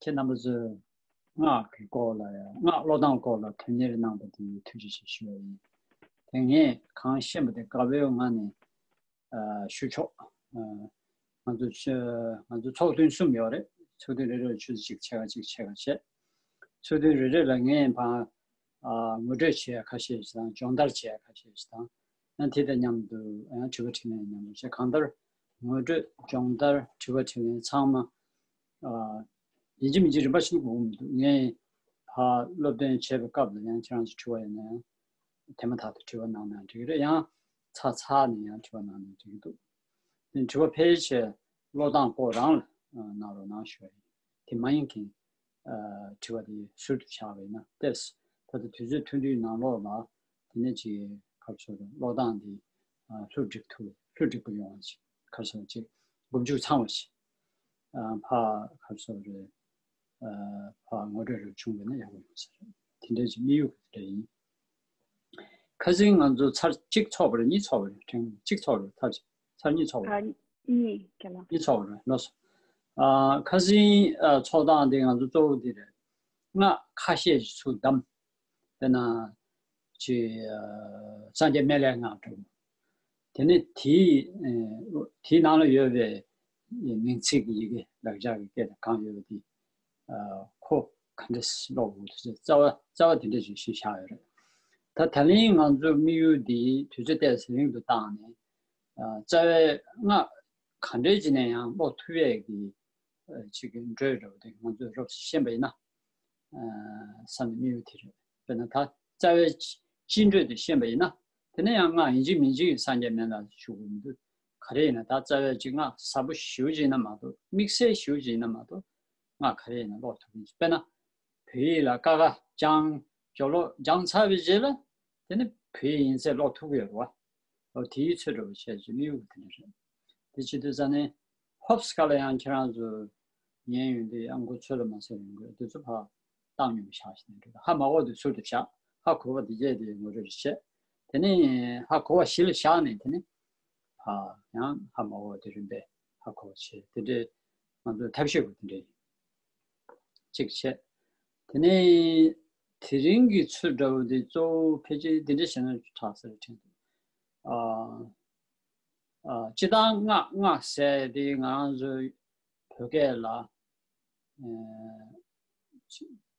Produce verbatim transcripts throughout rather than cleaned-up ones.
ཁྱེད་རྣམ་པ་ཚོས་སྔགས་ཀྱི་སྐོར་ལ་ཡང་སྔགས་ཀློག་སྟངས་སྐོར་ལ་དོན་གཉེར་གནང་པ་དེ་ཐུགས་རྗེ་ཆེ་ཞུ་བ་ཡིན། དེ་ངས་གང་ཤེས་པ་དེ་དགའ་པོའི་ངང་ནས་ཨ་ཞུ་ཆོག་ཨ་ང་ཚོ་ཆ་ང་ཚོ་ཚོགས་ཐུན་གསུམ་ཡོད་རེད། ཚོགས་ཐུན་རེ་རེ་ལ་ཆུ་ཚོད་གཅིག་ཕྱེད་ཀ་གཅིག་ཕྱེད་ཀ་བྱས། ཚོགས་ཐུན་རེ་རེ་ལ་ངས་ཕར་ཨ་ངོ་སྤྲོད་བྱེད་ཡ་ཁ་ཤས་ཤིག་དང་སྦྱོང་བརྡར་བྱེད་ཡ་ཁ་ཤས་ཤིག་དང་། ཡང་དེ་དང་མཉམ་དུ་ཡང་དྲི་བ་དྲིས་ལན་མཉམ་དུ་བྱས། གང་ལྟར་ངོ་སྤྲོད་སྦྱོང་བརྡར་དྲི་བ་དྲིས་ལན་ཚང་མ་ཨ་ཡིན་གཅིག་མིན་གཅིག་རིམ་པ་བཞིན་དུ་དགོས་ཀྱི་མི་འདུག་ངས་ཕར་སློབ་སྟོན་བྱེད་པའི་སྐབས་ལ་ཡང་ཁྱེད་རང་ཚོ་དྲི་བ་ཡོད་ན་ཡང་དེ་མ་ཐག་ཏུ་དྲི་བ་གནང་ན་འགྲིག་གི་རེད། ཡང་ཚར་ཚར་ནས་ཡང་དྲི་བ་གནང་ན་འགྲིག་གི་འདུག་དེ་དྲི་བ་ཕལ་ཆེར་ཀློག་སྟངས་སྐོར་རང་ལ་གནང་རོགས་གནང་ཞུ་བ་ཡིན། དེ་མ་ཡིན་མཁན་ཨ་དྲི་བ་དེ་ཟུར་དུ་བཞག་པ་ཡིན་ན་ཏོག་ཙམ་ད་ལྟ་དུས་ཚོད་ཐུང་ཐུང་ནང་ལོགས་ལ་དེ་ནས་ཅིག་ག་རེ་ཟེར་དགོས་རེད། ཀློག་སྟངས་དེ་ཨ་ལྷུ་སྒྲིག་ཐུབ་ལྷུ་སྒྲིག་པ་ཡོང་བ་ཅིག་ག་རེ་ཟེར་ཅིག་མགོ་མཇུག་ཚང་བ་ཞིག་ཨ་ཕར་ག་རེ་ཟེར་དགོས་རེད། ཨ་ཕར་ངོ་སྤྲོད་རེ་བྱུང་བ་ན་ཡག་པོ་ཡོང་ས་རེད། དེ་འདྲའི་ཅིག་དམིགས་ཡུལ་ག་རེ་ཡིན། ཁ་སང་ང་ཚོ་ཚར་གཅིག་ཚོགས་པ་རེད། གཉིས་ཚོགས་པ་རེད། ཐེངས་གཅིག་ཚོགས་རེད། ཚར་ཚར་གཉིས་ཚོགས་པ་རེད། ཨ་གཉིས་རྒན་ལགས། གཉིས་ཚོགས་པ་རེད། ལགས་སོ། ཨ་ཁ་སང་ཨ་ཚོགས་སྟངས་དེ་ང་ཚོ་གཙོ་བོ་དེ་རེད། སྔགས་ཁ་ཤས་ཤིག་ཚུར་བདམས། དཔེར་ན་ཅིག་ཨ་སངས་རྒྱས་སྨན་བླའི་སྔགས་འགྲོ། དེ་ནས་དེའི་ཨ་དེའི་ནང་ལ་ཡོད་པའི་མིང་ཚིག་གི་ཡི་གེ་ལེགས་སྦྱར་གྱི་སྐད་དང་གང་ཡོད་པ་དེ་ཨ་ཁོ་ག་འདྲས་ཀློག་དགོས་དུས་ཚོད་རྩ་བ་རྩ་བ་དེ་འདྲས་ཅིག་ཞིག་བཞག་ཡོད་རེད། ད་ད་ལན་ང་ཚོ་དམིགས་ཡུལ་འདི་དུས་ཚོད་ཏོག་ཙམ་རིང་དུ་བཏང་ནས་ཨ་རྩ་བའི་སྔགས་ག་འདྲས་ཅིག་ནས་ཡང་ཀློག་ཐུབ་ཡས་ཀྱི་ཨ་ཅིག་གི་འགྲོས་འདྲ་བོ་དེ་ང་ཚོས་རོབ་ཙམ་ཤེས་པ་ཡིན་ན་ཨ་བསམ་ནས་དམིགས་ཡུལ་དེ་རེད། དཔེར་ན་ད་རྩ་བའི་སྤྱི་འགྲོས་དེ་ཤེས་པ་ཡིན་ན་དེ་ནས་ཡང་སྔགས་ཡིན་གཅིག་མིན་གཅིག་སངས་རྒྱས་སྨན་བླ་ཞུ་དགོས་མི་འདུག་ག་རེ་ཡིན་ན་ད་རྩ་བའི་ཅིག་སྔགས་ཟབ་པོ་ཞེ་པོ་ཅིག་ཡིན་ན་མ་གཏོགས། དམིགས་བསལ་ཞེ་པོ་ཅིག་ཡིན་ན་མ་གཏོགས། སྔགས་ག་རེ་ཡིན་ན་ཀློག་ཐུབ་ཀྱི་ཡིན། དཔེར་ན་བོད་ཡིག་ལ་ཀ་ཁ་སྦྱང་། སྦྱོར་ཀློག་སྦྱངས་ཚར་བའི་རྗེས་ལ་དེ་ནི་བོད་ཡིག་ཡིན་ཚད་ཀློག་ཐུབ་ཀྱི་ཡོད་རེད་བ། འོ་དེའི་ཚོད་འདྲ་བོ་བྱས་ཀྱི་དམིགས་ཡུལ་དེ་འདྲ་རེད། དེ་བྱེད་དུས་ཙ་ནས་ཧོབ་སི་ཁ་ལ་ཡང་ཁྱེད་རང་ཚོ་ཉན་ཡོང་དུས་ཡང་མགོ་ཚོད་ལ་མ་ཚོད་ཡོང་གི་དེ་ཚོ་ཕར་བཏང་སྙོམས་བཞག་བཞིན་འགྲོ། ཧ་མ་གོ་དུས་ཟུར་དུ་བཞག་ཧ་གོ་བ་དེ་རྗེས་དེ་ངོ་སྤྲོད་བྱས། དེ་ནས་ཧ་གོ་བ་གཞི་ལ་བཞག་ནས་དེ་ནས་ཕར་ཡང་ཧ་མ་གོ་བ་དེ་རིམ་པས་ཧ་གོ་བ་བྱས། དེ་འདྲའི་ང་ཚོའི་ཐབས་ཤེས་དགོས་དེ་འདྲ་ཡིན། གཅིག་བྱས། དེ་ནས་དེ་རིང་གི་ཚོད་འདྲ་བོ་དེ་གཙོ་བོ་ཕལ་ཆེར་འདི་འདྲ་བྱས་ན་དྲག་ས་རེད་དྲན་འདུག་ཨ་ཨ་སྤྱིར་བཏང་སྔགས་སྔགས་ཟེར་དེ་ང་རང་ཚོའི་བོད་སྐད་ལ་ཨ་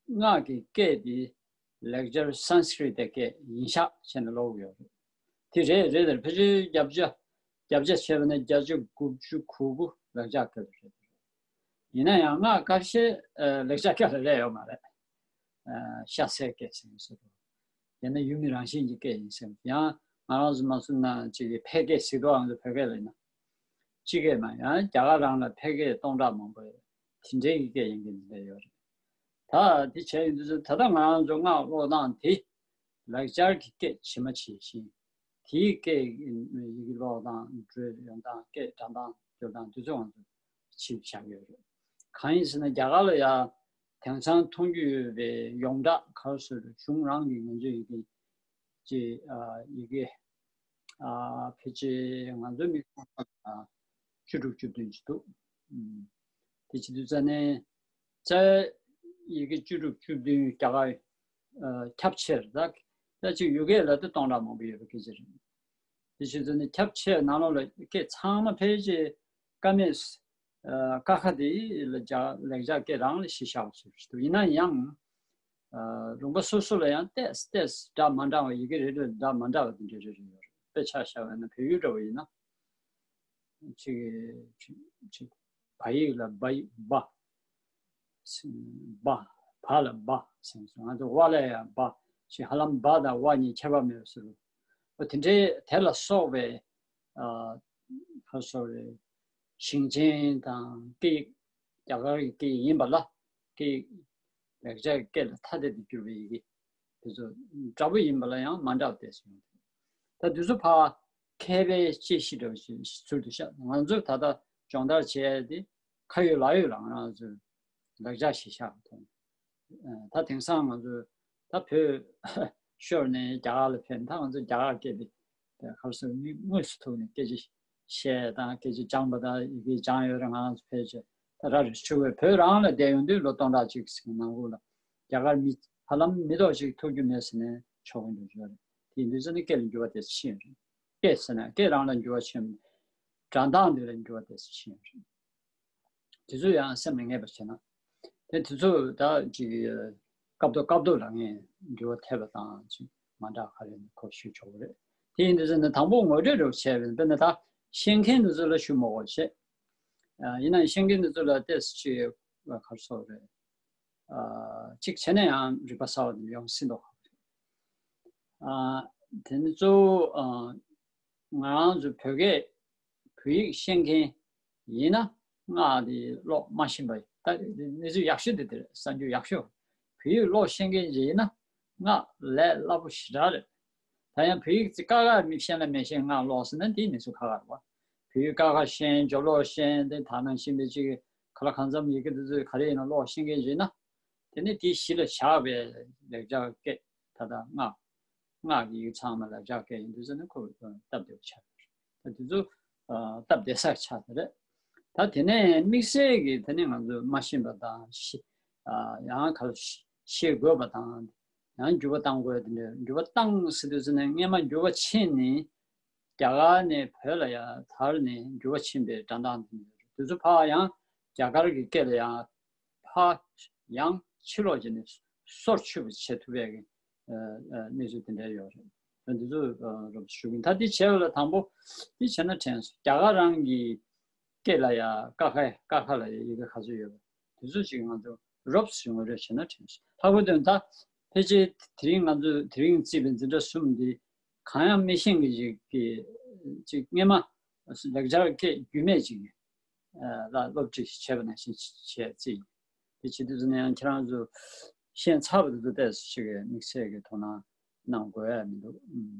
སྔགས་ཀྱི་སྐད་དེ་ལེགས་སྦྱར་སཾ་སྐྲྀ་ཏའི་སྐད་ཡིན་ཤག་བྱས་ནས་ཀློག་གི་ཡོད་རེད། དེ་རེད་རེད། དེར་ཕལ་ཆེར་བརྒྱ་ཆ་བརྒྱ་ཆ་བྱས་པ་ན་བརྒྱ་ཆ་དགུ་བཅུ་གོ་དགུ་ལེགས་སྦྱར་སྐད་དུ་རེད། ཡིན་ན་ཡང་སྔགས་ཁ་ཤས་ཨ་ལེགས་སྦྱར་སྐད་ལ་སླེབས་ཡོད་མ་རེད། ཨ་ཤ་ཟའི་སྐད་ཟེར་ནས་ཟེར་རོ། ཡང་ན་ཡུལ་མི་རང་བཞིན་གྱི་སྐད་ཡིན་ཟེར། ཡང་ང་རང་ཚོ་མ་སུ་ན་ཅིག་གི་ཕལ་སྐད་ཟེར་དུས་ང་ཚོ་བོད་སྐད་ལ་ཡིན་ན་སྤྱི་སྐད་མ་ཡང་རྒྱ་གར་རང་ལ་ཕལ་སྐད་སྟོང་ཕྲག་མང་པོ་ཡོད། དེ་འདྲའི་གི་སྐད་ཡིན་གྱི་འདི་འདྲ་ཡོད་རེད། ད་དེ་བྱས་ཡོང་དུས་ཚོད་ད་ལྟ་ང་རང་ཚོ་སྔགས་ཀློག་སྟངས་དེ་ལེགས་སྦྱར་གྱི་སྐད་ཇི་མ་ཇི་བཞིན། དེའི་སྐད་ཡི་གེ་ཀློག་སྟངས་འགྲོས་ཡོང་སྟངས་སྐད་བགྲང་སྟངས་སྐྱོར་སྟངས་དེ་ཚོ་ང་ཚོ་ཕྱིར་བཞག་ཡོད་རེད། གང་ཡིན་ཟེར་ན་རྒྱ་གར་ལ་ཡ་དེང་སང་མཐོང་རྒྱུ་ཡོད་པའི་ཡོངས་གྲགས་ག་རེ་ཟེར་གཞུང་རང་གི་ང་ཚོའི་ཡི་གེ་ཅེས་ཨ་ཡི་གེ་ཨ་ཕལ་ཆེར་ང་ཚོའི་མི་ཚང་ལ་བཅུ་དྲུག་བཅུ་བདུན་ཅིག་འདུག་ཨུམ། དེ་བྱེད་དུས་ཙ་ནས་རྩ་བའི་ཡི་གེ་བཅུ་དྲུག་བཅུ་བདུན་རྒྱ་གར་ཨ་ཁྱབ་ཆེར་ད་ད་ཅིག་ཡུལ་སྐད་ལ་ད་སྟོང་ཕྲག་མང་པོ་ཡོད་པ་སྐད་ཆ་རེད། དེ་བྱེད་དུས་ནས་ཁྱབ་ཆེ་ནང་ལོགས་ལ་སྐད་ཚང་མ་ཕལ་ཆེར་ཀ་མད་ཨ་ཀ་ཁ་དེ་ལ་སྦྱར་ལེགས་སྦྱར་སྐད་རང་ལ་གཞི་བཞག་པ་ཚོད་ཅིག་འདུག་ཡིན་ན་ཡང་ཨ་ལུང་པ་སོ་སོ་ལ་ཡང་ཏོག་ཙམ་ཏོག་ཙམ་འདྲ་མ་འདྲ་བ་ཡི་གེ་རེ་རེ་འདྲ་མ་འདྲ་བ་དེ་འདྲ་རེ་རེ་ཡོད་རེད། དཔེ་ཆ་བཞག་པ་ཡིན་ན་བོད་ཡིག་འདྲ་བོ་ཡིན་ན་ཅིག་ཅིག་ཅིག་བ་ཡིག་ལ་བ་ཡིག་བ། བ། བ་ལ་བ་ཟེར་སོང་། ང་ཚོ་ཝ་ལ་ཡང་བ་ཞེས་ཧ་ལམ་བ་དང་ཝ་གཉིས་ཁྱད་པར་མེད་པ་ཟེར་རོ། འོ་དེ་འདྲའི་དེ་ལ་སོགས་པའི་ཨ་ཧ་སོ་རེ་ཞིང་ཆེན་དང་སྐད་རྒྱ་གར་གྱི་སྐད་ཡིན་པ་ལ་སྐད་ལེགས་སྦྱར་སྐད་ལ་ཐ་དད་དུ་གྱུར་པའི་ཡི་གེ་དེ་ཚོ་འདྲ་པོ་ཡིན་པ་ལ་ཡང་མ་འདྲ་བ་དེ་ཟེར་ཡོང་དུས་ད་དེ་ཚོ་ཕར་མཁས་པའི་དཔྱད་གཞི་འདྲ་བོ་ཞིག་ཚུལ་དུ་བཞག་ང་ཚོས་ད་ལྟ་སྦྱོང་བརྡར་བྱས་ཏེ་ཁ་ཡོད་ལག་ཡོད་ལ་ང་རང་ཚོས་ལག་ཆ་ཞིག་བཞག་པ་མཐོང་། ད་དེང་སང་ང་ཚོས་ད་བོད་ཤོར་ནས་རྒྱ་གར་ལ་ཕེབས་ད་ང་ཚོ་རྒྱ་གར་སྐད་དེ་ག་རེ་ཟེར་མི་དངོས་སུ་ཐུག་ནས་སྐད་ཆ་བཤད་དང་སྐད་ཆ་སྦྱངས་པ་དང་ཡི་གེ་སྦྱངས་ཡོད་རེད། ང་རང་ཚོ་ཕལ་ཆེར་ ད་ར་རི་ཆུ་བོའི་བོད་རང་ལ་བསྡད་ཡོང་དུས་ལོ་སྟོང་ཕྲག་གཅིག་ཟིན་ནང་ལོགས་ལ་རྒྱ་གར་མི་ཧ་ལམ་མི་ཐོག་ཅིག་ཐུག་རྒྱུ་མེད་ཟེར་ནས་ཆོག་གི་འདུག་ཡོད་རེད། དེ་ཡིན་དུས་ཙ་ནི་སྐད་ལ་འགྱུར་བ་དེ་ཕྱིན་ཡོད་རེད། སྐད་ཟེར་ན་སྐད་རང་ལ་འགྱུར་བ་ཕྱིན། སྒྲ་གདངས་འདི་ལ་འགྱུར་བ་དེ་ཕྱིན་ཡོད་རེད། དེ་ཚོ་ཡང་སེམས་ལ་ངེས་པར་བྱས་ན། དེ་དེ་ཚོ་ད་ཅིག་སྐབས་ཐོག་སྐབས་ཐོག་ལ་ངས་འགྱུར་བ་ཐེབས་པ་དང་ཅིག་མ་འདྲ་ག་རེ་ཁོ་ཞུ་ཆོག་གི་རེད། དེ་ཡིན་དུས་ཙ་ནི་དང་པོ་ངོ་སྤྲོད་རེ་བྱས་པས་དཔེར་ན་ད་ཤེས་མཁན་དེ་ཚོ་ལ་ཞུ་མ་དགོས་བྱས། ཡིན་ན་ཤེས་མཁན་དེ་ཚོ་ལ་ཏོག་ཙམ་ཅིག་ག་རེ་ཟེར་དགོས་རེད། ཨ། གཅིག་བྱས་ན་ཡང་རིག་པ་གསར་བ་དེ་ཡོང་སྲིད་མདོག་ཁ་པོ་རེད། ཨ། དེ་ནི་གཙོ་བོ་ཨ། ང་རང་ཚོ་བོད་སྐད་བོད་ཡིག་ཤེས་མཁན་ཡིན་ན་སྔགས་དེ་ཀློག་མ་ཤེས་པ་ད་གནས་ཚུལ་ཡག་ཤོས་དེ་དེ་རེད། གསར་འགྱུར་ཡག་ཤོས། བོད་ཡིག་ཀློག་ཤེས་མཁན་ཅིག་ཡིན་ན་སྔགས་ལས་སླ་པོ་ཞེ་དྲག་རེད། ད་ཡང་བོད་ཡིག་ཅིག་ཀ་ཁ་མི་ཤེས་ན་མི་ཤེས་སྔགས་ཀློག་ཟེར་ན་དེའི་གནས་ཚུལ་ཁག་ཁག་རེད་བ། བོད་ཡིག་ཀ་ཁ་ཤེས་སྦྱོར་ཀློག་ཤེས་དེ་ད་ནང་བཞིན་པའི་ཅིག་ག་ལ་གང་འཚམ་ཡི་གེ་དེ་ཚོ་ག་རེ་ཡིན་ན་ཀློག་ཤེས་མཁན་ཅིག་ཡིན་ན། དེ་ནི་དེའི་གཞི་ལ་བཞག་པའི་ལེགས་སྦྱར་སྐད་ད་ལྟ་སྔགས། སྔགས་ཀྱི་ཡིག་ཚང་མ་ལ་སྦྱར་སྐད་ཡིན་དུས་ཙ་ན་ཁོ་སྟབས་བདེ་བ་ཆགས་ཡོད་རེད། ད་དེ་ཚོ་སྟབས་བདེ་ས་ཆགས་ད་རེད། ད་དེ་ནས་དམིགས་བསལ་གྱི་དེ་ནས་ང་ཚོས་མ་ཤེས་པ་དང་ཤེས། ཡང་ག་ལ་ཤེས་དགོས་པ་དང་། ཡང་འགྱུར་བ་གཏང་དགོས་དེ་འདྲ་འགྱུར་བ་གཏང་ཟེར་དུས་ཙ་ན་སྔས་མ་འགྱུར་བ་ཕྱིན་ནས་རྒྱ་གར་ནས་བོད་ལ་ཡང་དར་ནས་འགྱུར་བ་ཕྱིན་པའི་སྒྲ་གདངས་དེ་འདྲ་རེད། དེ་ཚོ་ཕར་ཡང་རྒྱ་གར་གྱི་སྐད་ལ་ཡང་ཕར་ཡང་ཕྱིར་ལོག་བྱས་ནས་སོར་ཆུད་པ་བྱེད་ཐུབ་པའི་གི་ཨ་ཨ་གནས་ཚུལ་དེ་འདྲ་ཡོད་རེད། ད་འདི་ཚོ་ཨ་རོབ་ཞུ་གི་ཡིན། ད་འདི་བྱས་པ་ལ་དང་པོ་འདི་བྱས་ན་དྲན་སོང་། རྒྱ་གར་རང་གི་སྐད་ལ་ཡང་ཀ་ཁ་ཀ་ཁ་ལ་ཡང་ཡི་གེ་ག་ཚོད་ཡོད་པ་དེ་ཚོ་ཅིག་ང་ཚོ་རོབ་ཞུ་ངོ་སྤྲོད་བྱས་ན་དྲན་སོང་། ལྷག་པར་དུ་ད་ཕལ་ཆེར་དེ་རིང་ང་ཚོ་དེ་རིང་བརྩིས་པའི་འཛིན་གྲྭ་གསུམ་འདི་གང་ཡང་མི་ཤེས་མཁན་ཅིག་གི་ཅིག་སྔས་མ་ལེགས་སྦྱར་སྐད་རྒྱུས་མེད་ཅིག་ལ་སློབ་ཁྲིད་བྱས་པ་ནང་བཞིན་བྱས་རྩིས། དེ་བྱེད་དུས་ཙམ་ནས་ཡང་ཁྱེད་རང་ཚོ་ཤེས་ཚར་བ་དེ་ཚོ་ཏོག་ཙམ་ཞིག་གི་དམིགས་བསལ་གྱི་དོ་སྣང་གནང་དགོས་ཡ་མི་འདུག་ཨུམ།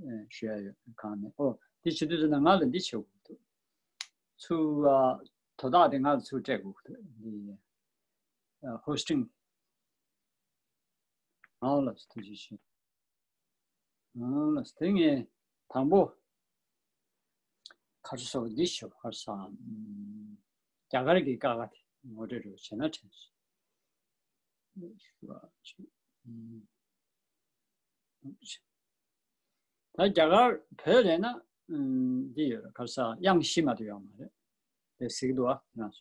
ཨེ་ཞུ་ཡ་ཡོད་གང་ནས། ཨོ་དེ་བྱེད་དུས་ཙམ་ནས་ང་ལ་འདི་བྱེད་དགོས་འདུག་ཚུར་ཨ་དོ་བདག་དེ་ང་ལ་ཚུར་སྤྲད་དགོས་འདུག་འདི་ཨ་ཧོ་སི་ཊིང་ང་ལ་ཐུགས་རྗེ་ཆེ། ཨང་ལགས། དེ་ངས་དང་པོ་ཁ་ཆུ་སོགས་འདི་ཞུ་བར་སམ། རྒྱ་གར་གྱི་ཀ་ཁ་དེ་ངོ་སྤྲོད་རུ་བྱས་ན་དྲན་སོང་། ད་རྒྱ་གར་བོད་ལས་ན་འདི་ཡོད་རེད། ག་རེ་ཟ་དབྱངས་བཞི་མ་གཏོགས་ཡོད་མ་རེད། དེ་གཟིགས་འདུག་ཨ་ཡང་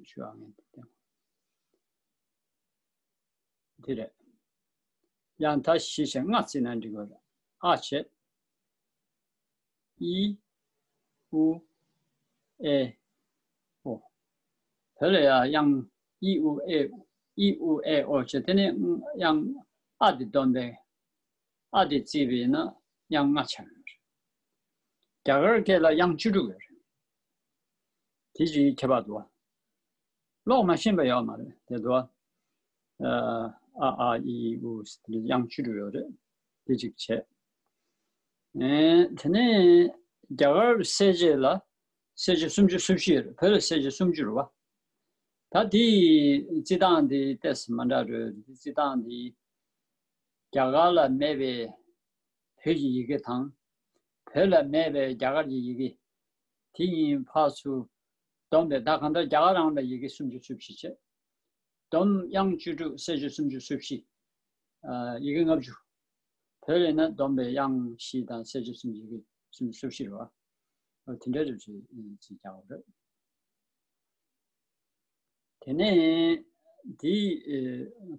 ཞུ་ཨ་ངས་དེ། དེ་རེད། ཡང་ད་བཞི་བྱས་ལྔ་བརྩིས་ན་འགྲིག་གི་རེད། ཨ་བྱས། ཨི། ཨུ། ཨེ། ཨོ། བོད་ལ་ཡང་དབྱངས་ཨི་ཨུ་ཨེ། ཨི་ཨུ་ཨེ་ཨོ་བྱས་དེ་ནས་དབྱངས་ཨ་དེ་བསྡོམས་པས། ཨ་དེ་བརྩིས་པས་ན་དབྱངས་ལྔ་ཆགས་ཡོད་རེད། རྒྱ་གར་སྐད་ལ་དབྱངས་བཅུ་དྲུག་ཡོད་རེད། དེ་ཅིག་ཁྱད་པར་འདུག་བ། ཀློག་མ་ཤེས་པ་ཡོད་མ་རེད་དེ་འདུག་བ། ཨ་ཨ་ཨི་ཨི་ཨུ་དབྱངས་བཅུ་དྲུག་ཡོད་རེད། དེ་ཅིག་བྱས། ཨེ་དེ་ནས་རྒྱ་གར་གསལ་བྱེད་ལ་གསལ་བྱེད་སུམ་ཅུ་སོ་བཞི་ཡོད་རེད། བོད་ལ་གསལ་བྱེད་སུམ་ཅུ་རེད་བ། ད་དེའི་རྩི་སྟངས་དེ་ཏོག་ཙམ་མ་འདྲ་རེད། དེ་རྩི་སྟངས་དེ་རྒྱ་གར་ལ་མེད་པའི་བོད་ཀྱི་ཡི་གེ་དང་། བོད་ལ་མེད་པའི་རྒྱ་གར་གྱི་ཡི་གེ། དེ་གཉིས་ཕར་ཚུར་བསྡོམས་པས་ད་གང་ལྟར་རྒྱ་གར་རང་ལ་ཡི་གེ་སུམ་ཅུ་སོ་བཞི་བྱས། བསྡོམས་དབྱངས་བཅུ་དྲུག་གསལ་བྱེད་སུམ་ཅུ་སོ་བཞི། ཨ་ཡི་གེ་ལྔ་བཅུ། བོད་ལ་ཡིན་ན་བསྡོམས་པས་དབྱངས་བཞི་དང་གསལ་བྱེད་སུམ་ཅུ་ཡི་གེ་སུམ་ཅུ་སོ་བཞི་རེད་བ། ཨ་དེ་འདྲ་རེད་ཅེས་ཅིག་རྒྱག་པ་རེད། དེ་ནས་འདི་ཨེ་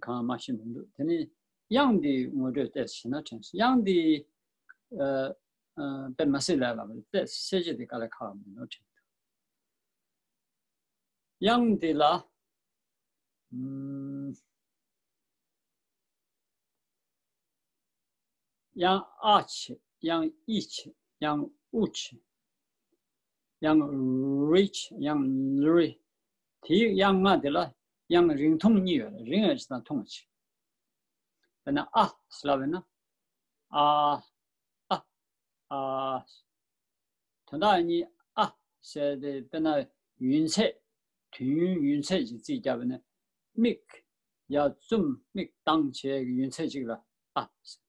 གང་མ་ཤེས་མི་འདུག་དེ་ནས་དབྱངས་འདི་ངོ་སྤྲོད་ཏོག་ཙམ་བྱས་ན་དྲན་སོང་། དབྱངས་འདི་ཨ་ཨ་དཔེ་མ་སྲིད་ལས་སླ་བ་རེད། ཏོག་ཙམ་གསལ་བྱེད་དེ་དཀའ་ལས་ཁག་མིན་ནོ་དྲན་འདུག་དབྱངས་འདི་ལ་ཨམ། དབྱངས་ཨ་བྱས། དབྱངས་ཨི་བྱས། དབྱངས་ཨུ་བྱས། དབྱངས་རི་བྱས། དབྱངས་རི། དེའི་དབྱངས་ལྔ་དེ་ལ་དབྱངས་རིང་ཐུང་གཉིས་ཡོད་རེད། རིང་བ་ཞིག་དང་ཐུང་བ་ཞིག་དཔེར་ན་ཨ་ཟེར་ལབ་པས་ན། ཨ། ཨ། ཨ། དོན་དག་གཉིས་ཨ་ཟེར་ཏེ་དཔེར་ན་ཡུན་ཚད། དུས་ཡུན་ཡུན་ཚད་ཅིག་རྩིས་བརྒྱབ་པ་ན་མིག་ཡར་བཙུམ་མིག་གདངས་བྱས་ཀྱི་ཡུན་ཚད་ཅིག་ལ་ཨ་ཟེར།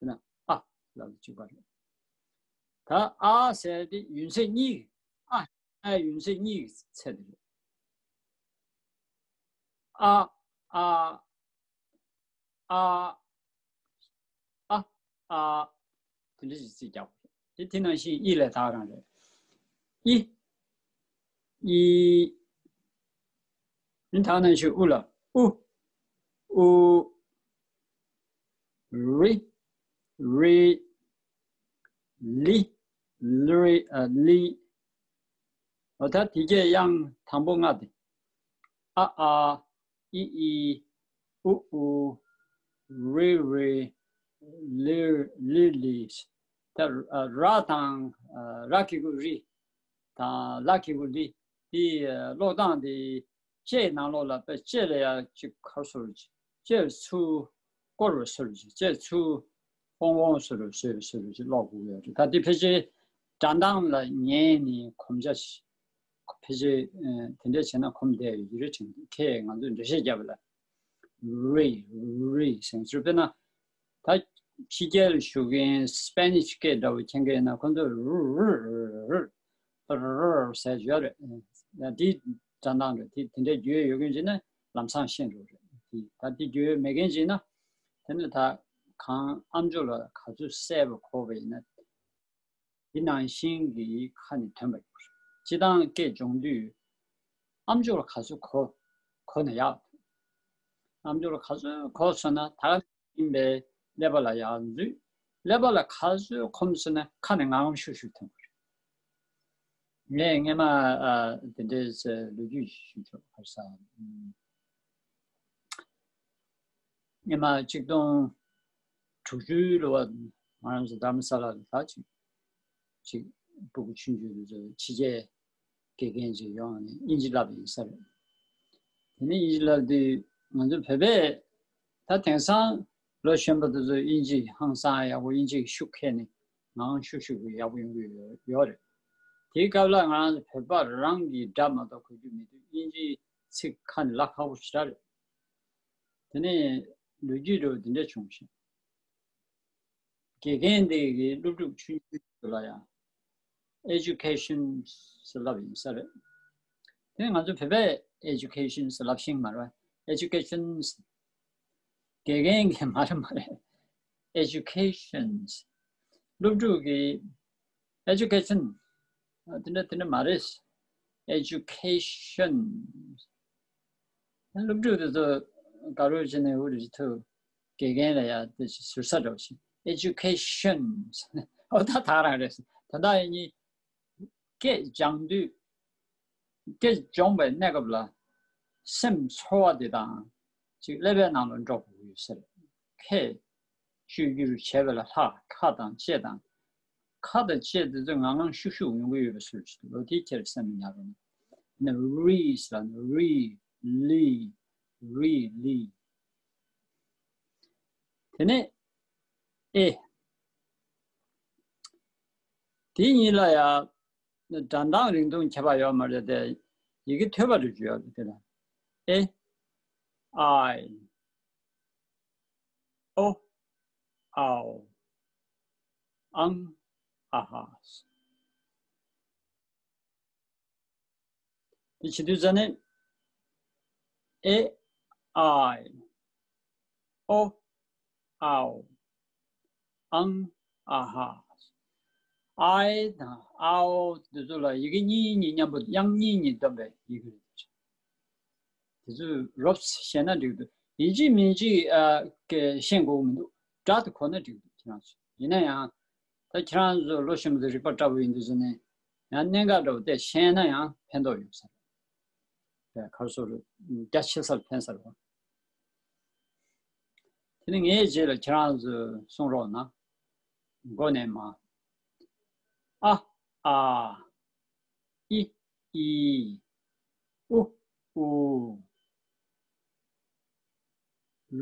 དཔེར་ན་ཨ་ལབ་ཅིག་པ་རེད། ད་ཨ་ཟེར་ཏེ་ཡུན་ཚད་གཉིས་ཨ་ ཨའི་ཡུན་ཚད་གཉིས་ཀྱི་ཚད་དེ་རེད། ཨ། ཨ། ཨ། ཨ། ཨ། དེ་འདྲ་ཞིག་རྩིས་རྒྱག་དགོས་རེད། དེ་དེ་ནང་བཞིན་ཨི་ལ་ད་ག་རང་རེད། ཨི། ཨི། ཨི་ད་ག་ནང་བཞིན་ཨུ་ལ། ཨུ། ཨུ། རི། རི། ལི། ལི། ཨ། ལི། འོ་ད་དེ་གས་དབྱངས་དང་པོ་ལྔ་དེ། ཨ། ཨ། ཨི། ཨི། ཨུ། ཨུ། རི། རི། ལི། ལི། ལི། ད་ར་དང་ར་གི་གུ་རི་དང་ལ་གི་གུ་ལི། དེ་ཀློག་སྟངས་དེ་ལྕེ་ནང་ལོགས་ལ་དཔེ་ལྕེ་ལ་ཡ་གཅིག་གར་སོར་གཅིག་ལྕེ་ཚུར་བསྐོར་བའི་སོར་གཅིག་ལྕེ་ཚུར་ཧོང་ཧོང་སོར་སོར་སོར་གཅིག་ཀློག་དགོས་ཡོད་རེད། ད་དེ་ཕལ་ཆེར་སྒྲ་གདངས་ལ་ཉན་ནས་གོམས་ཆ་ཕལ་ཆེར་དེ་འདྲ་བྱས་ན་གོམས་བསྡད་ཡོད་ཀྱི་རེད་དྲན་འདུག་ཁྱེད་ང་ཚོས་འགྲེལ་བཤད་བརྒྱབ་པ་ལ། རི། རི་ཟེར་ཚུལ་དཔེར་ན། ད་ཕྱི་རྒྱལ་བཞུགས་མཁན་སྤེ་ནིཤ་སྐད་འདྲ་བོ་མཁྱེན་མཁན་ཡིན་ན་ཁོ་ཚོས་རུ་རུ་རུ་རུ་རུ་ཟེར་ཡོད་རེད། ཡང་དེའི་སྒྲ་གདངས་རེད། དེ་དེ་འདྲའི་རྒྱུས་ཡོད་མཁན་ཅིག་ན་ལམ་སང་ཤེས་འགྲོ་རེད། དེ་ད་དེ་རྒྱུས་ཡོད་མེད་མཁན་ཅིག་ན་དེ་ནི་ད་གང་ཨམ་ཅོག་ལ་ག་ཚོད་གསལ་པོ་གོ་བ་ཡིན་ན། དེ་ནང་བཞིན་གྱི་ཁ་ནས་ཐོན་པ་ཡོད་རེད། སྤྱིར་བཏང་སྐད་སྦྱོང་དུས་ཨམ་ཅོག་ལ་ག་ཚོད་གོ་གོ་ན་ཡག་ཨམ་ཅོག་ལ་ག་ཚོད་གོ་སོང་ན་ད་ཡིན་པའི་ཀླད་པ་ལ་ཡར་འཛུལ། ཀླད་པ་ལ་ག་ཚོད་གོམས་སོང་ན་ཁ་ནས་ངང་ངམ་ཤུགས་ཤུགས་ཐོན་དགོས་རེད། ངས་སྔས་མ་ཨ་དེ་འདྲའི་ལོ་རྒྱུས་ཞུ་ཆོག་ག་རེ་ཟ། སྔས་མ་ཆིག་སྟོང་དྲུག་ཅུའི་ལོ་བ་ང་རང་ཚོ་རྡ་རམ་ས་ལ་ལ་ད་ཅིག་ཅིག་སྤུ་གུ་ཆུང་ཆུང་དེ་ཚོ་ཕྱི་རྒྱལ་དགེ་རྒན་ཅིག་ཡོང་ནས་དབྱིན་ཇི་བསླབ་པ་ཡིན་ས་རེད། དེ་ནས་དབྱིན་ཇི་བསླབ་དུས་ང་ཚོ་བོད་པས་ད་དེང་སང་ལོ་གཞོན་པ་དེ་ཚོ་དབྱིན་ཇི་ཧང་སང་ཡག་པོ། དབྱིན་ཇི་གི་ཤུགས་ཁྱེར་ནས་ངང་ཤུགས་ཤུགས་ཀྱིས་ཡག་པོ་ཡོང་གི་ཡོད་ཡོད་རེད། དེའི་སྐབས་ལ་ང་རང་ཚོ་བོད་པ་རང་གི་སྒྲ་མ་གཏོགས་གོ་རྒྱུ་མེད་དུས་དབྱིན་ཇིའི་ཚིག་ཁ་ནས་ལབ་ཁག་པོ་ཞེ་དྲག་རེད། དེ་ནས་ལོ་རྒྱུས་འདྲ་བོ་འདི་འདྲ་བྱུང་ཞིང་། དགེ་རྒན་དེ་གིས་སློབ་ཕྲུག་ཆུང་ཆུང་ཚོ་ལ་ཡང་ཨེ་ཇུ་ཁེ་ཤན་ཟེར་ལབ་ཡིན་ས་རེད། དེ་ང་ཚོ་བོད་པས་ཨེ་ཇུ་ཁེ་ཤན་ཟེར་ལབ་ཤེས་ཀྱི་མ་རེད། ཨེ་ཇུ་ཁེ་ཤན་དགེ་རྒན་གྱི་མ་རེད་མ་རེད། ཨེ་ཇུ་ཁེ་ཤན། སློབ་ཕྲུག་གི་ཨེ་ཇུ་ཁེ་ཤན། དེ་འདྲ་དེ་འདྲ་མ་རེད། ཨེ་ཇུ་ཁེ་ཤན། སློབ་ཕྲུག་དེ་ཚོ་དགའ་རོགས་བྱས་ནས་འུ་རི་ཐུ་དགེ་རྒན་ལ་ཡ་དེ་ཟུར་ས་འདྲ་བོ་ཞིག་ཨེ་ཇུ་ཁེ་ཤན། ཨོ་ད་ད་རང་རེད། ད་ད་ཡིན་ནི། སྐད་སྦྱང་དུས། སྐད་སྦྱོང་བའི་གནས་སྐབས་ལ་སེམས་ཚོར་བ་དེ་དང་ཅིག་ཀླད་པའི་ནང་ལ་འགྲོ་དགོས་ཡོད་ཟེར། ཁས་གཅོད་རྒྱུར་བྱས་པ་ལ་ལྷག་ཁ་དང་ལྕེ་དང་། ཁ་དང་ལྕེ་དེ་ཚོ་ངང་ངམ་ཤུགས་ཤུགས་ཡོང་གི་ཡོད་པའི་ཚུལ་ཞིག་འདུག་ལོ་དེ་ཁྱེར་སེམས་ཉར་རོགས་གནང་། ནི་རི་ཟེར་ནི་རི། ལི། རི་ལི། དེ་ནས་ཨེ། དེ་གཉིས་ལ་ཡང་སྒྲ་གདངས་རིང་ཐུང་ཁྱད་པར་ཡོད་མ་རེད་དེ། ཡི་གེ་མཐོ་བ་རེ་བརྗོད་ཡོད་རེད་དེ་ལ། ཨེ། ཨའི། ཨོ། ཨའོ། ཨང་། ཨ་ཧ། དེ་བྱེད་དུས་ཙ་ནས། ཨེ། ཨའི། ཨོ། ཨའོ། ཨང་། ཨ་ཧ། ཨའི་དང་ཨའོ་འདི་ཚོ་ལ་ཡི་གེ་གཉིས་གཉིས་མཉམ་པོ་དབྱངས་གཉིས་གཉིས་བསྡོམས་པའི་ཡི་གེ་རེད། དེ་ཚོ་རོབ་ཙམ་ཤེས་ན་འགྲིག་འདུག་ཡིན་གཅིག་མིན་གཅིག་ཨ་ཀེ་ཤེས་དགོས་མི་འདུག་སྒྲ་དེ་གོ་ན་འགྲིག་འདུག་ཁྱེད་རང་ཚོ། ཡིན་ན་ཡང་། ད་ཁྱེད་རང་ཚོ་ལོ་གཞོན་པ་ཚོ་རིག་པ་བཀྲ་བོ་ཡིན་དུས་ཙ་ནས། ཡང་གནད་འགག་འདྲ་བོ་དེ་ཤེས་ན་ཡང་ཕན་ཐོགས་ཡོད་ས་རེད། ཁར་སོར་རྒྱ་ཆེ་སར་ཕན་སར་བ། དེ་ནི་ངའི་རྗེས་ལ་ཁྱེད་རང་ཚོས་གསུང་རོགས་གནང་། མགོ་ནས་མར། ཨ། ཨ། ཨི། ཨི། ཨུ། ཨུ།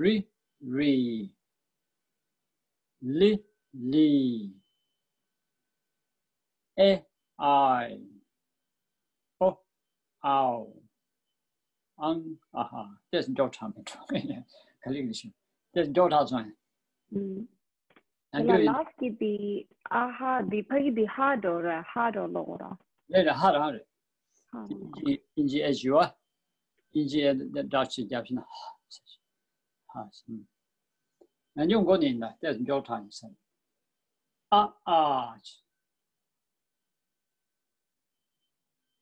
རི། རི། ལི། ལི། ཨེ། ཨའི། ཨོ། ཨའོ། ཨང་། ཨ་ཧ། དེས་མགྱོགས་དྲགས་མི་འགྲོ། ག་ལེ་ག་ལེ་ཞིག་དེས་མགྱོགས་དྲགས་སོང་། ཨུམ། ཡང་དེ་ལ་བསྐྱོད་ཡིན། ལཱསི་ཀྱི་དེ་ཨ་ཧ་དེ་ཕ་གི་དེ་ཧ་འགྲོ་ར་ཧ་འགྲོ་ལོག་ར། རེད་རེད། ཧ་རང་རེད། ཨ། དབྱིན་ཇི་དབྱིན་ཇི་ཨེ་ཞུ་བ། དབྱིན་ཇི་ཨེ་སྒྲ་ཆེ་རྒྱབ་ཤིན་ཧ་ཟེར། ཧ་ཟེར། ང་ཉུང་མགོ་ནས་ཡིན་ན་ཏེ་མགྱོགས་དྲགས་ཡིན་ཟེར། ཨ་ཨ།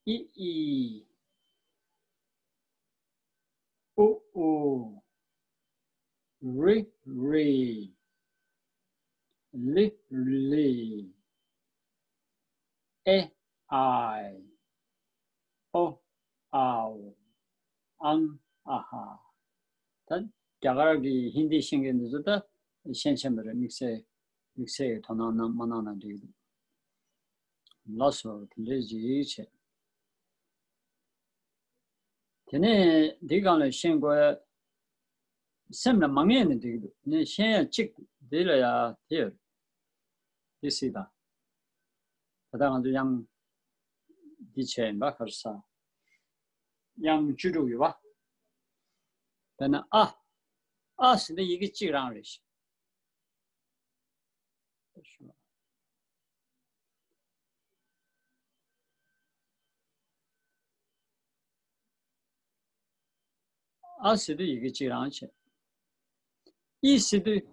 ཨི་ཨི། ཨུ་ཨུ། རི་རི། ལི་ལི། ཨེ་ཨའི། ཨོ་ཨའོ། ཨང་ཨ་ཧ། ད་རྒྱ་གར་གྱི་ཧིན་དི་ཤེས་མཁན་འདི་ཚོ་ད་ཤེས་ཤེས་པ་རེད། དམིགས་བསལ་དམིགས་བསལ་གྱི་དོ་སྣང་གནང་མ་གནང་ན་འགྲིག་གི་འདུག་ལགས་སོ། དེ་འདྲའི་ཅིག་བྱས། དེ་ནས་འདི་སྒང་ལ་ཤེས་དགོས། སེམས་ལ་མ་ངེས་ནས་འགྲིག་གི་འདུག་ནས་ཤེས་ཡ་གཅིག་འདི་ལ་ཡ་དེ་ཡོད་རེད། འདི་སྲིད་དང་། ད་ལྟ་ང་ཚོ་ཡང་འདི་བྱས་ཡིན་པ་ག་རེ་ཟ། ཡང་བཅུ་དྲུག་ཡོད་པ། དཔེར་ན་ཨ། ཨ་ཟེར་ན་ཡི་གེ་གཅིག་རང་རེད་ཤག་ཨ་ཟེར་དུས་ཡི་གེ་གཅིག་རང་བྱས། ཨི་ཟེར་དུས་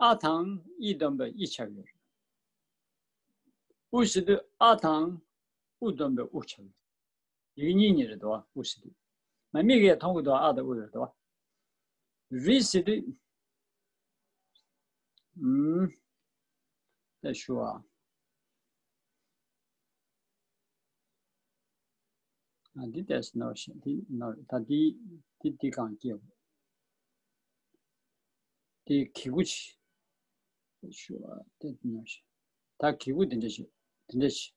ཨ་དང་ཨི་བསྡོམས་པས་ཨི་ཆགས་ཡོད་རེད། ཨུ་ཟེར་དུས་ཨ་དང་ཨུ་བསྡོམས་པས་ཨུ་ཆགས་ཡོད་རེད། ཡིག་གཉིས་གཉིས་རེད་དོ། ཨུ་ཟེར་དུས། མ་མིག་གིས་མཐོང་གི་འདུག་ཨ་དང་ཨུ་རེད་དོ། རི་ཟེར་དུས། ཨུམ། ད་ཞུ་ཨ། ཨ་འདི་ཏོག་ཙམ་ནོར་ཤག་འདི་ནོར། ད་འདི་འདི་འདི་གང་སྐྱེས། དེ་གི་གུ་ཆེ། ཞུ་བ་དེ་ནང་བཞིན། ད་གི་གུ་དེ་འདྲ་ཞིག་དེ་འདྲ་ཞིག་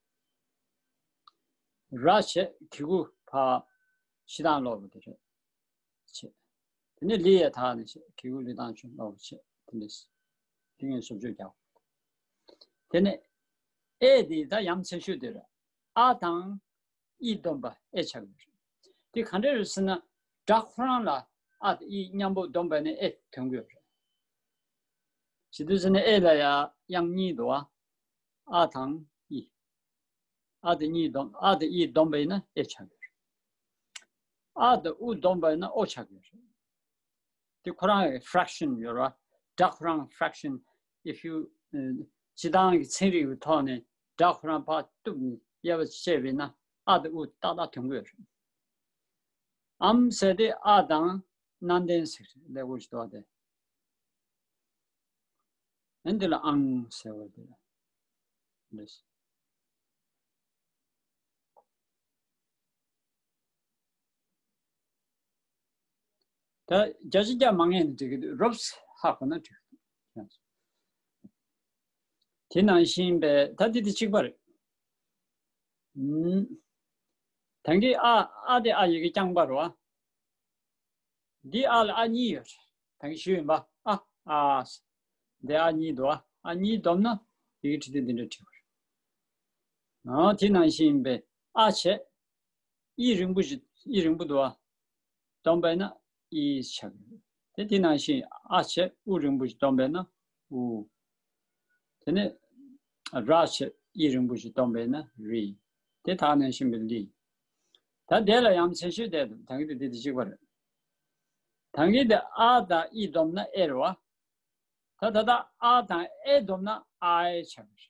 ར་བྱས་གི་གུ་ཕ་ཤི་དང་ལོག་པ་དེ་རེད། བྱས། དེ་ནས་ལི་ཡ་ཐག་ནས་བྱས་གི་གུ་ལི་དང་ཆུ་ལོག་པ་བྱས་དེ་འདྲ་ཞིག་དེ་ངས་བཟོ་བཅོས་རྒྱག་དེ་ནས་ཨེ་དེ་ད་ཡ་མཚན་ཤོས་དེ་རེད། ཨ་དང་། ཨི་བསྡོམས་པ་ཨེ་ཆགས་ཡོད་རེད། དེ་ག་འདྲ་རེད་ཟེར་ན། སྒྲ་ཁོ་རང་ལ་ཨ་དང་ཨི་མཉམ་པོ་བསྡོམས་པ་ནི་ཨེ་ཐོན་གྱི་ཡོད་རེད། ཇི་ལྟར་ཟེར་ན་ཨེ་ལ་ཡ་དབྱངས་གཉིས་འདུག་ཨ། ཨ་དང་ཨི། ཨ་དང་ཨི་བསྡོམས། ཨ་དང་ཨི་བསྡོམས་པ་ཡིན་ན་ཨེ་ཆགས་ཡོད་རེད། ཨ་དང་ཨུ་བསྡོམས་པ་ཡིན་ན་ཨོ་ཆགས་ཡོད་རེད། དེ་ཁོ་རང་གི་fraction ཡོད་ར། སྒྲ་ཁོ་རང་fraction. If you ཨ་སྤྱིར་བཏང་གི་ཚན་རིག་གི་ཐོག་ནས་སྒྲ་ཁོ་རང་ཕར་གཏུབ་ནས་དབྱེ་བ་ཕྱེ་བས་ན་ཨ་དང་ཨུ་ཏག་ཏག་ཐོན་གྱི་ཡོད་རེད། ཨམ་ཟེར་དེ་ཨ་དང་སྣ་ལྡན་ཟེར་ལེགས་པོ་ཞིག་འདུག་སྟེ། ཨ་འདི་ལ་ཨང་ཟེར་བ་དེ་རེད། ད་བརྒྱ་ཆ་བརྒྱ་མ་ངེས་ན་འགྲིག་གི་འདུག་རོབ་ཧ་གོ་ན་འགྲིག་གི་འདུག་དེ་ནང་བཞིན་པའི་ད་འདི་དེ་གཅིག་པ་རེད། ཨུམ། ད་གིན་ཨ་ཨ་དེ་ཨ་ཡི་གེ་རྐྱང་པ་རེད་བ། འདི་ཨ་ལ་ཨ་གཉིས་ཡོད་རེད། ད་གིན་ཞུས་ཡིན་པ། ཨ་ཨ། འདི་ཨ་གཉིས་འདུག་ཨ་ཨ་གཉིས་བསྡོམས་ན་ཡི་གེ་བྲིས་དུས་འདི་འདྲ་བྲིས་པ་རེད། ཨ་དེ་ནང་བཞིན་པའི་ཨ་བྱས། ཨི་རིང་པོ་ཞིག་ཨི་རིང་པོ་འདུག་ཨ། བསྡོམས་པས་ན་ཨི་ཆགས་ཡོད། དེ་དེ་ནང་བཞིན་ཨ་བྱས་ཨུ་རིང་པོ་ཞིག་བསྡོམས་པས་ན་ཨུ། དེ་ནས་ར་བྱས་ཨི་རིང་པོ་ཞིག་བསྡོམས་པས་ན་རི། དེ་དག་ནང་བཞིན་པའི་ལི། ད་དེ་ལ་ཡང་མཚན་ཤོས་དེ་འདུག་ད་གིན་དེ་དེ་དེ་གཅིག་པ་རེད། ད་གིན་དེ་ཨ་དང་ཨི་བསྡོམས་ན་ཨེ་རེད་བ། ད་ད་ལྟ་ཨ་དང་ཨེ་བསྡོམས་ན་ཨའི་ཆགས་པ་རེད།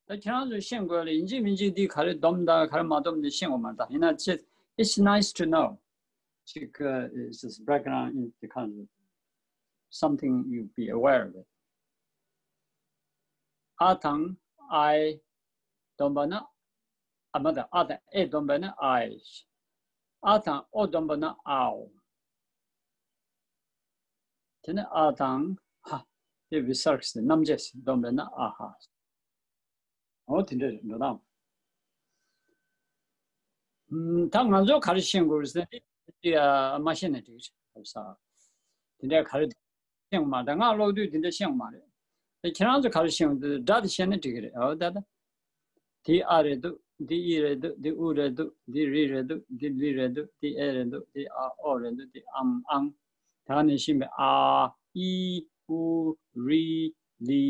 ད་ཁྱེད་རང་ཚོས་ཤེས་དགོས་ལ་ཡིན་གཅིག་མིན་གཅིག་འདི་ག་རེ་བསྡོམས་དང་ག་རེ་མ་བསྡོམས་འདི་ཤེས་དགོས་མ་རེད། ད་ཡིན་ན་ཅི། It's nice to know. ཅིག it's just background in the kind of something you be aware of it. ཨ་དང་ཨའི་བསྡོམས་པ་ན་ཨ་མ་དང་ཨ་དང་ཨེ་བསྡོམས་པ་ན་ཨའི། ཨ་དང་ཨོ་བསྡོམས་པ་ན་ཨའོ། དེ་ནས་ཨ་དང་ཧ། དེ་བི་སར་གི་རྣམ་བཅད་བསྡོམས་པས་ན་ཨ་ཧ། འོ་དེ་འདྲ་རེད་འགྲོ་སྟངས། ད་ང་ཚོ་ག་རེ་ཤེས་དགོས་རེད་ཟེར་ན་དེ་མ་ཤེས་ན་འགྲིག་རེད་ས། དེ་འདྲ་ག་རེ་ཤེས་མ་རེད། ང་ཀློག་དུས་དེ་འདྲ་ཤེས་མ་རེད། དེ་ཁྱེད་རང་ཚོ་ག་རེ་ཤེས་དགོས་འདུག་སྒྲ་དེ་ཤེས་ན་འགྲིག་གི་རེད། འོ་ད་ད། འདི་ཨ་རེད་འདུག་འདི་ཨི་རེད་འདུག་འདི་ཨུ་རེད་འདུག་འདི་རི་རེད་འདུག་འདི་ལི་རེད་འདུག་འདི་ཨེ་རེད་འདུག་འདི་ཨ་ཨོ་རེད་འདུག་འདི་ཨམ་ཨང་། ད་ནས་ཤེས་པའི་ཨ་ཨི་ཨུ་རི་ལི་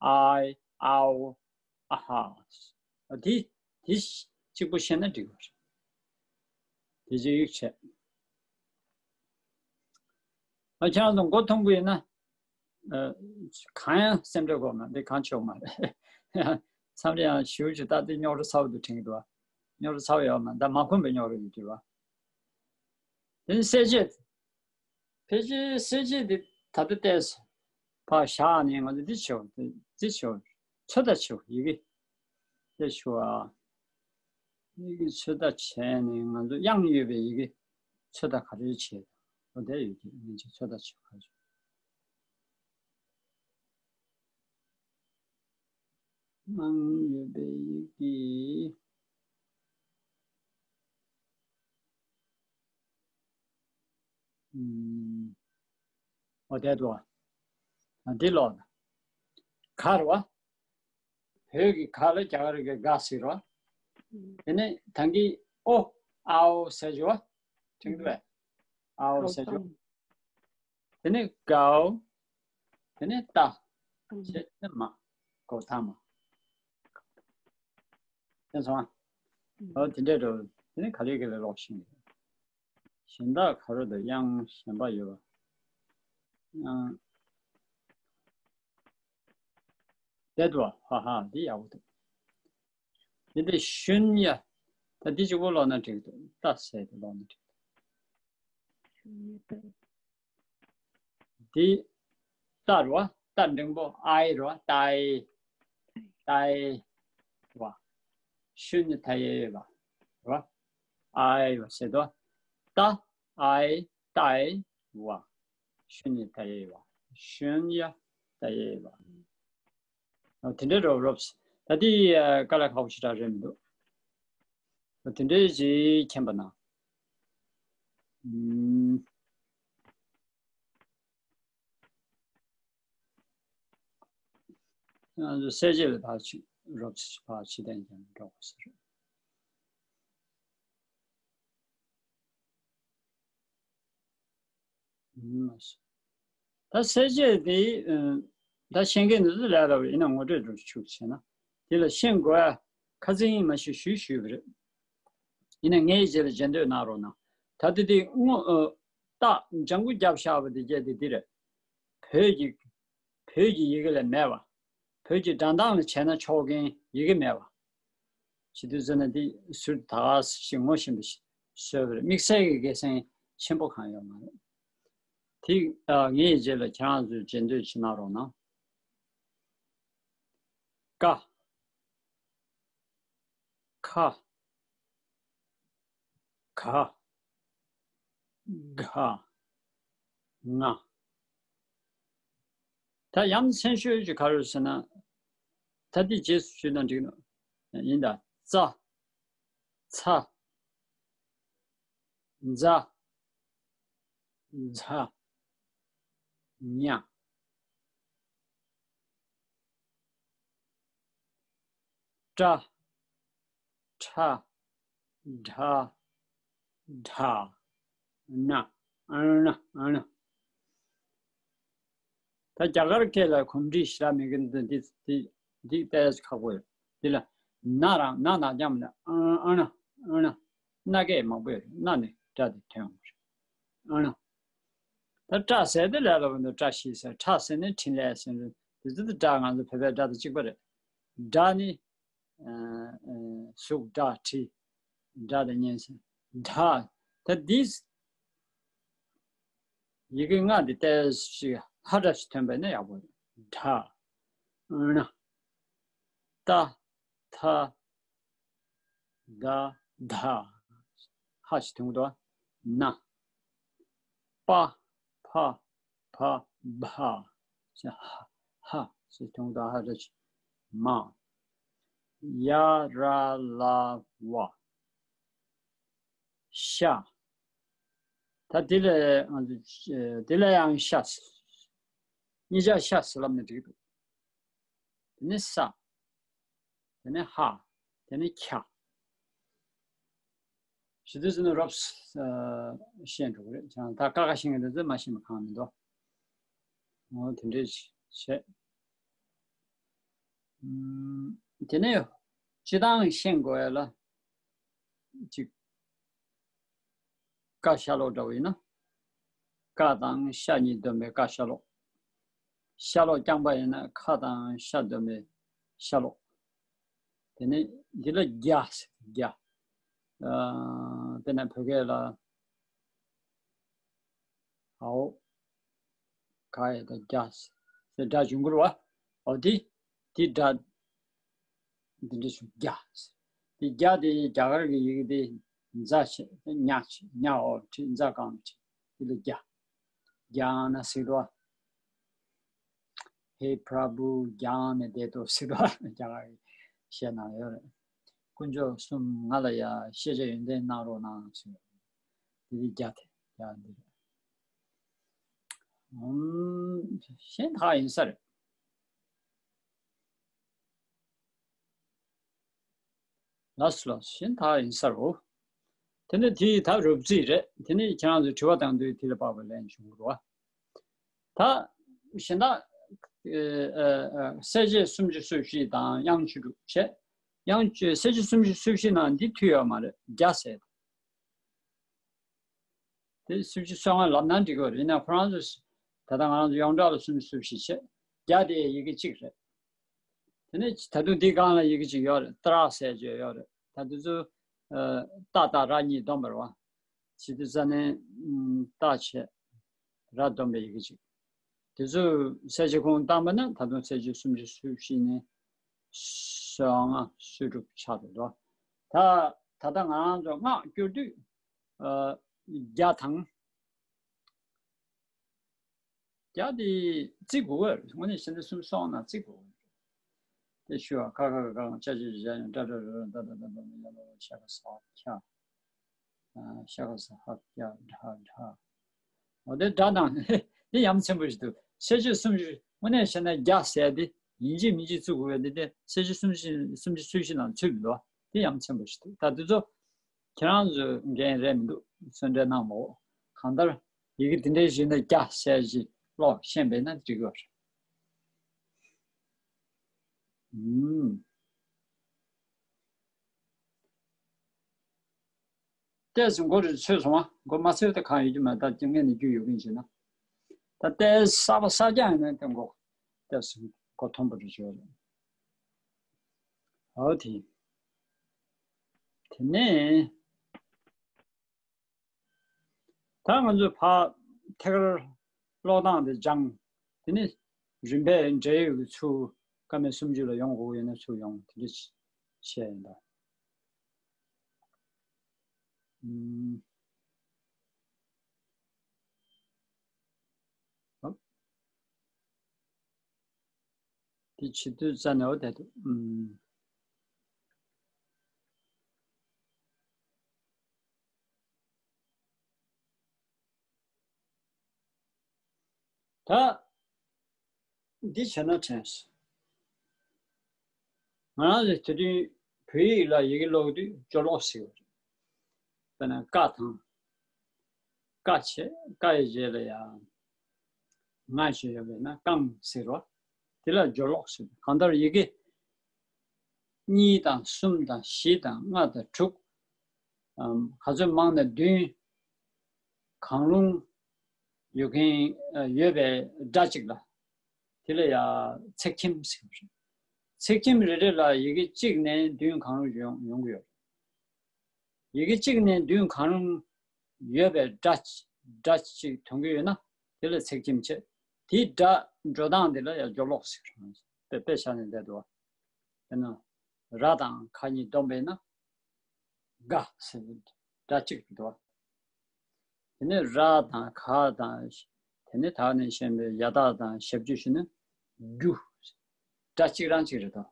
ཨའི་ཨའོ། ཨ་ཧ། དེ་དེ་གཅིག་པོ་ཤེས་ན་འགྲིག་པ་རེད། དེ་གཅིག་བྱས། ཨ་ཁྱེད་རང་ཚོ་མགོ་ཐོན་པོ་ཡིན་ན། ཨ། གང་ཡང་སེམས་ཁྲལ་དགོས་མ་རེད། གང་ཆོག་མ་རེད། མཚམས་རེ་ཡང་ཞེ་པོ་ཅིག་ད་དེ་རྙོག་དྲ་ཚ་པོ་འདུག་དྲན་གྱི་འདུག་བ། རྙོག་དྲ་ཚ་པོ་ཡོད་མ་ད་མ་ཁོམ་པའི་རྙོག་དྲ་ཡོད་ཀྱི་བ། དེ་ནི་གསལ་བྱེད། ཕལ་ཆེར་གསལ་བྱེད་འདི་ད་ལྟ་བལྟས་སོང་། ཕར་བཞག་ནས་ང་ཚོ་འདི་བྱེད་འོ་འདི་བྱེད་འོ། ཚོད་ལྟ་བྱེད་འོ་ཡི་གེ། དེ་ཞུ་བ། ཡི་གེ་ཚོད་ལྟ་བྱས་ནས་ང་ཚོ་དབྱངས་ཡོད་པའི་ཡི་གེ་ཚོད་ལྟ་ག་རེ་བྱེད། འོ་དེ་ཡོད་ཀྱི་ངས་ཅིག་ཚོད་ལྟ་བྱེད་ག་རེ། དབྱངས་ཡོད་པའི་ཡི་གེ། ཨུམ། འོ་དེ་འདུག་བ། འདི་ཀློག་དང་། ག་རེད་བ། བོད་ཀྱི་ག་ལ་རྒྱ་གར་གྱི་ག་ཟེར་བ། དེ་ནས་ད་གིན་ཨོ། ཨའོ་ཟེར་རྒྱུ་བ། དྲན་གྱི་འདུག་བས། ཨའོ་ཟེར་རྒྱུ། དེ་ནས་གའོ། དེ་ནས་ཏ། ཨུམ། བྱས་ནས་མ། གོ་ཐ་མ། དེ་སོང་ཨ། ཨུམ། ཨོ་དེ་འདྲས་འགྲོ། དེ་ནས་ག་ལེ་ག་ལེ་ཀློག་ཤེས་ཀྱི་རེད། གཞན་དག་ག་རེ་དང་དབྱངས་གཞན་པ་ཡོད་པ། དབྱངས། དེ་འདུག་བ། ཧ་ཧ་འདི་ཡག་པོ་འདུག་འདི་འདི་ཤུན་ཡ། ད་འདི་གཅིག་པོ་ཀློག་ན་འགྲིག་འདུག་ཏ་ཟེར་དེ་ཀློག་ན་འགྲིག་འདུག་འདི་ཏ་རེད་བ། ཏ་འགྲེང་བུ་ཨའི་རེད་བ། ཏའི། ཏའི་བ། ཤུན་ཡ་ཏའི་བ། རེད་བ། ཨའི་བ་ཟེར་དུས། ཏ། ཨའི། ཏའི། བ། ཤུན་ཡ་ཏའི་བ། ཤུན་ཡ་ཏའི་བ། ཨ། དེ་འདྲའི་རོབ་རོབ། ད་དེ་ཨ། དཀའ་ལས་ཁག་པོ་ཞེ་དྲག་རེད་མི་འདུག་ཨ། དེ་འདྲའི་ཅིག་མཁྱེན་པ་ན། ཨུམ། ང་ཚོ་གསལ་བྱེད་ལ་ཕར་ཅིག་རོབ་ཙམ་ཕར་ཕྱི་བསྟན་ཀྱང་འགྲོ་དགོས་ས་རེད། ད་གསལ་བྱེད་དེ། ད་ཤེས་མཁན་འདི་ཚོ་ལས་སླ་པོ་ཡིན་ན་ངོ་སྤྲོད་འགྲོ་ཆུག་བྱས་ན། དེ་ལ་ཤེས་དགོས་ཡ་ཁ་སང་ཡིན་མ་ཤེས་ཞུས་ཞུས་པ་རེད། ཡིན་ན་ངའི་རྗེས་ལ་མཇལ་འདོད་གནང་རོགས་གནང་། ད་ལྟ་དེ་སྔོ། ཨ། རྟགས་ལྗང་གུ་བརྒྱབ་བཞག་པ་དེ་གྱད་དེ་འདི་རེད། བོད་ཀྱི། བོད་ཀྱི་ཡི་གེ་ལ་མེད་པ། བོད་ཀྱི་སྒྲ་གདངས་ལ་བྱས་ན་ཆོག་མཁན་ཡི་གེ་མེད་པ། བྱེད་དུས་ཙམ་ན་འདི་ཟུར་ད་ག་ཞིག་ངོ་ཤེས་པ་ཞིག་བཟོས་པ་རེད། དམིགས་བསལ་གྱི་དགེ་མཚན་ཆེན་པོ་གང་ཡོད་མ་རེད། དེ་ངའི་རྗེས་ལ་ཁྱེད་རང་ཚོས་མཇལ་འདོད་བྱེད་གནང་རོགས་གནང་། ཀ། ཁ། ག། གྷ། ང་། ད་ཡ་མཚན་ཤོས་ཀྱི་ག་རེ་ཟེར་ན། ད་འདི་རྗེས་སུ་ཞུས་ན་འགྲིག་ནོ། ཡིན་ད། ཙ། ཚ། ཛ། ཛྷ། ཉ། ཏྲ། ཁྲ། ཌྷ། ཌྷ། ཎ། ཨ་ཎ། ཨ་ཎ། ད་རྒྱ་གར་སྐད་ལ་གོམས་འདྲིས་ཞེ་དྲག་མེད་མཁན་འདི་འདི་འདི་འདི་ཏོག་ཙམ་ཁག་པོ་ཡོད། འདི་ལ་ན་རང་ན་ན་རྐྱང་མ་ནས་ཨ་ཨ་ཎ། ཨ་ཎ། ན་སྐད་མང་པོ་ཡོད་རེད། ན་ནས་སྒྲ་དེ་ཐོན་ཡོང་གི་རེད། ཨ་ཎ། ད་སྐྲ་ཟེར་དེ་ལས་སླ་པོ་འདུག་སྐྲ་ཤད་ཟེར། ཁྲ་ཟེར་ནས་འཕྲིན་ལས་ཟེར་འདུག་དེ་ཚོ་དེ་སྒྲ་ང་ཚོ་བོད་པའི་སྒྲ་དང་གཅིག་པ་རེད། སྒྲ་ནི། ཨ། ཨ། གཟུགས་སྒྲ་དྲི། སྒྲ་དང་སྙན་ཟེར། སྒྲ། ད་འདི་ཡི་གེ་ལྔ་འདི་ཏོག་ཙམ་ཞིག་ཧ་སྒྲ་ཞིག་ཐོན་པ་ཡིན་ན་ཡག་པོ་རེད། ཌྷ། ཎ། ཏ། ཐ། ད། དྷ། ཧ་ཞིག་ཐོན་གྱི་འདུག་ན། པ། ཕ། བ། བྷ། ཧ། ཧ་ཞིག་ཐོན་གྱི་འདུག་ཧ་སྒྲ་ཞིག་མ། ཡ། ར། ལ། ཝ། ཤ། ད་འདི་ལ་ང་ཚོ་འདི་ལ་ཡང་ཤ། གཉིས་ཆ་ཤ་ཟེར་ལབ་ན་འགྲིག་འདུག་དེ་ནས་ས། དེ་ནས་ཧ། དེ་ནས་ཁྱ། ཞེ་དུས་ཟེར་ན་རོབ་ཤེས་འགྲོ་གི་རེད། ད་ཀ་ཁ་ཤེས་མཁན་དེ་ཚོས་མ་ཤེས་པ་གང་མི་འདུག་འོ་དེ་འདྲས་བྱས། ཨུམ། དེ་ནས་སྤྱིར་བཏང་ཤེས་དགོས་ཡ་ལ་ཅིག་ཀ་ཤ་ལོག་འདྲ་བོ་ཡིན་ན། ཀ་དང་ཤ་གཉིས་བསྡོམས་པའི་ཀ་ཤ་ལོག་ཤ་ལོག་རྐྱང་པ་ཡིན་ན་ཁ་དང་ཤ་བསྡོམས་པའི་ཤ་ལོག་དེ་ནས་འདི་ལ་རྒྱ་ཟེར། རྒྱ། ཨ། དཔེར་ན་བོད་སྐད་ལ། ཨའོ། ག་ཡ་ད་རྒྱ་ཟེར་སྒྲ་འབྱུང་གི་རེད་བ། ཨོ་དེ། དེ་སྒྲ། འདི་འདྲ་ཞིག་རྒྱ་ཟེར། དེ་རྒྱ་དེ་རྒྱ་གར་གྱི་ཡི་གེ་དེ་ཛ་བྱས་ཉ་བྱས་ཉ་འོག་བྲིས་ཛ་གང་བྲིས་དེ་ལ་རྒྱ། རྒྱ་ན་ཟེར་བ། ཧེ་པྲ་བྷུ་རྒྱ་ནས་བསྡད་དོ་ཟེར་བ་རྒྱ་གར་གྱི་བཤད་ན་ཡོད་རེད། དཀོན་མཆོག་གསུམ་ང་ལ་ཡ་ཤེས་བྱ་ཡོན་ཏན་གནང་རོགས་གནང་ཟེར། དེ་དེ་རྒྱ་དེ་རྒྱ་འདི་རེད། ཨུམ། གཞན་དག་ཡིན་ས་རེད། ལགས་སོ་ལགས་སོ། གཞན་དག་ཡིན་ས་རེད། དེ་ནས་དེ་ད་རོབ་རྩིས་རེད། དེ་ནས་ཁྱེད་རང་ཚོས་དྲི་བ་བཏང་དུས་དེ་ལ་དཔག་པའི་ལན་བྱུང་དགོས་རེད་བ། ད་གཞན་དག་ཨ་ཨ་ཨ་གསལ་བྱེད་སུམ་ཅུ་སོ་བཞི་དང་དབྱངས་བཅུ་དྲུག་བྱས། དབྱངས་བཅུ་གསལ་བྱེད་སུམ་ཅུ་སོ་བཞི་ནང་འདི་མཐུད་ཡོད་མ་རེད། རྒྱ་ཟེར། དེ་སུམ་ཅུ་སོ་ལྔ་ལབ་ན་འགྲིག་གི་རེད། ཡིན་ན་ཁོ་རང་ཚོས་ད་ལྟ་ང་རང་ཚོ་ཡོངས་གྲགས་ལ་སུམ་ཅུ་སོ་བཞི་བྱས། རྒྱ་དེ་ཡི་གེ་གཅིག་རེད། དེ་ནས་ད་དུང་འདི་སྒང་ལ་ཡི་གེ་གཅིག་ཡོད་རེད། ཏྲ་ཟེར་གྱི་ཡོད་རེད། ད་དུང་ཚོ་ཏ་དང་ར་གཉིས་བསྡོམས་པ་རེད་བ། བྱེད་དུས་ཙ་ནས་ཏ་བྱས་ར་བསྡོམས་པའི་ཡི་གེ་གཅིག་དེ་ཚོ་གསལ་བྱེད་ཁུངས་བཏང་པ་ན་ད་དུང་གསལ་བྱེད་སུམ་ཅུ་སོ་བཞི་ནས་སོ་ལྔ་སོ་དྲུག་ཆགས་འགྲོ་འདུག་ད་ད་ལྟ་ང་རང་ཚོ་སྔགས་བསྒྱུར་དུས་ཨ་རྒྱ་དང་། རྒྱ་དེ་བརྩི་དགོས་པ་རེད། དངོས་གནས་བཤད་ན་སུམ་སོང་ན་བརྩི་དགོས་པ་རེད། དེ་ཞུ་བ་ཁ་ཁ་ཁ་ཁ་ཅ་ཅི་ཅི་ཅ་ཡང་ཏྲ་ཏྲ་ར་ར་ད་ད་ད་ད་ད་ཡ་ལ་ལ་ཤ་ཁ་ས་ཁྱ། ཤ་ཁ་ས་ཧ་ཀྱ་དྲ་དྲ། འོ་དེ་སྒྲ་དང་དེ་ཡ་མཚན་པོ་ཞིག་འདུག་གསལ་བྱེད་སུམ་ཅུ་དངོས་གནས་བཤད་ན་རྒྱ་ཟེར་དེ་ཡིན་གཅིག་མིན་གཅིག་བརྩི་དགོས་པ་དེ་དེ་གསལ་བྱེད་སུམ་ཅུ་སུམ་ཅུ་སོ་བཞི་ནང་ཚུད་མི་འདུག་དེ་ཡ་མཚན་པོ་ཞིག་འདུག་ད་དེ་ཚོ་ཁྱེད་རང་ཚོས་འགན་རེད་མི་འདུག་གསོལ་འདྲེན་གནང་མོ། གང་ལྟར་ཡི་གེ་འདི་འདྲའི་ཞིག་ན་རྒྱ་གསལ་བྱེད་ཀློག་ཤེས་པས་ན་འགྲིག་གི་རེད། ཨུམ། ཏོག་ཙམ་མགོ་རུ་ཚོས་སོང་བ། མགོ་མ་ཚོས་ཏེ་གང་ཡོད་ཀྱི་མ་ད་ཀྱི་ངས་ནི་རྒྱུས་ཡོད་ཀྱིན་བྱས་ན། ད་ཏོག་ཙམ་གསར་པ་གསར་རྐྱང་ཡིན་ན་ཏེ་མགོ་ཏོག་ཙམ་མགོ་མཐོན་པོ་རུ་བྱོས་རེད། འོ་དེ། དེ་ནས་ད་ང་ཚོས་ཕར་ཐད་ཀར་ཀློག་སྟངས་དེ་སྦྱངས། དེ་ནས་རིམ་པས་འབྲེལ་ཡོད་ཀྱི་ཚུལ་ཀ་མད་སུམ་ཅུ་ལ་ཡོང་དགོས་ཡོད་ན་ཚུར་ཡོང་དེ་འདྲ་བྱས་ཡིན་ད། ཨུམ། འོ། དེ་བྱེད་དུས་རྩ་ནས་འོ་དེ་འདུག་ཨུམ། ད། འདི་བྱས་ན་དྲན། ང་རང་ཚོ་དེ་དུས་བོད་ཡིག་ལ་ཡི་གེ་ཀློག་དུས་སྦྱོར་ཀློག་ཟེར་བ་རེད། དཔེར་ན་ཀ་དང་། ཀ་བྱས་ཀ་ཡི་རྗེས་ལ་ཡང་ང་ཞིག་ཡོད་པས་ན་རྐང་ཟེར་བ། དེ་ལ་སྦྱོར་ཀློག་ཟེར། གང་ལྟར་ཡི་གེ་གཉིས་དང་གསུམ་དང་བཞི་དང་ལྔ་དང་དྲུག་ཨམ། ག་ཚོད་མང་ན་བདུན་གང་རུང་ཡོད་མཁན་ཡོད་པའི་སྒྲ་གཅིག་ལ། དེ་ལ་ཡང་ཚེག་ཁྱིམ་ཟེར་བ་རེད། ཚེག་ཁྱིམ་རེ་རེ་ལ་ཡི་གེ་གཅིག་ནས་བདུན་གང་རུང་ཡོང་ཡོང་གི་ཡོད་རེད། ཡི་གེ་གཅིག་ནས་བདུན་གང་རུང་ཡོད་པའི་སྒྲ་སྒྲ་གཅིག་ཐོན་གྱི་ཡོད་ན་དེ་ལ་ཚེག་ཁྱིམ་བྱས། དེའི་སྒྲ་འགྲོ་སྟངས་དེ་ལ་ཡང་སྦྱོར་ཀློག་ཟེར་བ་རེད། དཔེ་དཔེ་བཞག་ནས་བསྡད་འདུག་བ། དཔེར་ན། ར་དང་ག་གཉིས་བསྡོམས་པས་ན། དགའ་ཟེར་བའི་སྒྲ་གཅིག་འདུག་དེ་ནས་ར་དང་ག་དང་། དེ་ནས་དག་ནས་གཞན་པའི་ཡ་དག་དང་ཞབས་ཀྱུ་ཞུ་ན། རྒྱུ། སྒྲ་གཅིག་རང་གཅིག་རེད་དོ།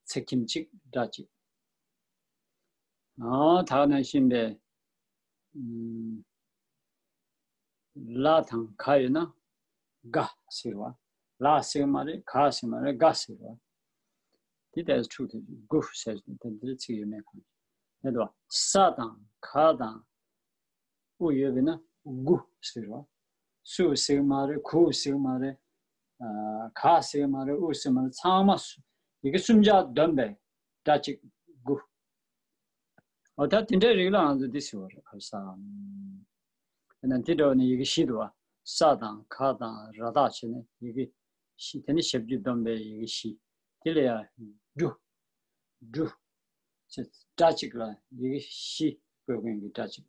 ཚེག་ཁྱིམ་གཅིག་སྒྲ་གཅིག་ཨ། དག་ནས་གཞན་པའི། ཨུམ། ལ་དང་ག་ཡོད་ན། དགའ་ཟེར་བ། ལ་ཟེར་མ་རེད། ག་ཟེར་མ་རེད། དགའ་ཟེར་བ། དེ་ལྟར་འཁྲུག་དེ་དགུ་ཟེར་དེ་འདིར་ཚིག་ཡོད་མེད་གང་ཡོད་དོ། ས་དང་ག་དང་ཨུ་ཡོད་པས་ན་དགུ་ཟེར་བ། སུ་ཟེར་མ་རེད། གུ་ཟེར་མ་རེད། ཨ། ག་ཟེར་མ་རེད། ཨུ་ཟེར་མ་རེད། ཚང་མ་སུ་ ཡི་གེ་སུམ་བརྒྱ་བསྡོམས་པའི་སྒྲ་གཅིག་དགུ། འོ་ད་དེ་འདྲའི་རིགས་ལ་ང་ཚོས་འདི་ཟེར་བ་རེད། ཁ་སང་། ཡིན་ན་འདི་འདྲ་བ་ནི་ཡི་གེ་བཞི་འདུག་བ། ས་དང་ག་དང་ར་བཏགས་བྱས་ནས་ཡི་གེ་བཞི། དེ་ནི་ཞབས་ཀྱུ་བསྡོམས་པའི་ཡི་གེ་བཞི། དེ་ལ་ཡང་འབྲུ། འབྲུ། ཅེས་སྒྲ་གཅིག་ལ་ཡི་གེ་བཞི་བཀོད་མཁན་གྱི་སྒྲ་གཅིག།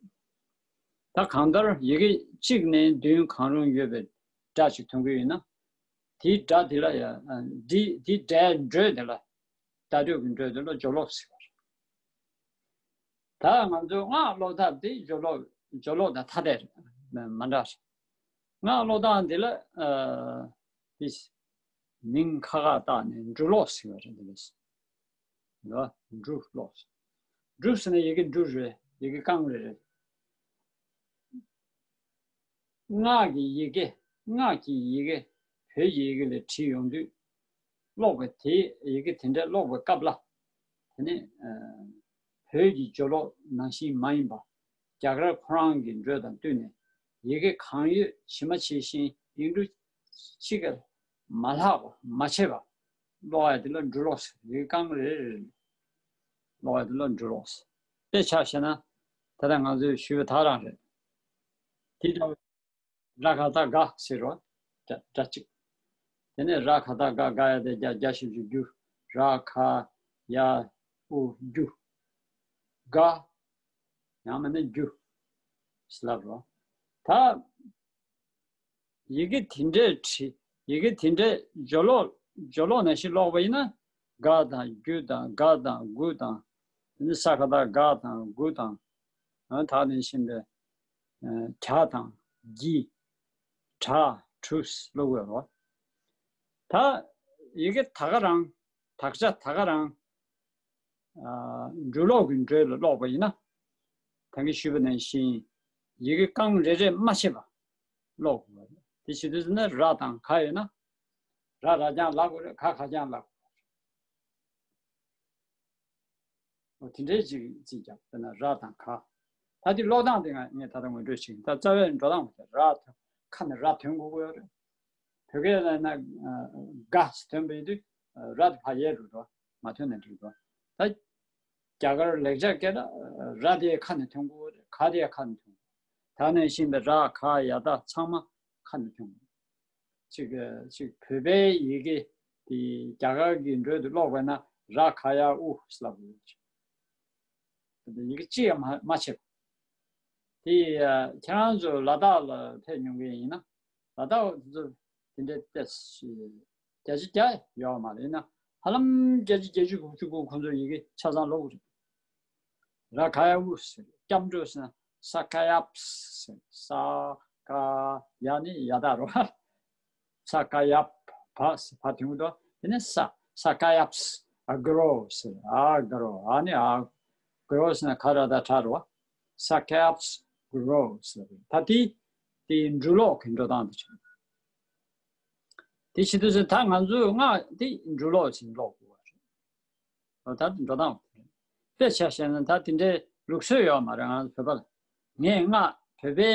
ད་གང་ལྟར་ཡི་གེ་གཅིག་ནས་བདུན་གང་རུང་ཡོད་པའི་སྒྲ་གཅིག་ཐོན་གྱི་ཡོད་ན། དེའི་སྒྲ་དེ་ལ་ཡང་འདི་དེའི་སྒྲའི་འགྲོས་དེ་ལ། བརྡ་སྤྲོད་ཀྱི་འགྲོས་དེ་ལ་སྦྱོར་ཀློག་ཟེར་བ་རེད། ད་ང་ཚོའི་སྔགས་ཀློག་ཐབས་དེ་སྦྱོར་ཀློག་སྦྱོར་ཀློག་དང་ཐ་དད་རེད། མ་འདྲ་རེད། སྔགས་ཀློག་སྟངས་འདི་ལ་ཨ་དེ་མིང་ཁ་ཁ་བཏགས་ནས་འབྲུ་ཀློག་ཟེར་བ་རེད། འདི་ལ་ཟེར་བ་འབྲུ་ཀློག་ཟེར། འབྲུ་ཟེར་ན་ཡི་གེ་འབྲུ་རེད། ཡི་གེ་རྐང་རེ་རེད། སྔགས་ཀྱི་ཡི་གེ་སྔགས་ཀྱི་ཡི་གེ་བོད་ཀྱི་ཡི་གེ་ལ་བྲིས་ཡོང་དུས། ཀློག་པ་དེ་ཡི་གེ་དེ་འདྲ་ཀློག་པའི་སྐབས་ལ། དེ་ནས་ཨ་བོད་ཀྱི་སྦྱོར་ཀློག་ནང་བཞིན་མ་ཡིན་པ། རྒྱ་གར་ཁོ་རང་གི་འགྲོས་དང་བསྟུན་ནས་ཡི་གེ་གང་ཡོད་ཇི་མ་ཇི་བཞིན་ཡིག་འབྲུ་གཅིག་གིས་མ་ལྷག་པ་མ་ཆད་པ་ཀློག་ཡ་དེ་ལ་འབྲུ་ཀློག་ཟེར། ཡི་གེ་རྐང་རེ་རེ་ཀློག་ཡ་དེ་ལ་འབྲུ་ཀློག་ཟེར། དཔེ་ཆ་བཞག་ན་ད་ལྟ་ང་ཚོས་ཞུས་པ་དག་རང་རེད། དེ་ལྟ་བུ། ར་ག་བཏགས་ག་ཟེར་རོ། སྒྲ་སྒྲ་གཅིག་དེ་ནས་ར་ག་བཏགས་ག། ག་ཡ་བཏགས་གྱ། གྱ་ཞབས་ཀྱུ་གྱུ། ར་ག་ཡ་ཨུ་གྱུ། ག་ཡང་མིན་ན་གྱུ་ཟེར་ལབ་རོ། ད་ཡི་གེ་དེ་འདྲས་བྲིས། ཡི་གེ་དེ་འདྲས་སྦྱོར་ཀློག་སྦྱོར་ཀློག་ནང་བཞིན་ཀློག་པ་ཡིན་ན། ག་དང་གྱུ་དང་ག་དང་གུ་དང་། དེ་ནས་ས་ག་བཏགས་ག་དང་གུ་དང་། ཨ་ད་ནས་བཞིན་པའི་ཨ་གྱ་དང་གྱི། གྲ། གྲུ་ཟེར་ཀློག་དགོས་རོ། ད་ཡི་གེ་ད་ག་རང་དག་ཆ་ད་ག་རང་ཨ་འབྲུ་ཀློག་གི་འགྲོས་ལ་ཀློག་པ་ཡིན་ན། ད་གིན་ཞུས་པ་ནང་བཞིན་ཡི་གེ་རྐང་རེ་རེ་མ་ཆད་པ་ཀློག་དགོས་རེད། དེ་བྱེད་དུས་ན་ར་དང་ག་ཡོད་ན། ར་ར་རྐྱང་ལབ་དགོས་རེད། ག་ག་རྐྱང་ལབ་དགོས་རེད། འོ་དེ་འདྲའི་ཅིག་ཅིག་ཀྱང་དཔེར་ན་ར་དང་ག། ད་དེ་ཀློག་སྟངས་དེ་ང་ངས་ད་ལྟ་ངོ་སྤྲོད་བྱེད་ཀྱི་ཡིན། ད་རྩ་བའི་འགྲོ་སྟངས་དེ་ར་ཁ་ནས་ར་ཐོན་དགོས་ཀྱི་ཡོད་རེད། བོད་སྐད་ལ་ན་ག་ཐོན་པ་ཡིན་དུས་ར་དེ་ཕར་ཡལ་འགྲོ་འགྲོ། མ་ཐོན་ན་འགྲིག་འགྲོ། ད་རྒྱ་གར་ལེགས་སྦྱར་སྐད་ལ་ར་དེ་ཁ་ནས་ཐོན་དགོས་རེད། ག་དེ་ཁ་ནས་ཐོན་དགོས། ད་ནས་བཞིན་པའི་ར་ག་ཡ་ད་ཚང་མ་ཁ་ནས་ཐོན་དགོས། ཅིག་ཅིག་བོད་པའི་ཡི་གེ་དེ་རྒྱ་གར་གྱི་འགྲོས་དུ་ཀློག་པ་ན་ར་ག་ཡ་ཨུ་ཟེར་ལབ་དགོས། ཡི་གེ་གཅིག་ཡང་མ་མ་ཆད། དེ་ཁྱེད་རང་ཚོ་ལ་དྭགས་ལ་ཕེབས་མྱོང་མཁན་ཡིན་ན། ལ་དྭགས་ཚོ་དེ་འདྲའི་ཏེ་བརྒྱ་ཆ་བརྒྱ་ཡོད་མ་རེད། ཡིན་ན་ཧ་ལམ་བརྒྱ་ཆ་བརྒྱད་ཅུ་དགུ་བཅུ་གོ་ཁོང་ཚོ་ཡི་གེ་ཆ་ཚང་ཀློག་གི་རེད། ར་ག་ཡ་ཨུ་ཟེར། སྐྱབས་འགྲོ་ཟེར་ན་ས་ཀ་ཡབ་ཟེར། ས་ཀ་ཡ་ནི་ཡ་ད་རོ། ས་ཀ་ཡབ་བ་ཟེར་བ་དེ་མོ་དོ། དེ་ནས་ས་ས་ཀ་ཡབ་ཨ་ག་རོ་ཟེར། ཨ་ག་རོ། ཨ་ནི་ཨ་ག་རོ་ཟེར་ན་ག་ར་ད་ཁྲ་རོ། ས་ཀ་ཡབ་ག་རོ་ཟེར། ད་དེ་དེ་འབྲུ་ཀློག་གི་འགྲོ་སྟངས་དེ་བྱུང་། དེ་བྱེད་དུས་ད་ང་ཚོས་སྔགས་དེ་འབྲུ་ཀློག་ཅིག་ཀློག་དགོས་པ་རེད། ད་འགྲོ་སྟངས་དེ་རེད། དཔེ་ཆ་བཞག་ན་ད་དེ་འདྲའི་ལུགས་སྲོལ་ཡོད་མ་རེད། ང་ཚོ་བོད་པ་ལ། ངས་སྔགས་བོད་པའི་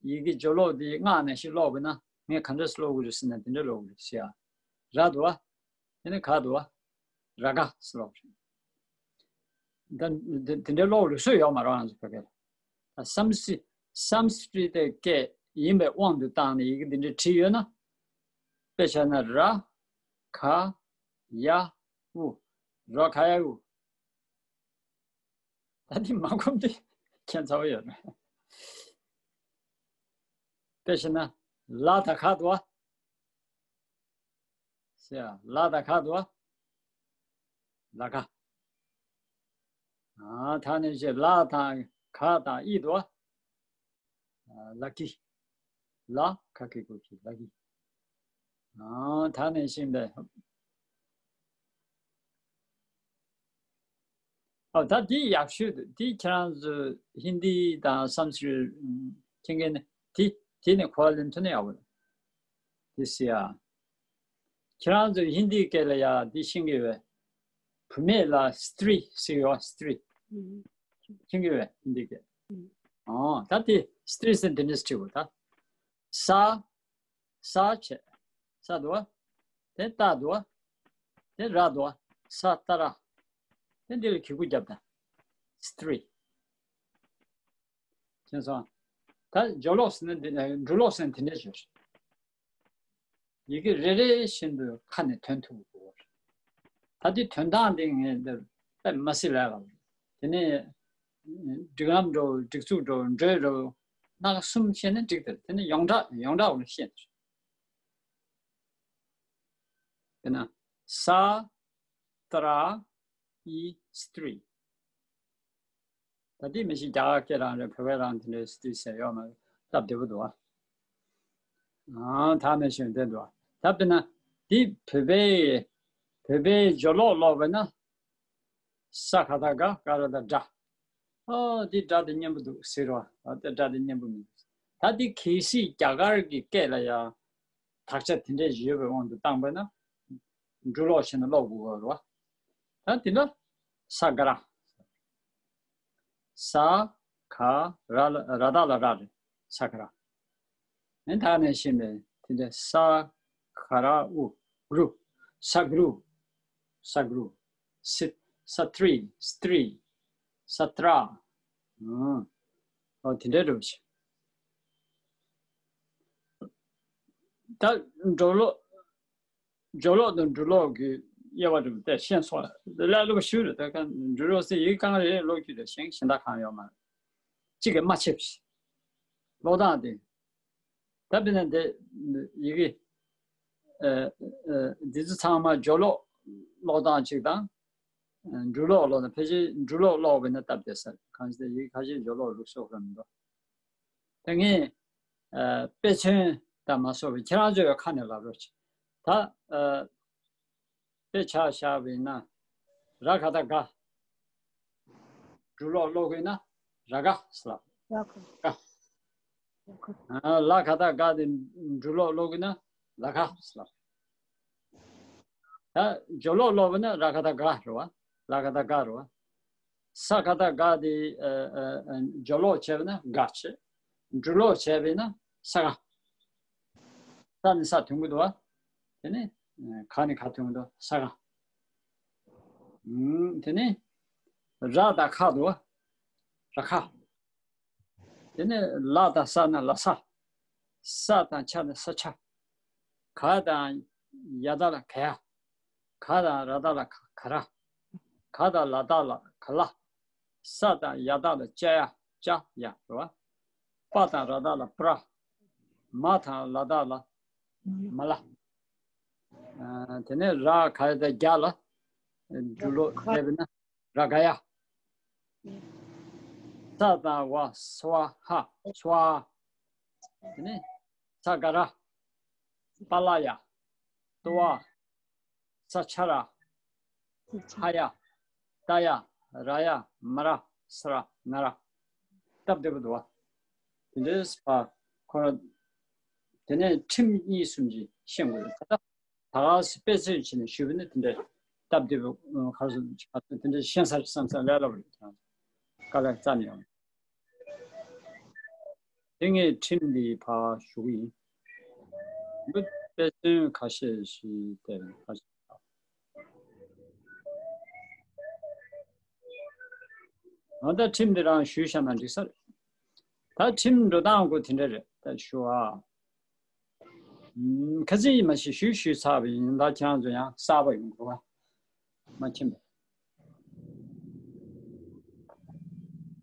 ཡི་གེ་སྦྱོར་ཀློག་འདི་སྔགས་ནང་བཞིན་ཀློག་དགོས་ན་ངས་ག་འདྲས་ཀློག་དགོས་རེད་ཟེར་ན། དེ་འདྲས་ཀློག་དགོས་རེད་ཟེར་ཡ། ར་འདུག་བ། དེ་ནས་ག་འདུག་བ། ར་ག་ཟེར་ཀློག་རེད། ད་དེ་དེ་འདྲའི་ཀློག་ལུགས་སྲོལ་ཡོད་མ་རེད་ང་ཚོ་བོད་སྐད་ལ། ད་སཾ་སྐྲི་སཾ་སྐྲི་ཏའི་སྐད་ཡིན་པའི་དབང་དུ་བཏང་ནས་ཡི་གེ་འདི་འདྲ་བྲིས་ཡོད་ན། དཔེ་བྱས་ན་ར་ག་ཡ་ཨུ། ར་ག་ཡ་ཨུ། ད་འདི་མ་གོམས་དེ་ཁྱད་མཚར་པོ་ཡོད་རེད། དཔེ་བྱས་ན་ལ་དང་ག་འདུག་བ། ཟེར་ཡ། ལ་དང་ག་འདུག་བ། ལ་ག། ཨ་ད་ནས་བྱས་ལ་དང་ག་དང་ཨི་འདུག་བ། ལ་ཀི། ལ་ཁ་ཀི་གུ་ཀི། ལ་ཀི། ཨ་ད་ནས་བྱས་པས། ཨ་ད་འདི་ཡག་ཤོས་འདུག་འདི་ཁྱེད་རང་ཚོ་ཧིན་དི་དང་སཾ་སྐྲི་མཁྱེན་མཁན་ནི་དེ་དེ་ནས་གོ་བ་ལེན་ཐུབ་ན་ཡག་པོ་རེད། དེ་སི་ཡ། ཁྱེད་རང་ཚོ་ཧིན་དི་སྐད་ལ་ཡ་འདི་ཤེས་ཀྱི་ཡོད། བུད་མེད་ལ་སི་ཏྲི་ཟེར་ཡོད། སི་ཏྲི། ཤེས་ཀྱི་ཡོད་ཧིན་དི་སྐད། ཨོ་ད་དེ་སི་ཏྲི་ཟེར་འདི་འདྲས་བྲིས་པ་ད། ས། ས་བྱས། ས་འདུག་བ། དེ་ཏ་འདུག་བ། དེ་ར་འདུག་བ། ས་ཏ་ར། དེ་འདི་ལ་གི་གུ་རྒྱབ་དང་། སི་ཏྲི། མཁྱེན་སོང་། ད་སྦྱོར་ཀློག་ཟེར་ན་འདི་ནས་འབྲུ་ཀློག་ཟེར་ན་དེ་འདྲས་ཞིག་རེད། ཡི་གེ་རེ་རེ་བཞིན་དུ་ཁ་ནས་ཐོན་ཐུབ་དགོས། ད་དེ་ཐོན་སྟངས་དེ་ངས་འདིར་དཔེ་མ་སྲིད་ལས་སླ་བ་རེད། དེ་ནས་སྒྲིག་ལམ་འགྲོ། སྒྲིག་ཚུགས་འགྲོ། འགྲོས་འགྲོ། སྣ་ཁ་གསུམ་ཤེས་ན་འགྲིག་སྟེར། དེ་ནས་ཡོངས་གྲགས་ཡོངས་གྲགས་འོག་ལ་ཤེས་ཏེ། དེ་ན་ས། ཏ་ར། ཨི། སི་ཏྲི། ད་དེ་མི་ཤེས། རྒྱ་གར་སྐད་རང་རེད། བོད་སྐད་རང་དེ་འདྲའི་སི་ཏྲི་ཟེར་ཡོད་མ་རེད། སྟབས་བདེ་པོ་འདུག་ཨ། ཨང་། ད་མི་ཤེས་དེ་འདུག་ཨ། ད་དཔེར་ན་དེ་བོད་པའི་བོད་པའི་སྦྱོར་ཀློག་ཀློག་པ་ན། ས་ག་བཏགས་སྒ། ག་ར་བཏགས་སྒྲ། ཨོ་དེ་སྒྲ་དེ་སྙན་པོ་འདུག་ཟེར་རོ། ཨ་དེ་སྒྲ་དེ་སྙན་པོ་མི་འདུག། ད་དེ་གལ་སྲིད་རྒྱ་གར་གྱི་སྐད་ལ་ཡང་དག་ཆ་དེ་འདྲས་ཡོད་པའི་དབང་དུ་བཏང་པ་ན། འབྲུ་ཀློག་བྱས་ན་ཀློག་དགོས་པ་རེད་བ། ད་དེ་ལ་ས་ག་ར། ས་ག་ར་ལ་ར་བཏགས་ལ་ར་རེད། ས་ག་ར། ཨེ་ད་ནས་ཤེས་མེད། དེ་འདྲ་ས་ག་ར་ཨུ་རུ། ས་ག་རུ། ས་ག་རུ། སི་ས་ཏྲི། སི་ཏྲི། ས་ཏྲ། ཨོ་དེ་འདྲ་འགྲོ་ཞིག། ད་འབྲུ་ཀློག་སྦྱོར་ཀློག་དང་འབྲུ་ཀློག་གི་དབྱེ་བ་འདྲ་པོ་དེ་ཤེས་སོང་། ལས་སླ་པོ་ཞིག་རེད། ད་ག་འབྲུ་ཀློག་ཟེར་ཡི་གེ་གང་རེད་ཀློག་རྒྱུ་རེད། གཞན་གཞན་དག་གང་ཡོད་མ་རེད། གཅིག་གིས་མ་ཆད་པ་ཞིག། ཀློག་སྟངས་དེ། ད་དཔེར་ན་འདི་ཡི་གེ་ཨ་ཨ་འདི་ཚོ་ཚང་མ་སྦྱོར་ཀློག་ཀློག་སྟངས་གཅིག་དང་། འབྲུ་ཀློག་ཀློག་ན་ཕལ་ཆེར་འབྲུ་ཀློག་ཀློག་པ་ཡིན་ན་སྟབས་བདེ་ས་རེད། གང་ཞིག་ད་ཡི་གེ་ཁ་ཤས་སྦྱོར་ཀློག་ལུགས་སྲོལ་ཁོ་རང་མི་འདུག། ད་ངས་ཨ་དཔེ་མཚོན་དང་མ་སོགས་པའི་ཁྱེད་རང་ཚོའི་ཁ་ནས་ལབ་རོགས་བྱེད། ད་ཨ་དཔེ་ཆ་བཞག་པ་ཡིན་ན། ར་ག་བཏགས་རྒ། འབྲུ་ཀློག་ཀློག་དགོས་ན་ར་ག་ཟེར་ལབ། ར་ག། ག། ཨ་ལ་ག་བཏགས་ལྒ་དེ་འབྲུ་ཀློག་ཀློག་དགོས་ན་ལ་ག་ཟེར་ལབ། ད་སྦྱོར་ཀློག་ཀློག་པ་ན་ར་ག་བཏགས་རྒ་རེད་བ། ལ་ག་བཏགས་རྒ་རེད་བ། ས་ག་བཏགས་སྒ་དེ་ཨ་ཨ་ཨ་སྦྱོར་ཀློག་བྱས་པ་ན་སྒ་བྱས། འབྲུ་ཀློག་བྱས་པ་ན་ས་ག། ས་ནས་ས་ཐོན་གྱི་འདུག་བ། དེ་ནས་ག་ནས་ག་ཐོན་གྱི་འདུག། ས་ག། ཨུམ། དེ་ནས་ར་དང་ཁ་འདུག་བ། ར་ཁ། དེ་ནས་ལ་དང་ས་ན་ལ་ས། ས་དང་ཆ་ན་ས་ཆ། ག་དང་ཡ་བཏགས་ལ་ག་ཡ། ག་དང་ར་བཏགས་ལ་ག་ག་ར། ག་དང་ལ་བཏགས་ལ་ག་ལ། ས་དང་ཡ་བཏགས་ལ་ཅ་ཡ་ཅ་ཡ་རེད་བ། པ་དང་ར་བཏགས་ལ་པྲ། མ་དང་ལ་བཏགས་ལ་མ་ལ། ཨ་དེ་ནས་ར་ག་ཡ་བཏགས་རྒ་ལ། འབྲུ་ཀློག་བྱས་པ་ན་ར་ག་ཡ། ས་དང་བ་སྭཱ་ཧཱ་སྭཱ་ཧཱ། དེ་ནས་ས་ག་ར། པ་ལ་ཡ། ཏོ་བ། ས་ཆ་ར། ཧ་ཡ། ཏ་ཡ། ར་ཡ། མ་ར། ས་ར། ན་ར། སྟབས་བདེ་པོ་འདུག་བ། དེ་འདྲའི་ས་ཁོ་ར། དེ་ནས་ཁྲིམས་གཉིས་གསུམ་ཅིག་ཤེས་དགོས་རེད། ད་ད་ག་སེ་དཔེ་མཚོན་བྱས་ནས་ཞུས་པ་ནི་དེ་འདྲའི་སྟབས་བདེ་པོ་ག་རེ་ཟེར། དེ་འདྲའི་ཤེས་ས་བསམ་ས་ལས་སླ་པོ་རེད། དཀའ་ལས་རྩ་ནས་ཡོང་། དེ་ངས་ཁྲིམས་འདི་ཕར་ཞུ་གི་ཡིན། འདི་དཔེ་མཚོན་ཁ་ཤས་ཤིག་དེ་ཁ་ཤས། ཨ་ད་ཁྲིམས་འདི་རང་ཞུས་བཞག་ན་འགྲིག་ས་རེད། ད་ཁྲིམས་འགྲོ་སྟངས་སྐོར་དེ་འདྲ་རེད། ད་ཞུ་ཨ། ཨུམ། ཁ་སང་ཡིན་མ་ཤེས། ཞུས་ཞུས་ཚར་བ་ཡིན། ད་ཁྱེད་རང་ཚོ་ཡང་གསར་པ་ཡོང་དགོས་པ་མ་མཁྱེན་པས།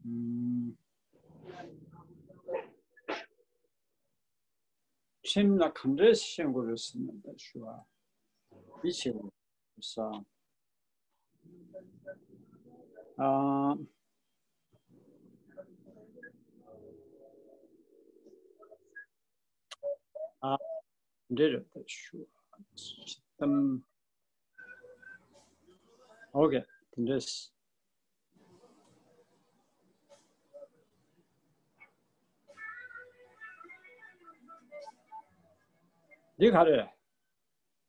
ཨུམ། ཁྲིམས་ལ་ག་འདྲས་ཤེས་དགོས་རེད་ཟེར་ན་ད་ཞུ་ཨ། འདི་བྱེད་དགོས་ས། ཨ། ཨ། འདི་རེད་ད་ཞུ་ཨ། ཁྲིམས། ཨོ་ཁེ། དེ་འདྲས། འདི་ག་རེ་རེད།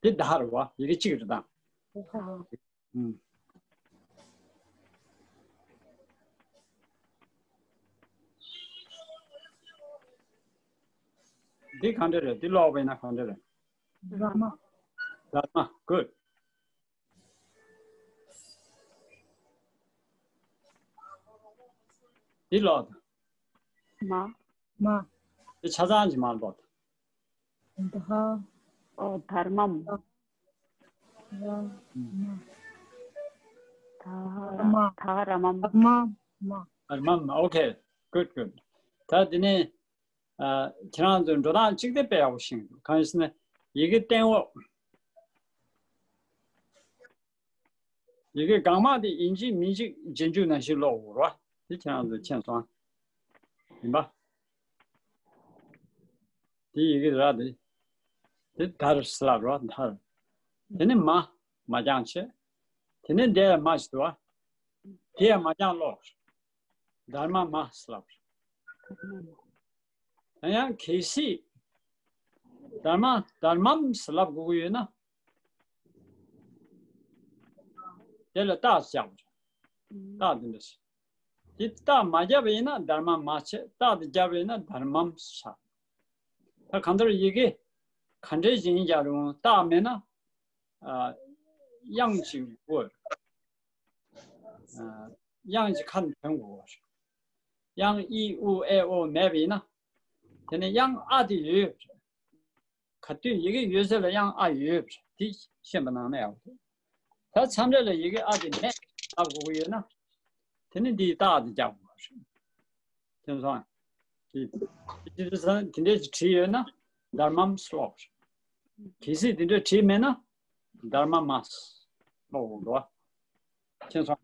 འདི་ད་རེད་བ། ཡི་གེ་གཅིག་རེད་ད། ཨུམ། འདི་ག་འདྲ་རེད། འདི་ཀློག་པ་ཡིན་ན་ག་འདྲ་རེད། ར་མ། ར་མ། Good. འདི་ཀློག་དང་། མ། མ། འདི་ཆ་ཚང་གཅིག་མར་ཀློག་དང་། དྷ། ཨོ། དྷརྨམ། དྷརྨ། དྷ། དྷརྨ། དྷརྨམ། དྷརྨ། དྷརྨམ། Okay, good, good. ད་འདི་ནས། ཨ། ཁྱེད་རང་ཚོས་འགྲོ་སྟངས་གཅིག་དེ་དཔེ་ཡག་པོ་ཤེས་འདུག་གང་ཡིན་ཟེར་ན། ཡི་གེ་སྟེང་འོག་ཡི་གེ་གང་མང་དེ་ཡིན་གཅིག་མིན་གཅིག་རྗེས་འཇུག་ནང་བཞིན་ཀློག་དགོས་རེད་བ། དེ་ཁྱེད་རང་ཚོས་མཁྱེན་སོང་། ཡིན་པ། དེ་ཡི་གེ་ར་དེ། དེ་དྷར་ཟེར་ལབ་རེད་བ། དྷར། དེ་ནས་མ། མ་རྐྱང་བྱས། དེ་ནས་འདི་ཡང་མ་ཞིག་འདུག་བ། དེ་ཡང་མ་རྐྱང་ཀློག་དྷརྨ་མ་ཟེར་ལབ། ད་ཡང་གལ་སྲིད་དྷརྨ། དྷརྨམ་ཟེར་ལབ་དགོས་ཀྱི་ཡོད་ན། དེ་ལ་རྟགས་བཞག་པ་རེད། རྟགས་འདི་འདྲ་ཞིག་དེ་རྟགས་མ་བརྒྱབ་པ་ཡིན་ན་དྷརྨ་མ་བྱས། རྟགས་དེ་བརྒྱབ་པ་ཡིན་ན་དྷརྨམ་ཟེར་བྱ། ད་གང་ལྟར་ཡི་གེ་ག་འདྲས་ཞིག་ཡིན་ཀྱང་རུང་རྟགས་མེད་ན། ཨ། དབྱངས་ཅིག་དགོས། ཨ། དབྱངས་ཅིག་ཁ་ནས་ཐོན་དགོས་པ་རེད། དབྱངས་ཨི་ཨུ་ཨེ་ཨོ་མེད་པ་ཡིན་ན། དེ་ནས་དབྱངས་ཨ་དེ་ཡོད་པ་རེད། ག་དུས་ཡི་གེ་ཡོད་ཚད་ལ་དབྱངས་ཨ་ཡོད་པ་རེད། དེ་ཤེས་པ་ནང་ན་ཡག་པོ་འདུག་ད་མཚམས་རེ་ལ་ཡི་གེ་ཨ་དེ་མེད་ལབ་དགོས་ཀྱི་ཡོད་ན། དེ་ནི་འདིའི་རྟགས་དེ་རྒྱག་དགོས་པ་རེད། མཁྱེན་སོང་། དེ་དེ་དེ་དེ་འདྲས་ཀྱི་བྲིས་ཡོད་ན་དྷརྨམ་ཟེར་ཀློག་རེད། གལ་སྲིད་དེ་འདྲས་བྲིས་མེད་ན་དྷརྨ་མ་ཟེར་ཀློག་དགོས་འདུག་མཁྱེན་སོང་།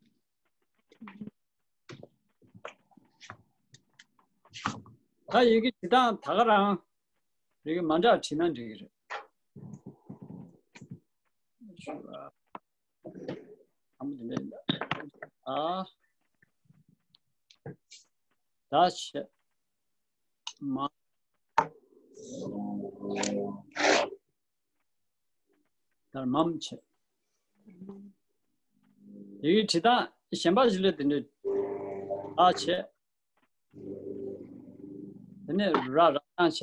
ད་ཡི་གེ་བྲིས་སྟངས་ད་ག་རང་། ཡི་གེ་མ་འདྲ་བྲིས་ན་འགྲིག་གི་རེད། ཨ། ད་བྱས། མ། དྷརྨམ་བྱས། ཡི་གེ་བྲིས་སྟངས་གཞན་པ་ཞིག་ལ་དེ་འདྲའི། ཨ་བྱས། དེ་ནས་ར་ར་དང་བྱས།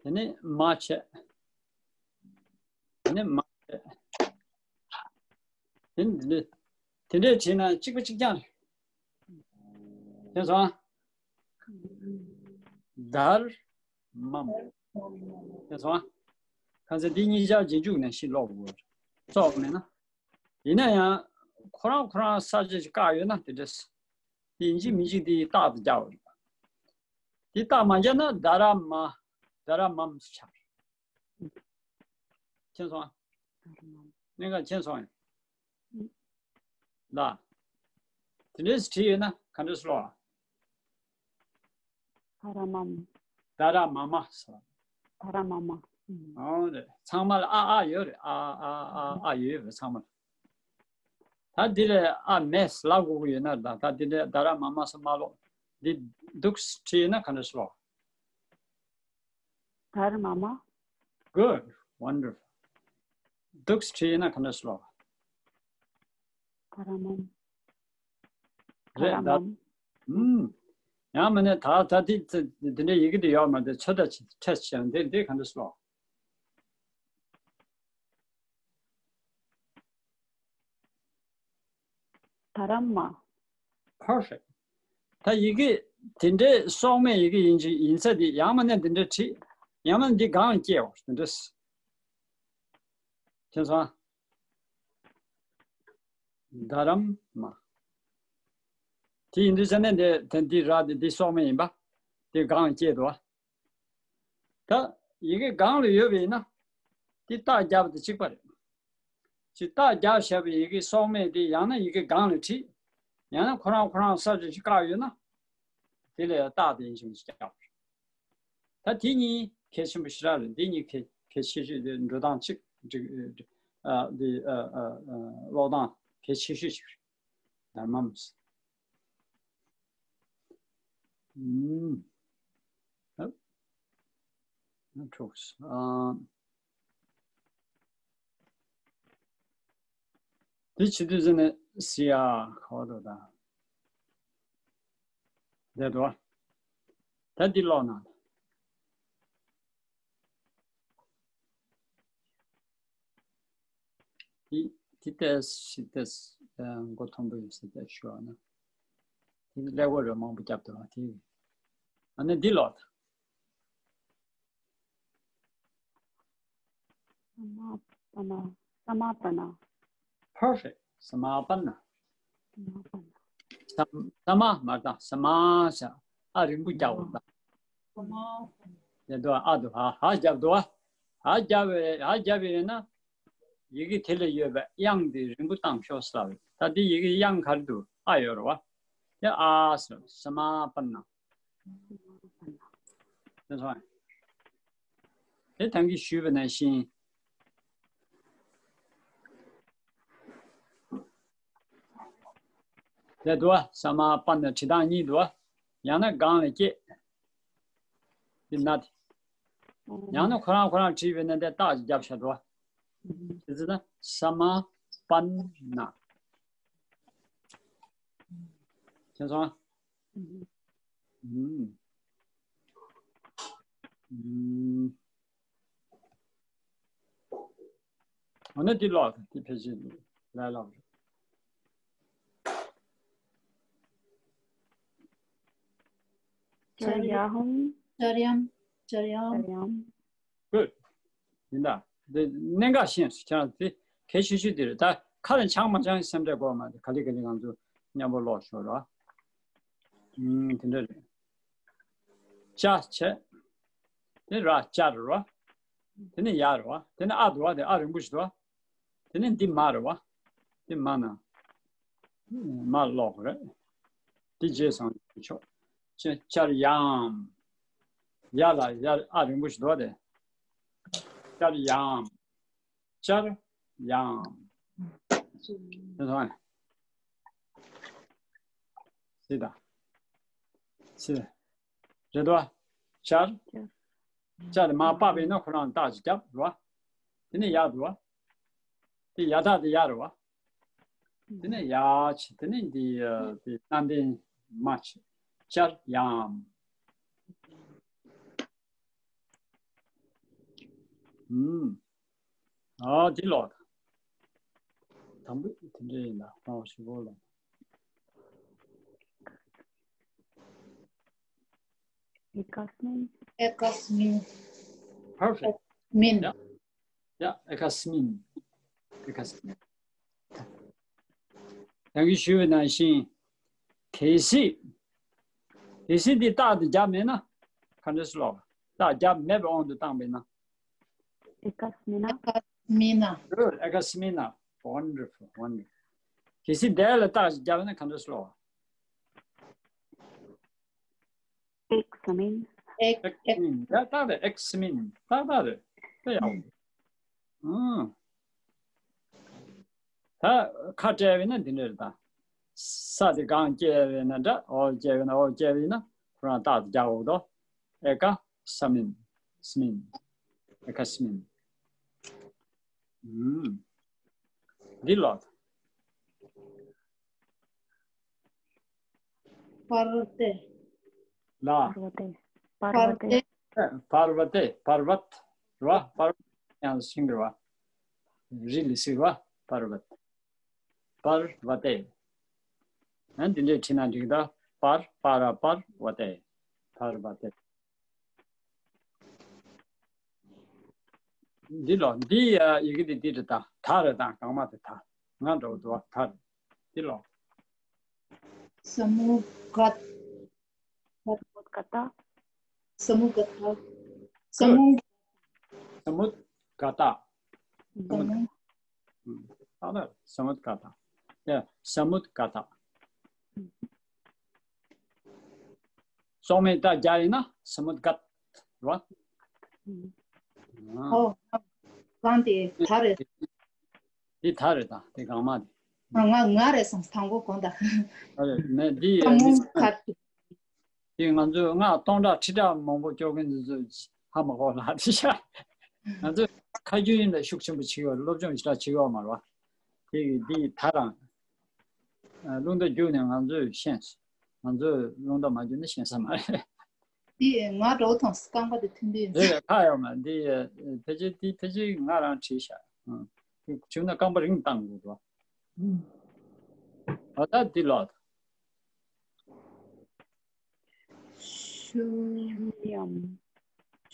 དེ་ནས་མ་བྱས། དེ་ནས་མ་བྱས། དེ་ནས་དེ་འདྲས་དེ་འདྲས་བྱས་ན་གཅིག་པ་གཅིག་རྐྱང་རེད། མཁྱེན་སོང་། དྷརྨམ། མཁྱེན་སོང་། གང་ཟེར་འདི་གཉིས་ཆར་རྗེས་འཇུག་ནང་བཞིན་ཀློག་དགོས། སོགས་མེད་ན། ཡིན་ན་ཡང་ཁོ་རང་ཁོ་རང་ས་བཅད་ཅིག་བཀག་ཡོད་ན་དེ་འདྲས། དེ་ཡིན་གཅིག་མིན་གཅིག་དེ་རྟགས་དེ་རྒྱག་དགོས་རེད། དེ་རྟགས་མ་རྒྱག་ན་དྷ་ར་མ། དྷ་ར་མམ་ཟེར་ཆགས། མཁྱེན་སོང་ཨ། གནད་འགག་མཁྱེན་སོང་ཡ། ལ། དེ་འདྲས་བྲིས་ཡོད་ན་ག་འདྲས་ཀློག་ཨ། དྷ་ར་མམ། དྷ་ར་མ་མ་ཟེར། དྷ་ར་མ་མ། ཨོ་རེད། ཚང་མ་ལ་ཨ་ཨ་ཡོད་རེད། ཨ་ཨ་ཨ་ཨ་ཡོད་རེད་ཚང་མ་ལ། ད་འདི་ལ་ཨ་མེད་ལབ་དགོས་ཀྱི་ཡོད་ན། ད་ད་འདི་འདྲ་དྷ་ར་མ་མ་ཟེར་མ་ཀློག་འདི་འདུག་བྲིས་ཡོད་ན་ག་འདྲས་ཀློག་དྷརྨ་མ། Good, wonderful. འདུག་བྲིས་ན་ག་འདྲས་ཀློག་དྷརྨམ། རེད་ད། དྷརྨམ། ཨུམ། ཡང་མིན་ན་ད་ད་འདི་འདི་འདྲའི་ཡི་གེ་འདི་ཡོད་མ་རེད། ཚོད་ལྟ་བྱེད་བྱས་ན་འདི་འདི་ག་འདྲས་ཀློག་དྷརྨ། Perfect. ད་ཡི་གེ་དེ་འདྲའི་སྲོག་མེད་ཡི་གེ་ཡིན་གྱི་ཡིན་ས་དེ་ཡང་མིན་ན་འདི་འདྲ་བྲིས། ཡང་མིན་ན་འདི་སྒང་སྐྱེལ་བ་འདི་འདྲ། མཁྱེན་སོང་ཨ། དྷརྨ། དེ་ཡིན་དུས་ཙ་ན་འདི་འདི་ར་འདི་འདི་སྲོག་མེད་ཡིན་པ། འདི་སྒང་སྐྱེལ་འདུག་བ། ད་ཡི་གེ་སྒང་ལ་ཡོད་པ་ཡིན་ན། དེ་རྟགས་རྒྱབ་དེ་གཅིག་པ་རེད། ཅི་རྟགས་རྒྱབ་བཞག་པའི་ཡི་གེ་སྲོག་མེད་དེ་ཡང་ན་ཡི་གེ་སྒང་ལ་བྲིས། ཡང་ན་ཁོ་རང་ཁོ་རང་ས་བཅད་ཅིག་བཀག་ཡོད་ན། དེ་ལ་རྟགས་དེ་ཡིན་ཞིང་རྒྱབ། ད་དེ་གཉིས་གལ་ཆེན་པོ་ཞེ་དྲག་རེད། འདི་གཉིས་གལ་གལ་ཆེ་ཤོས་དེ་འགྲོ་སྟངས་གཅིག་འགྲིག་ཨ་འདི་ཨ་ཨ་ཨ་ཀློག་སྟངས་གལ་ཆེ་ཤོས་ཤིག་རེད། དྷརྨམ། ཨུམ། ཨ། ཨ་ཁྲོགས། ཨ། དེ་བྱེད་དུས་ཙ་ན་སི་ཡ་ག་བ་དོ་དང་། བསྡད་དོ། ད་འདི་ཀློག་ན། འདི་འདི་ཏོག་ཙམ་ཏོག་ཙམ་མགོ་མཐོན་པོ་ཡོད་ས་ཏོག་ཙམ་ཞུ་བ་ན། དེ་ཀླད་ཀོར་རེ་མང་པོ་བརྒྱབ་འདུག་ཨ། དེ་ཨ་ནི་འདི་ལོག་ད། ས་མ་པ་ན། ས་མ་པ་ན། Perfect. ས་མ་པ་ན། ས་མ་པ་ན། ས་ས་མ་མ་དང་ས་མ་ས། ཨ་རིང་པོ་རྒྱག་འོང་ད། ཡ་འདུག་ཨ། འདུག་ཧ་ཧ་རྒྱབ་འདུག་ཨ། ཧ་རྒྱབ་པའི་ཧ་རྒྱབ་པའི་ཡིན་ན། ཡི་གེ་དེ་ལ་ཡོད་པའི་དབྱངས་དེ་རིང་པོ་བཏང་ཤོག་ཟེར་བས། ད་འདི་ཡི་གེ་དབྱངས་ག་རེ་འདུག་ཨ་ཡོད་རེད་བ། དེ་ཨ་ཟེར་ས་མ་པ་ན། དེ་སོང་། དེ་ད་གིན་ཞུས་པ་ནང་བཞིན། དེ་འདུག་བ། ས་མ་པ་ན་བྲི་སྟངས་གཉིས་འདུག་བ། ཡང་ན་སྒང་ལ་སྐྱེས། དེ་ན་དེ། ཡང་ན་ཁོ་རང་ཁོ་རང་བྲིས་པས་ན་དེ་རྟགས་ཀྱི་རྒྱབ་བཞག་འདུག་བ། དེ་ཚོ་ན་ས་མ་པ་ན། མཁྱེན་སོང་ཨ། ཨུམ། ཨུམ། འོ་ན་འདི་ཀློག་དང་འདི་ཕལ་ཆེར་ལས་སླ་པོ་རེད། ཅར་ཡ་ཧམ། ཅར་ཡམ། ཅར་ཡམ། ཅར་ཡམ། Good. ཡིན་ད། འདི་གནད་འགག་ཤེས་སུ་ཁྱེད་རང་ཚོ་གལ་ཆེ་ཤོས་དེ་རེད། ད་ཁ་ལ་འཆང་མ་འཆང་སེམས་ཁྲལ་དགོས་མ་རེད། ག་ལེ་ག་ལེ་ང་ཚོ་མཉམ་པོ་ཀློག་ཤོག་ར། ཨུམ། དེ་འདྲ་རེད། ཅ་བྱས། དེ་ར་ཅ་རེད་ར། དེ་ནས་ཡ་རེད་བ། དེ་ནས་ཨ་འདུག་བ། དེ་ཨ་རིང་པོ་ཞིག་འདུག་བ། དེ་ནས་འདི་མ་རེད་བ། འདི་མ་ན། མ་ཀློག་རེད། འདི་རྗེས་སང་ཆོག་ཅ་ཅར་ཡམ། ཡ་ལ་ཡ་ཨ་རིང་པོ་ཞིག་འདུག་བ། དེ་ཅར་ཡམ། ཅར་ཡམ། དེ་སོང་། སི་ད། སི། རེད་དོ། ཅར། ཅར་མ་པ་བས་ན་ཁོ་རང་རྟགས་ཅིག་རྒྱབ་རོ། དེ་ནས་ཡ་འདུག་བ། དེ་ཡ་དག་དེ་ཡ་རེད་བ། དེ་ནས་ཡ་ཆེ། དེ་ནས་འདི་དེ་སྣ་ལྡན་མ་ཆེ། ཅར་ཡམ། ཨུམ། ཨ་དེ་ལོག་ད། དང་པོ་དེ་འདྲ་ཡིན་ད། ཨོ་ཞིག་པོ་ལོག་ཨེ་ཀ་སྨིན། ཨེ་ཀ་སྨིན། Perfect. སྨིན། ཡ། ཡ། ཨེ་ཀ་སྨིན། ཨེ་ཀ་སྨིན། ཡང་གི་ཞུས་པའི་ནང་བཞིན། གལ་སྲིད། གལ་སྲིད་འདི་རྟགས་དེ་རྒྱབ་མེད་ན། ག་འདྲ་སེ་ཀློག་རྟགས་རྒྱབ་མེད་པའི་དབང་དུ་བཏང་པས་ན། ཨེ་ཀ་སྨིན་ན། སྨིན་ན། Good. ཨེ་ཀ་སྨིན་ན། Wonderful. Wonderful. གལ་སྲིད་དེ་ལ་རྟགས་ཤིག་རྒྱབ་ན་ག་འདྲ་སེ་ཀློག་ཨེ་ཀ་སྨིན། ཨེ་ཀ་ཨེ་ཀ་སྨིན། ཡ་ཏག་རེད། ཨེ་ཀ་སྨིན། ཏག་ཏག་རེད། དཔེ་ཡག་པོ། ཨང་། ད་ཁ་བྲལ་བས་ན་འདི་འདྲ་རེད་ད། ས་དེ་གང་སྐྱེ་བས་ན་འདྲ། འོག་སྐྱེ་བས་ན། འོག་སྐྱེ་བས་ན་ཁོ་རང་རྟགས་དེ་རྒྱག་འོག་དོ། ཨེ་ཀ་ས་མིན། སྨིན། ཨེ་ཀ་སྨིན། ཨུམ། འདི་ལོག་པར་ཏེ། ལ། པར་བ་ཏེ། པར་པར་བ་ཏེ། ཏེ། པར་བ་ཏེ། པར་བཏ་རེད་བ། པར་ཡང་ཤིང་རེད་བ། རི་ལ་ཟེར་བ། པར་བཏ། པར་བ་ཏེ། ཨ་འདི་འདྲས་བྲིས་ན་འགྲིག་ད། པར་པ་ར་པར་བ་ཏེ། པར་བ་ཏེ། འདི་ལོ། འདི་ཡི་གེ་འདི་འདི་རེད་ད། ད་རེད་ད། གང་མ་དེ་ད། ང་འགྲོ་འདུག་བ། ད་རེད། འདི་ལོ། ས་མུ་ག། ས་མུ་ག་ཏ། ས་མུ་ག་ཏ། ས་མུ། ས་མུད་ག་ཏ། ས་མུ། ཨ་ལ་ས་མུད་ག་ཏ། ཡ། ས་མུད་ག་ཏ། སོག་མའི་ཏ་རྒྱ་ཡིན་ན་ས་མུད་ག་ཏ་རེད་བ། ཨོ། གང་དེ་ད་རེད། འདི་ད་རེད་ད། དེ་གང་མ་དེ། ང་ང་རེད་བསམ། དང་པོ་གོང་ད། ཨ་རེད། ནས་འདི་ས་མུ་ག་ཏ། དེ་ང་ཚོས་སྔགས་སྟོང་ཕྲག་ཁྲི་ཕྲག་མང་པོ་སྐྱོར་མཁན་འདི་ཚོས་ཧ་མ་གོ་ལ་དེ་ཤ། ང་ཚོས་ཁ་རྒྱུན་ལ་ཤུགས་ཆེན་པོ་བྱེད་ཡོད། སློབ་སྦྱོང་ཞེ་དྲག་བྱེད་ཡོད་མ་རེད་བ། དེ་གི་འདི་ད་རང་། ཨ། རླུང་རྟ་བརྒྱུགས་ནས་ང་ཚོས་ཤེས། ང་ཚོས་རླུང་རྟ་མ་བརྒྱུགས་ན་ཤེས་ས་མ་རེད། འདི་ང་འགྲོ་ཐོང་རྐང་པ་དེ་ཐུན་དུས། རེད་རེད། ཁ་ཡོད་མ་འདི། ཕལ་ཆེར་འདི་ཕལ་ཆེར་ང་རང་བྲིས་ཤག་ཨང་། བྱུང་ན་རྐང་པ་རིང་བཏང་དགོས་འདུག་ཨ་ད་འདི་ལོག་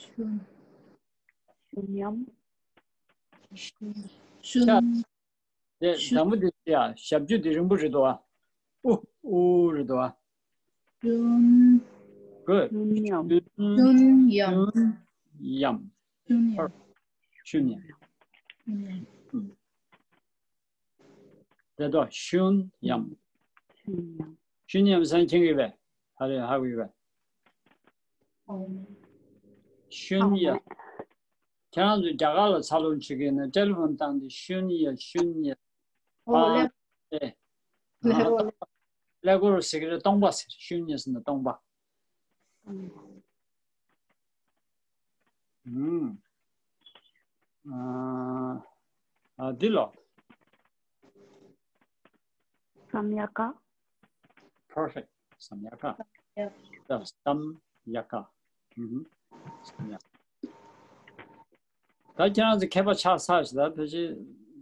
ཤུན། ཤུན་ཡམ། ཤུན། ཤུན། དེ་དང་པོ་དེ་ཡ་ཞབས་ཀྱུ་དེ་རིང་པོ་རེད་དོ། ཨ། ཨུ། ཨུ་རེད་དོ། ཨ། ཤུན། གོ། ཤུན་ཡམ། ཤུན་ཡམ། ཤུན་ཡམ། ཤུན་ཡམ། ཤུན་ཡམ། ཨུམ། རེད་དོ། ཤུན་ཡམ། ཤུན་ཡམ། ཤུན་ཡམ་ཟེར་མཁྱེན་གྱི་རེད་པས། ཧ་རེ་ཧ་གོ་གི་རེད་པས། ཤུན་ཡ། ཁྱེད་རང་ཚོ་རྒྱ་གར་ལ་འཚར་ལོངས་བྱེད་མཁན་ནི་ཊེ་ལི་ཕོན་བཏང་སྟེ་ཤུན་ཡ་ཤུན་ཡ། ཨོ་ལེ། ཨེ། ལེ་ཨོ་ལེ། ཀླད་ཀོར་ཟེར་གྱི་རེད། སྟོང་པ་ཟེར། ཤུན་ཡ་ཟེར་ན་སྟོང་པ། ཨུམ། ཨ། ཨ། འདི་ལོ། སམ་ཡ་ཀ། Perfect. སམ་ཡ་ཀ། ཡ། ད་སམ་ཡ་ཀ། ཨུ་ཧུམ། སམ་ཡ་ཀ། ད་ཁྱེད་རང་ཚོ་མཁས་པ་ཆགས་ཚར་ཞིག་ད་ཕལ་ཆེར་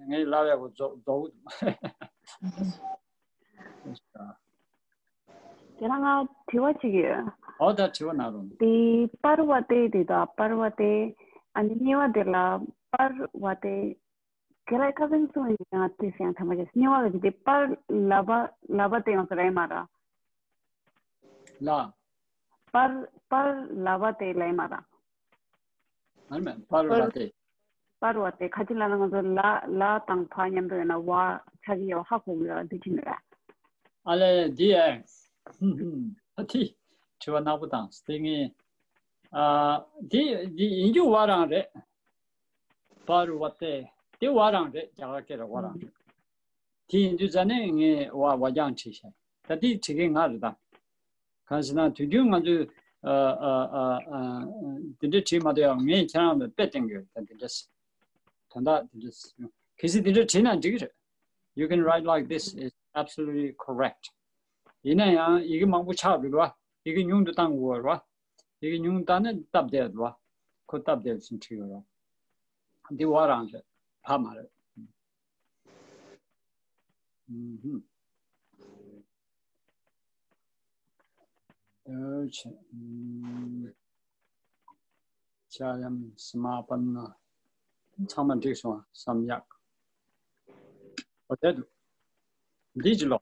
ངའི་ལབ་ཡག་པོ་རྫོགས་རྫོགས་འདུག་ཁྱེད་རང་ང་དྲི་བ་གཅིག་ཡོད། ཨོ་ད་དྲི་བ་གནང་རོགས། དེ་པར་བ་ཏེ་དེ་དང་པར་བ་ཏེ། ཨ་ནི་གཉིས་པ་དེ་ལ་པར་བ་ཏེ། ག་རེ་ཁ་སང་གསུངས་ཡིན་ཡང་དེ་སེང་ཐ་མ་ཅེས་གཉིས་པ་ལ་དེ་པར་ལ་བ་ལ་བ་ཏེ་ཡོང་ས་རེད་མ་ར། ལ། པར་པར་ལ་བ་ཏེ་ལ་མ་ར། ཨ་མེ་པར་བ་ཏེ། པར་བ་ཏེ་ཁ་ཅིག་ལ་ན་ང་ཚོ་ལ་ལ་དང་བ་མཉམ་དུ་ཡོད་ན་བ་ཆགས་ཀྱི་ཡོད། ཧ་གོ་གི་ཡོད་འདི་ཅི་ནས་ར། ཨ་ལེ་འདི་ཨེ། ཧུམ་ཧུམ། ཨ་ཐི། དྲི་བ་ནག་པོ་དང་སྟེ་ངས། ཨ། འདི་འདི་ཡིན་རྒྱུ་བ་རང་རེད། པར་བ་ཏེ། དེ་བ་རང་རེད། རྒྱ་གར་སྐད་ལ་བ་རང་རེད། དེ་ཡིན་དུས་ཙ་ནས་ངས་བ་བ་རྐྱང་བྲིས་ཤག་ད་དེ་བྲིས་མཁན་ང་རེད་ད། གང་ཟེར་ན་དུས་རྒྱུན་ང་ཚོས་ཨ་ཨ་ཨ་ཨ་འདི་འདྲ་བྲིས་མ་ཐུབ་ཡང་ངས་ཁྱེད་རང་ལ་དཔེ་བསྟན་གྱི་ཡོད། ད་འདི་འདྲ་དོན་དག་འདི་འདྲ་གལ་སྲིད་འདི་འདྲ་བྲིས་ན་འགྲིག་གི་རེད། You can write like this. It's absolutely correct. ཡིན་ན་ཡང་ཡི་གེ་མང་པོ་ཆགས་འདུག་བ། ཡི་གེ་ཉུང་དུ་བཏང་དགོས་རེད་བ། ཡི་གེ་ཉུང་དུ་བཏང་ན་སྟབས་བདེ་འདུག་བ། ཁོ་སྟབས་བདེ་ཞིག་བྲིས་ཡོད་རེད་བ། འདི་བ་རང་རེད། བ་མ་རེད། ཨུམ་ཧུམ། ཨོ་ཆེ། ཨུམ། ཆ་ཡམ་སི་མ་པན་ན། ཚང་མ་འགྲིག་སོང་བསམ་ཡག་འོ་དེ་འདུག་འདི་ཅི་ལོ།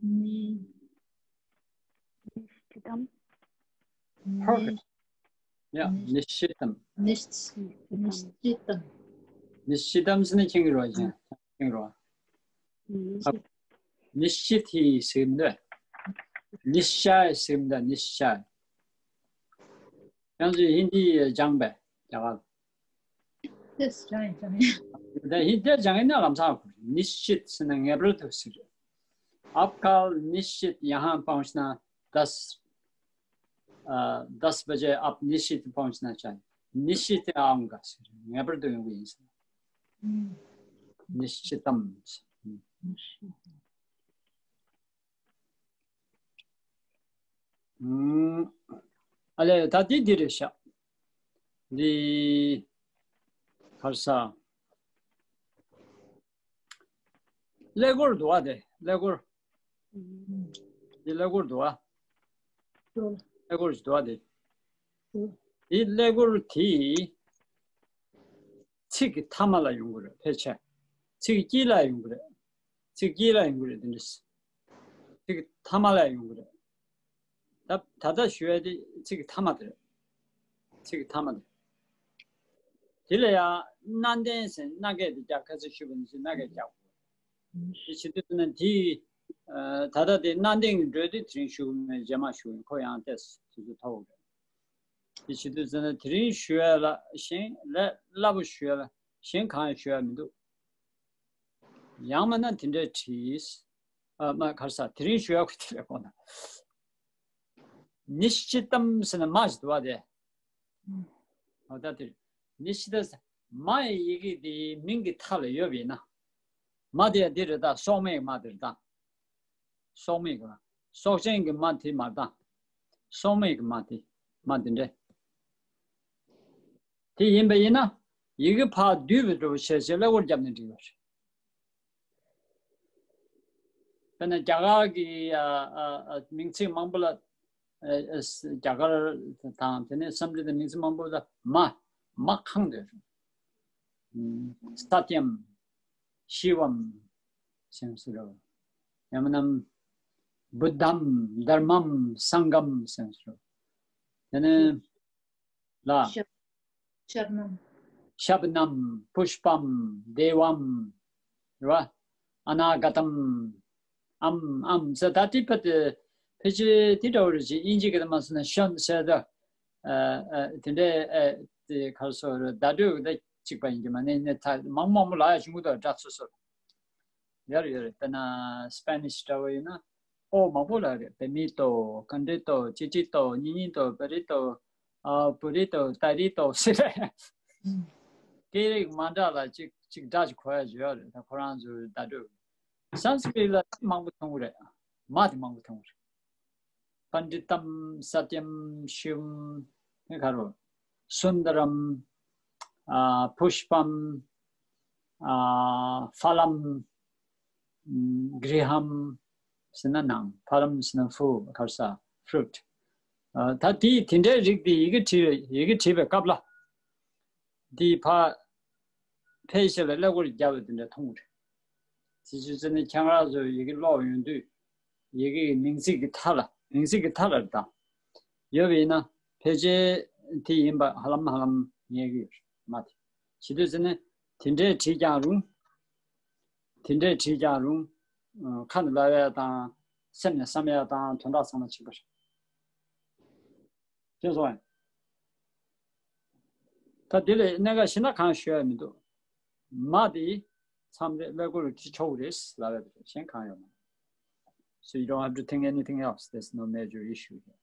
ནི། ནི་ཤི་ཏམ། Perfect. Yeah, ནི་ཤི་ཏམ། ནི་ཤི་ནི་ཤི་ཏམ། ནི་ཤི་ཏམ་ཟེར་ན་མཁྱེན་གྱི་རེད་བ། མཁྱེན་གྱི་རེད་བ། ནི་ཤི་ཏི་ཟེར་གྱི་མི་འདུག་ནི་ཤ་ཟེར་གྱི་མི་འདུག་ནི་ཤ། ཡང་ཅིག་ཧིན་དི་སྦྱངས་པས་རྒྱ་གར། དེ་སྦྱངས་ཡིན་སྦྱངས་ཡིན། ད་ཧིན་དི་སྦྱངས་ཡིན་ན་ལམ་སང་ཧ་གོ། ནི་ཤིད་ཟེར་ན་ངེས་པར་དུ་ཟེར། ཨབ་ཀལ་ནི་ཤིད་ཡ་ཧན་པོང་ཤ་ན་དཱས། ཨ། དཱས་བ་ཇེ་ཨབ་ནི་ཤིད་པོང་ཤ་ན་ཅ། ནི་ཤིད་ཨང་ག་ཟེར། ངེས་པར་དུ་ཡོང་གི་ཡིན་ཟེར། ནི་ཤི་ཏམ་ཟེར། ཨུམ། ཨ་ལས་ད་འདི་འདི་རེད་ཤག་འདི་ག་རེ་ཟ། ཀླད་ཀོར་འདུག་བ་དེ། ཀླད་ཀོར། འདི་ཀླད་ཀོར་འདུག་བ། ཀླད་ཀོར་ཞིག་འདུག་བ་དེ། འདི་ཀླད་ཀོར་དེ། ཚིག་གི་མཐའ་མ་ལ་ཡོང་གི་རེད་ཕལ་ཆེར། ཚིག་གི་དཀྱིལ་ལ་ཡོང་གི་རེད། ཚིག་དཀྱིལ་ལ་ཡོང་གི་རེད་དེ་འདྲ། ཚིག་གི་མཐའ་མ་ལ་ཡོང་གི་རེད། ད་ད་ལྟ་ཞུ་ཡ་དེ་ཚིག་གི་མཐའ་མ་དེ་རེད། ཚིག་གི་མཐའ་མ་དེ། དེ་ལ་ཡང་སྣ་ལྡན་ཟེར་སྣ་སྐད་དེ་རྒྱག་ཁ་ཚིག་ཞུ་བ་ནི་སྣ་སྐད་རྒྱག་དགོས། དེ་བྱེད་དུས་ན་དེ། ད་ལྟ་དེ་སྣ་ལྡན་གྱི་འགྲོས་དེ་དེ་རིང་ཞུ་གི་མེད། རྗེས་མ་ཞུ་གི་ཡིན། ཁོ་ཡང་ཏོག་ཙམ་དུས་ཚོད་ཐོག་རེད། དེ་བྱེད་དུས་ཙམ་ན་དེ་རིང་ཞུ་ཡ་ལ་གཞན་ལས་སླ་པོ་ཞུ་ཡ་ལ་གཞན་གང་ཡང་ཞུ་ཡ་མི་འདུག་ཡང་མིན་ན་དེ་འདྲའི་བྲིས། ཨ་མ་ག་རེ་ཟ། དེ་རིང་ཞུ་ཡ་ཁོ་དེ་རེད་ཁོ་ན། ནི་ཤི་ཏམ་ཟེར་ན་མ་ཞིག་འདུག་བ་དེ། ཨ་ད་དེ་ནི་ཤི་ཏ་ཟེར་མ་ཡི་ཡི་གེ་དེའི་མིང་གི་མཐའ་ལ་ཡོད་པ་ཡིན་ན། མ་དེ་ཡང་འདི་རེད་ད། སྲོག་མེད་ཀྱི་མ་དེ་རེད་ད། སྲོག་མེད་ཀྱི་མ། སྲོག་ཅན་གྱི་མ་དེ་མ་རེད་ད། སྲོག་མེད་ཀྱི་མ་དེ། མ་དེ་འདྲ། དེ་ཡིན་པ་ཡིན་ན། ཡི་གེ་ཕར་བསྡུས་པའི་འགྲོ་བྱས་བྱས་ཀླད་ཀོར་བརྒྱབ་ནས་འབྲི་བ་རེད། དཔེར་ན་རྒྱ་གར་གྱི་ཨ་ཨ་ཨ་མིང་ཚིག་མང་པོ་ལ། ཨ་ཨ་རྒྱ་གར་དང་དེ་ནས་སཾ་སྐྲྀ་ཏའི་མིང་ཚིག་མང་པོ་ལ་མ། མ་གང་འདོད། ཨ་ས་ཏྱམ། ཤི་བམ། སེམས་སུ་རོ། ཡང་མིན་ན། བུདྡྷམ། དྷརྨམ། སངྒྷམ། སེམས་སུ་རོ། དེ་ནས་ལ། ཤབ་ཤབ་ནམ། ཤབ་ནམ། པུཤ་པམ། དེ་བམ། རེད་བ། ཨ་ན་ག་ཏམ། ཨམ་ཨམ་ཟེར་ད་ཏི་ཕ་དེ་ཕལ་ཆེར་དེ་འདྲ་བོ་རེད་ཅེས་དབྱིན་ཇི་གི་དེ་མ་སོང་ན་ཤོན་ཟེར་ད། ཨ་ཨ་དེ་འདྲའི་ཨ་དེ་ག་རེ་ཟེར་བ་རེད། བརྡ་སྤྲོད་ད་གཅིག་པ་ཡིན་གྱི་མ་ནི་ནི་ད་མང་མང་པོ་ལ་ཡ་བྱུང་གི་འདུག་སྒྲ་སོ་སོར། ཡོད་རེད་ཡོད་རེད། དཔེར་ན་སི་པེ་ནིཤ་འདྲ་བོ་ཡིན་ན། ཨོ་མང་པོ་ལ་རེད། བེ་མི་ཏོ། ཀ་འདྲི་ཏོ། ཅི་ཅི་ཏོ། ཉི་ཉི་ཏོ། བེ་རི་ཏོ། ཨ་བུ་རི་ཏོ། ཏ་རི་ཏོ་ཟེར་རེད། སྐད་རིགས་མ་འདྲ་ལ་གཅིག་གཅིག་སྒྲ་གཅིག་གོ་ཡ་ཡོད་རེད། ད་ཁོ་རང་ཚོའི་བརྡ་སྤྲོད། སཾ་སྐྲྀ་ཏ་ལ་མང་པོ་མཐོང་གི་རེད། མ་དེ་མང་པོ་མཐོང་གི་རེད། པཎྜི་ཏམ། ས་ཏྱམ། ཤིབམ། ཨེ་ག་རེ། སུནྡ་རམ། ཨ་པུཤ་པམ། ཨ་ཕ་ལམ། ཨམ་གྲི་ཧམ་ཟེར་ན་ནང་། ཕ་ལམ་ཟེར་ན་ཧྥུ་གར་ས་ཧྥུ་རུཊ། ཨ་ད་དེ་དེ་འདྲའི་རིགས་དེ་ཡི་གེ་བྲིས་པའི་ཡི་གེ་བྲིས་པའི་སྐབས་ལ། དེ་ཕ་ཕལ་ཆེར་ལ་ཀླད་ཀོར་བརྒྱབ་པ་དེ་འདྲ་མཐོང་གི་རེད། དེ་བྱས་ཙང་ནི་ཁྱེད་རང་ཚོ་ཡི་གེ་ཀློག་ཡོང་དུས། ཡི་གེ་གི་མིང་ཚིག་གི་མཐའ་ལ། མིང་ཚིག་གི་མཐའ་ལ་རེད་ད། ཡོད་པ་ཡིན་ན་ཕལ་ཆེར་དེ་ཡིན་པ་ཧ་ལམ་ཧ་ལམ་ངེས་ཀྱི་ཡོད་རེད། མ་དེ་བྱེད་དུས་ཙ་ནི་དེ་འདྲས་བྲིས་ཀྱང་རུང་། དེ་འདྲས་བྲིས་ཀྱང་རུང་། ཨ་ཁ་ནས་ལབ་ཡ་དང་། སེམས་ནས་བསམ་ཡ་དང་། དོན་དག་ཚང་མ་གཅིག་པ་རེད། ཤེས་སོང་ངས། ད་དེ་ལས་གནད་འགག་ཞེ་དྲག་གང་ཞུ་ཡ་མི་འདུག་མ་དེ་མཚམས་རེ་ཀླད་ཀོར་བྲིས་ཆོག་གི་རེད་ལབ་ཡ་དེ་རེད། གཞན་གང་ཡོད་མ་རེད། So you don't have to think anything else. There's no major issue here.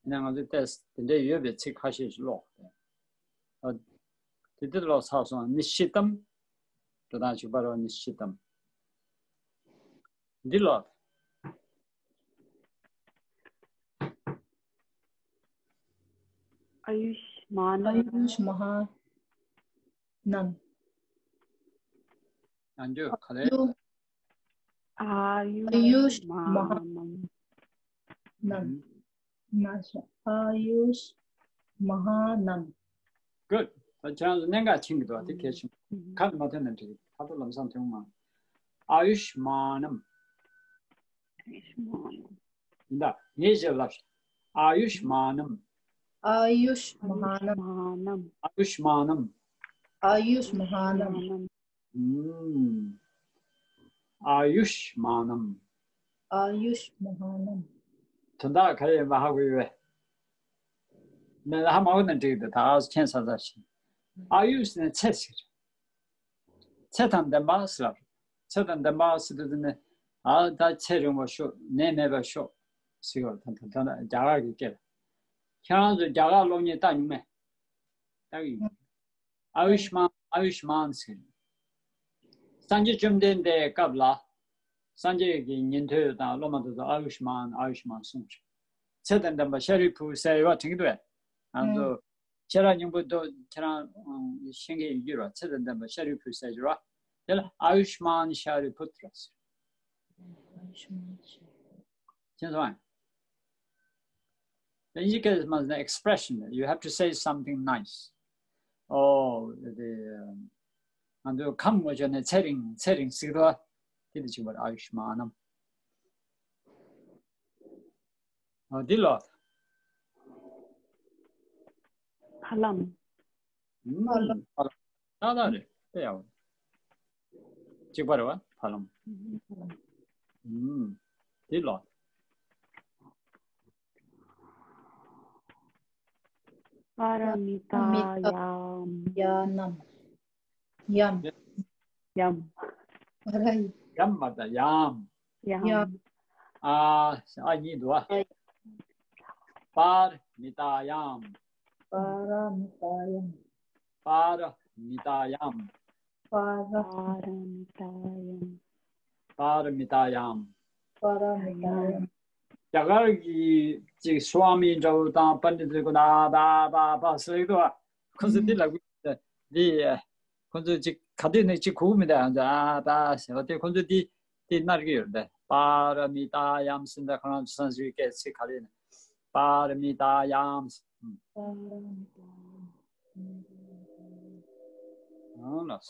ཡིན་ན་ང་ཚོས་ཏོག་ཙམ་དེ་འདྲས་ཡོད་པའི་ཚིག་ཁ་ཤས་ཤིག་ཀློག་ཨ་དེ་དེ་ཀློག་ཚར་སོང་། ནི་ཤི་ཏམ། འགྲོ་སྟངས་གཅིག་པ་རེད་བ། ནི་ཤི་ཏམ། འདི་ཀློག आयुष्मानम। आयुष्महानम। ཡང་བསྐྱར་ག་ལེར། आयुष्मानम। आयुष्महानम। आयुष्महानम। Good. ད་ཁྱེད་རང་ཚོ་གནད་འགག་མཁྱེན་གྱི་འདུག་དེ་གལ་ཆེན་པོ། ཁ་ནས་མ་ཐོན་ན་འགྲིག་ཁ་ཐོག་ལམ་སང་ཐོན་མ། आयुष्मानम། ཡིན་ད། ངས་ཞེས་ལབ། आयुष्मानम। आयुष्महानम। आयुष्मानम। आयुष्मानम। आयुष्महानम। ཨུམ། आयुष्मानम། आयुष्महानम། དོན་དག་ག་རེ་ཡིན་པ་ཧ་གོ་ཡོད་པས། མེད་ལ་ཧ་མ་གོ་ན་འགྲིག་འདུག་ད་ཨ་ཁྱེད་ས་ས་ཞིག་ཨ་ཡུ་ཟེར་ན་ཚེ་ཟེར། ཚེ་དང་ལྡན་པ་ཟེར་ལབ། ཚེ་དང་ལྡན་པ་ཟེར་དུས་ནི་ཨ་ད་ཚེ་རིང་བར་ཤོག་ནད་མེད་པར་ཤོག་ཟེར་བ་དང་དང་དང་རྒྱ་གར་གྱི་སྐད། ཁྱེད་རང་ཚོ་རྒྱ་གར་སློབ་གཉེར་བལྟ་མྱོང་མེད། བལྟ་གི་ཡིན། ཨ་ཡུཤ་མཱན། ཨ་ཡུཤ་མཱན་ཟེར། སངས་རྒྱས་བཅོམ་ལྡན་འདས་སྐབས་ལ། སངས་རྒྱས་ཀྱི་ཉན་ཐོས་དང་སློབ་མ་དེ་ཚོ་ཨ་ཡུཤ་མཱན། ཨ་ཡུཤ་མཱན་གསུངས་ཤིང་། ཚེ་དང་ལྡན་པ་ཤཱ་རིའི་བུ་ཟེར་ཡོད་པ་དྲན་གྱི་འདུག་གས། ང་ཚོ་ཤེས་རབ་སྙིང་པོ་མདོ་ཁྱེད་རང་ཤེས་མཁན་ཡིན་རྒྱུ་རེད་བ། ཚེ་དང་ལྡན་པ་ཤཱ་རིའི་བུ་ཟེར་རྒྱུ་རེད་བ། དེ་ལ་ཨ་ཡུཤ་མཱན་ཤཱ་རིའི་བུ་ཏྲ་ཟེར། མཁྱེན་སོང་ངས། དེ་ཡི་གེ་མ་ཟེར་ན་expression. You have to say something nice. ཨོ། དེ་ང་ཚོས་ཁམས་ངོ་ཤེས་ནས་ཚེ་རིང་ཚེ་རིང་ཟེར་གི་འདུག་བ། དེ་དེ་ཅིག་བར་ཨ་ཡུཤ་མཱ་ནམ། ཨ་འདི་ལ། ཕ་ལམ། ཨུམ། ཕ་ལམ། ཏག་ཏག་རེད། དཔེ་ཡག་པོ། གཅིག་པ་རེད་བ། ཕ་ལམ། ཨུམ། འདི་ལ། པཱ་ར་མི་ཏཱ་ཡཱམ། ཡཱ་ནམ། ཡམ། ཡམ། པཱ་ར། ཡམ་མ་ད་ཡམ། ཡམ། ཨ་ཨ་གཉིས་འདུག་བ། པཱ་ར་མི་ཏཱ་ཡམ། པཱ་ར་མི་ཏཱ་ཡམ། པཱ་ར་མི་ཏཱ་ཡམ། པཱ་ར། པཱ་ར་མི་ཏཱ་ཡམ། པཱ་ར་མི་ཏཱ་ཡམ། པཱ་ར་མི་ཏཱ་ཡམ། རྒྱ་གར་གྱི་ཅིག་སྭ་མི་འདྲ་བོ་དང་པཎྜི་ཏ་ཚོས་ཀྱི་ད་ད་པ་པ་ཟེར་གྱི་འདུག་བ། ཁོ་ཚོ་འདི་ལ་འདི་ཁོ་ཚོ་ཅིག་ག་དུས་ནས་ཅིག་གོ་གི་མི་འདུག་ཨ་ད་ཟེར་བ་དེ་ཁོ་ཚོ་འདི་འདི་མནར་གྱི་ཡོད་རེད། པཱ་ར་མི་ཏཱ་ཡཱམ་ཟེར་འདི་ཁོ་རང་ཚོ་སན་སི་ཀྲིཏ་སྐད་ཚིག་ག་རེ་ཡིན་ན། པཱ་ར་མི་ཏཱ་ཡཱམ། ཨང་ལགས།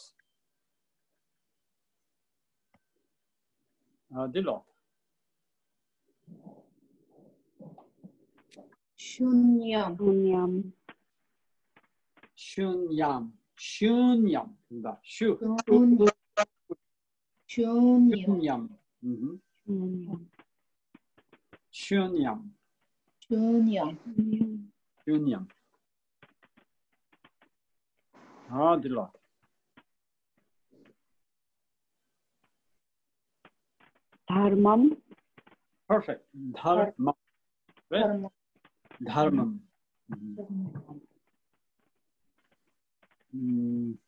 ཨ་འདི་ལོ། ཤུན་ཡམ། ཤུན་ཡམ། ཤུན་ཡམ། ཤུན་ཡམ། ད་ཤུ། ཤུན། ཤུན་ཡམ། ཤུན་ཡམ། ཨུ་ཧུམ། ཤུན་ཡམ། ཤུན་ཡམ། ཤུན་ཡམ། ཤུན་ཡམ། ཨ་འདི་ལོ། དྷརྨམ། Perfect. དྷརྨམ། རེད། དྷརྨམ། དྷརྨམ། ཨུམ།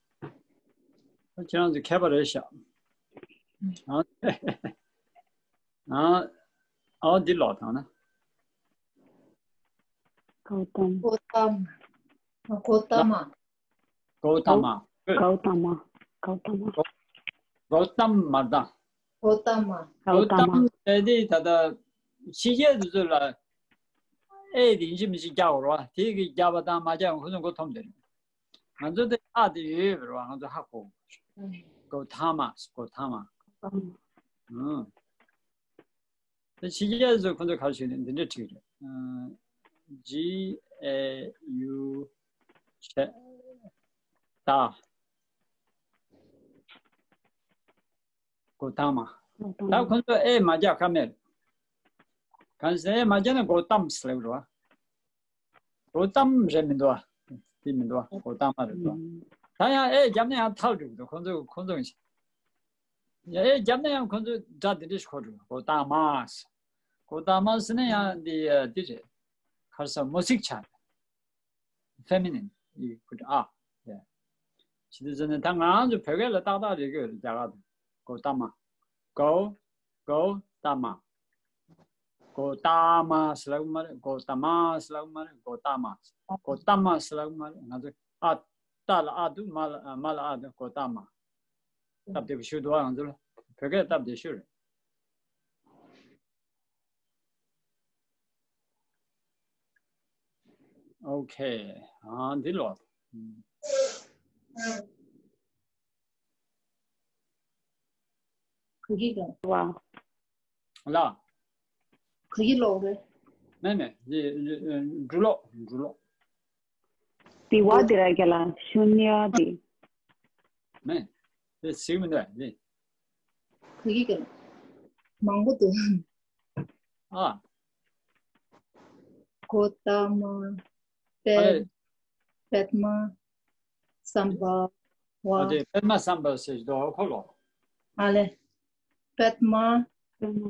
ཁྱེད་རང་ཚོ་མཁས་པ་རེད་ཤག་ཨ། ཨ། ཨ་འདི་ལོ་དང་ན། གོ་ཏམ། གོ་ཏམ། གོ་ཏ་མ། གོ་ཏ་མ། གོ་ཏ་མ། གོ་ཏ་མ། གོ་ཏམ་མ་དང་། གོ་ཏ་མ། གོ་ཏ་མ། གོ་ཏམ་ཟེར་དེ་ད་ལྟ་ཕྱི་རྒྱལ་དེ་ཚོ་ལ་ཨེ་དེ་ཡིན་གཅིག་མིན་གཅིག་རྒྱག་དགོས་རེད་བ། དེ་གི་རྒྱག་པ་དང་མ་རྒྱག་ཡང་ཁོ་ཚོ་མགོ་འཐོམ་དེ་རེད། ང་ཚོ་དེ་ཨ་དེ་ཡོད་རེད་བ། ང་ཚོ་ཧ་གོ། གོ་ཏ་མ། གོ་ཏ་མ། ཨང་། དེ་ཕྱི་རྒྱལ་ཚོ་ཁོ་ཚོ་ག་རེ་བྱས་ནས་འདི་འདྲ་བྲིས་རེད། ཨ། G A U ཆེ། ད། གོ་ཏ་མ། ད་ཁོ་ཚོ་ཨེ་མ་རྒྱག་ཀ་མེད། གང་ཟེར་ཨེ་མ་རྒྱག་ན་གོ་ཏམ་ཟེར་ལབ་རེད་བ། གོ་ཏམ་རེད་མི་འདུག་བ། དེ་མི་འདུག་བ། གོ་ཏ་མ་རེད་འདུག་བ། ད་ཡང་ཨེ་བརྒྱབ་ན་ཡང་ཐལ་འགྲོ་གི་འདུག་ཁོ་ཚོ་ཁོ་ཚོ་ཡང་ཨེ་བརྒྱབ་ན་ཡང་ཁོ་ཚོ་སྒྲ་དེ་འདྲ་ཞིག་གོ་འགྲོ། གོ་ཏ་མ། གོ་ཏ་མ་ཟེར་ན་ཡང་འདི་འདི་རེད། ཁར་ས་མོ་སིག་ཆ་རེད། Feminine. You put a there. ཇི་ལྟར་ཟེར་ན་ད་ང་ཚོ་བོད་སྐད་ལ་ཏག་ཏག་རེད་གི་རེད། རྒྱ་གར་དུ་གོ་ཏ་མ། གོ། གོ་ཏ་མ། གོ་ཏ་མ་ཟེར་ལབ་མ་རེད། གོ་ཏ་མ་ཟེར་ལབ་མ་རེད། གོ་ཏ་མ། གོ་ཏ་མ་ཟེར་ལབ་མ་རེད། ང་ཚོ་ཨ། ཏ་ལ་ཨ་འདུག་མ་ལ་མ་ལ་ཨ་འདུག་གོ་ཏ་མ། སྟབས་བདེ་པོ་ཞིག་འདུག་ང་ཚོ་ལ་བོད་སྐད་སྟབས་བདེ་ཤོས་རེད། ཨོ་ཁེ། ཨ་འདི་ལོ། ག་གི་ག་ལ། ག་གི་ལོག་རེད། མེ་མེ། འདི་འབྲུ་ལོག་འབྲུ་ལོག་དེ་བ་དེ་ར་ག་ལ་ཤུན་ཡ་དེ། མེ། དེ་ཟིག་མི་འདུག་དེ། ག་གི་ག་ལ། མང་པོ་འདུག་ཨ། གོ་ཏ་མ། པད། པད་མ། སམ་བྷ་ཝ། ཨ་དེ་པད་མ་སམ་བྷ་ཝ་ཟེར་གྱི་འདུག་ཁོ་ལོ། ཨ་ལེ། པད་མ་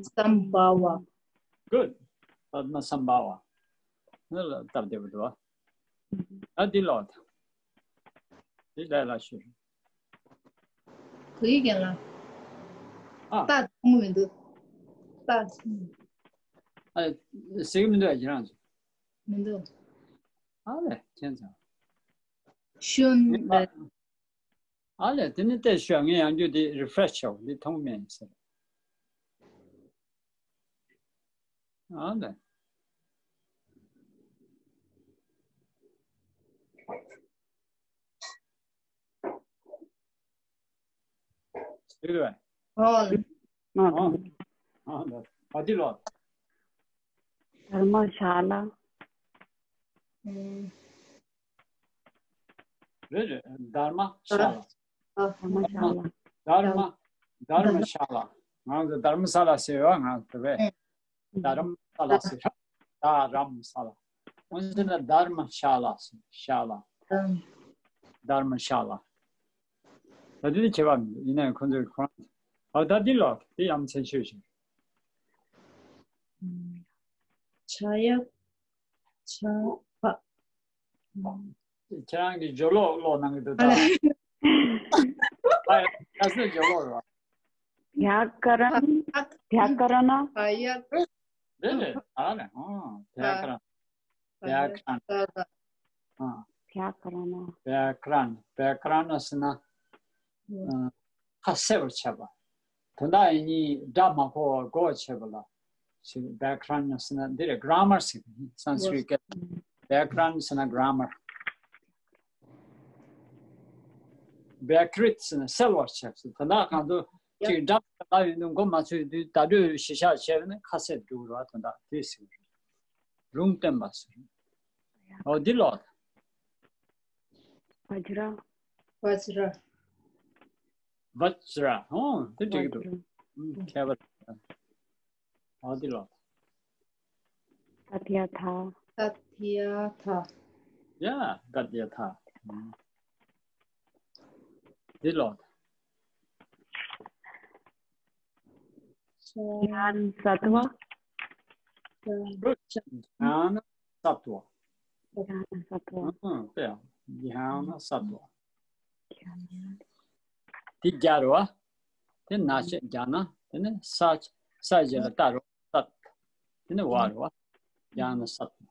སམ་བྷ་ཝ། Good. པད་མ་སམ་བྷ་ཝ། ནི་ལ་སྟབས་བདེ་པོ་འདུག་ཨ་འདི་ལོ། འདི་ལས་ལ་ཞུ། ག་གི་རྒན་ལགས། ཨ། ཏ་མཐོང་གི་མི་འདུག་ཏ། ཨ། ཟེར་གི་མི་འདུག་ཁྱེད་རང་ཚོ། མི་འདུག་ཨ་ལས་ཁྱེད་ཚོ། ཤུན་རེད། ཨ་ལས་དེ་ནི་ཏེ་ཤོད། ངས་ཡང་རྒྱུ་དེ་རི་ཕེ་རེ་ཤི་བྱའོ། འདི་མཐོང་མེད་ཟེར། ཨ་ལས། ཟེར་བས། ཨོ། ཨ། ཨ་ལས། ཨ་འདི་ལོ། དྷརྨ་ཤཱ་ལ། ཨུམ། རེད་རེད། དྷརྨ་ཤཱ་ལ། ཨ། དྷརྨ་ཤཱ་ལ། དྷརྨ། དྷརྨ་ཤཱ་ལ། ང་ཚོ་དྷརྨ་ས་ལ་ཟེར་བ། ང་ཚོ་བོད་པས། ཨུམ། དྷརྨ་ས་ལ་ཟེར། དྷ་རམ་ས་ལ། ང་ཚོ་ན་དྷརྨ་ཤཱ་ལ་ཟེར། ཤཱ་ལ། ཨུམ། དྷརྨ་ཤཱ་ལ། ད་དེ་ནི་ཁྱད་པར་མི་འདུག་ཡིན་ནའང་ཁོ་ཚོས་ཁོ་རང་། ཨ་ད་འདི་ལོ། དེ་ཡ་མཚན་ཆེ་ཞིང་། ཨུམ། ཆ་ཡ། ཆ་བ། ཁྱེད་རང་གིས་སྦྱོར་ཀློག་ཀློག་གནང་གི་འདུག་ད། ཨ་ཡ། ཁ་སང་སྦྱོར་ཀློག་རེད་བ། བྱ་ཀ་ར་ན། བྱ་ཀ་ར་ན། ཨ་ཡ། རེད་རེད། ཨ་ནི། ཨོ། བྱ་ཀ་ར་ན། བྱ་ཀ་ར་ན། ཨ། བྱ་ཀ་ར་ན། བྱ་ཀ་ར་ན། བྱ་ཀ་ར་ན་ཟེར་ན། ཨ། ཁ་གསལ་བར་བྱེད་པ། དོན་དག་ཡིན་ཉིན་སྒྲ་མ་གོ་བར་གོ་བ་བྱེད་པ་ལ་ཞིག་བྷྱ་ཀ་རན་ཟེར་ན། འདི་རེད། གྷ་ར་མར་ཟེར་གི་ཡིན། སན་སི་ཀྲིད་སྐད། བྷྱ་ཀ་རན་ཟེར་ན་གྷ་ར་མར། བྷྱ་ཀྲིད་ཟེར་ན་སེལ་བར་བྱེད་ཟེར། དོན་དག་གང་དུ་ཅིག་འདྲ་མི་འདྲ་ཡོད་དུས་མགོ་མ་ཚོས་དུས་བརྡ་སྤྲོད་གཞིར་བཞག་བྱས་ནས་ཁ་གསལ་འགྲོ་ར། དོན་དག་དེ་ཟེར་རུང་སྟོན་པ་ཟེར། ཨོ་འདི་ལོག་བཛྲ། བཛྲ། བཛྲ། ཨོ་དེ་འགྲིག་གི་འདུག་བཛྲ། ཨུམ། ཁྱད་པར། ཨོ་འདི་ལོག་ཏདྱ་ཐཱ། ཏདྱ་ཐཱ། ཡ། ཏདྱ་ཐཱ། འདི་ལོག་ཛྙཱ་ན་སཏྭ། ཛྙཱ་ན་སཏྭ། ཛྙཱ་ན་སཏྭ། ཨང་། དེ་ཡང་ཛྙཱ་ན་སཏྭ། དེ་རྒྱ་རེད་བ། དེ་ན་ཞབས་རྒྱ་ན། དེ་ནས་ས། ས་རྗེས་ལ་སྟ་རེད་བ། སཏ། དེ་ནས་བ་རེད་བ། རྒྱ་ན་སཏྭ།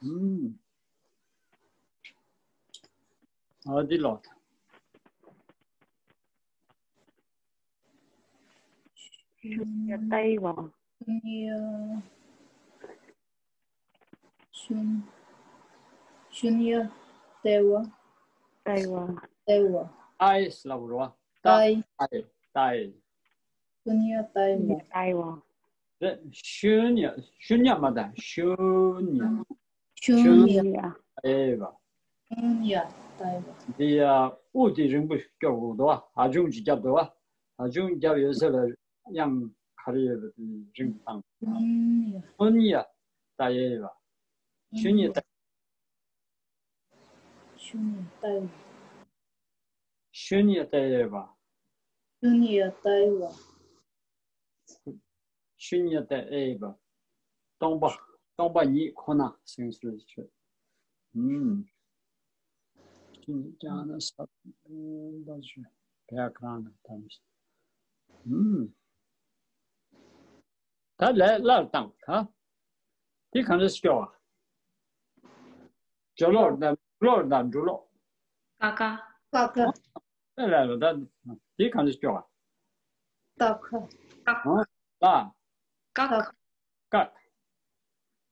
ཨུམ། ཨ་འདི་ལོག་ཤུན་ཉ་ཏདྱ་ཐཱ། ཤུན་ཉ། ཤུན། ཤུན་ཉ་ཏདྱ་ཐཱ། ཏདྱ་ཐཱ། ཏདྱ་ཐཱ། ཨའི་ལབ་རོ། ཏའི། ཏའི། ཏའི། ཤུན་ཉ་ཏདྱ་ཐཱ། ཏདྱ་ཐཱ། ཤུན་ཉ། ཤུན་ཉ་མ་ད། ཤུན་ཉ། ཤུན་ཉ། ཤུན་ཉ་ཏདྱ་ཐཱ། ཤུན་ཉ་ཏདྱ་ཐཱ། འདི་ཡ་དབུ་དེ་རིང་པོ་སྐྱོར་དགོས་འདུག་བ། ཨ་ཆུང་ཅིག་རྒྱབ་འདུག་བ། ཨ་ཆུང་རྒྱབ་ཡོད་ས་ལ། དབྱངས་ག་རེ་ཡོད་པ་དེ་རིང་བཏང་། ཤུན་ཉ། ཤུན་ཉ་ཏདྱ་ཐཱ། ཤུན་ཉ་ཏདྱ། ཤུན་ཉ་ཏདྱ་ཐཱ། ཤུན་ཉ་ཏདྱ་ཐཱ། ཤུན་ཉ་ཏདྱ་ཐཱ། སྟོང་པ། སྟོང་པ་ཉིད་ཁོ་ན་ཟེར་སྲོལ་ཡོད། ཨུམ། ཤུན་ཉ་ཏདྱ་ཐཱ། ཨུམ། ད་ལས་སླར་བཏང་། ད་དེ་གང་འདྲ་སྐྱོ་བ། སྦྱོར་ཀློག་དང་འབྲུ་ཀློག་དང་འབྲུ་ཀློག་ཀ་ཁ། ཀ་ཁ། ལ་ལ་ད་དེ་གང་འདྲ་སྐྱོ་བ། ཏ་ཁ། ལ། ཀ་ཁ། ཀ།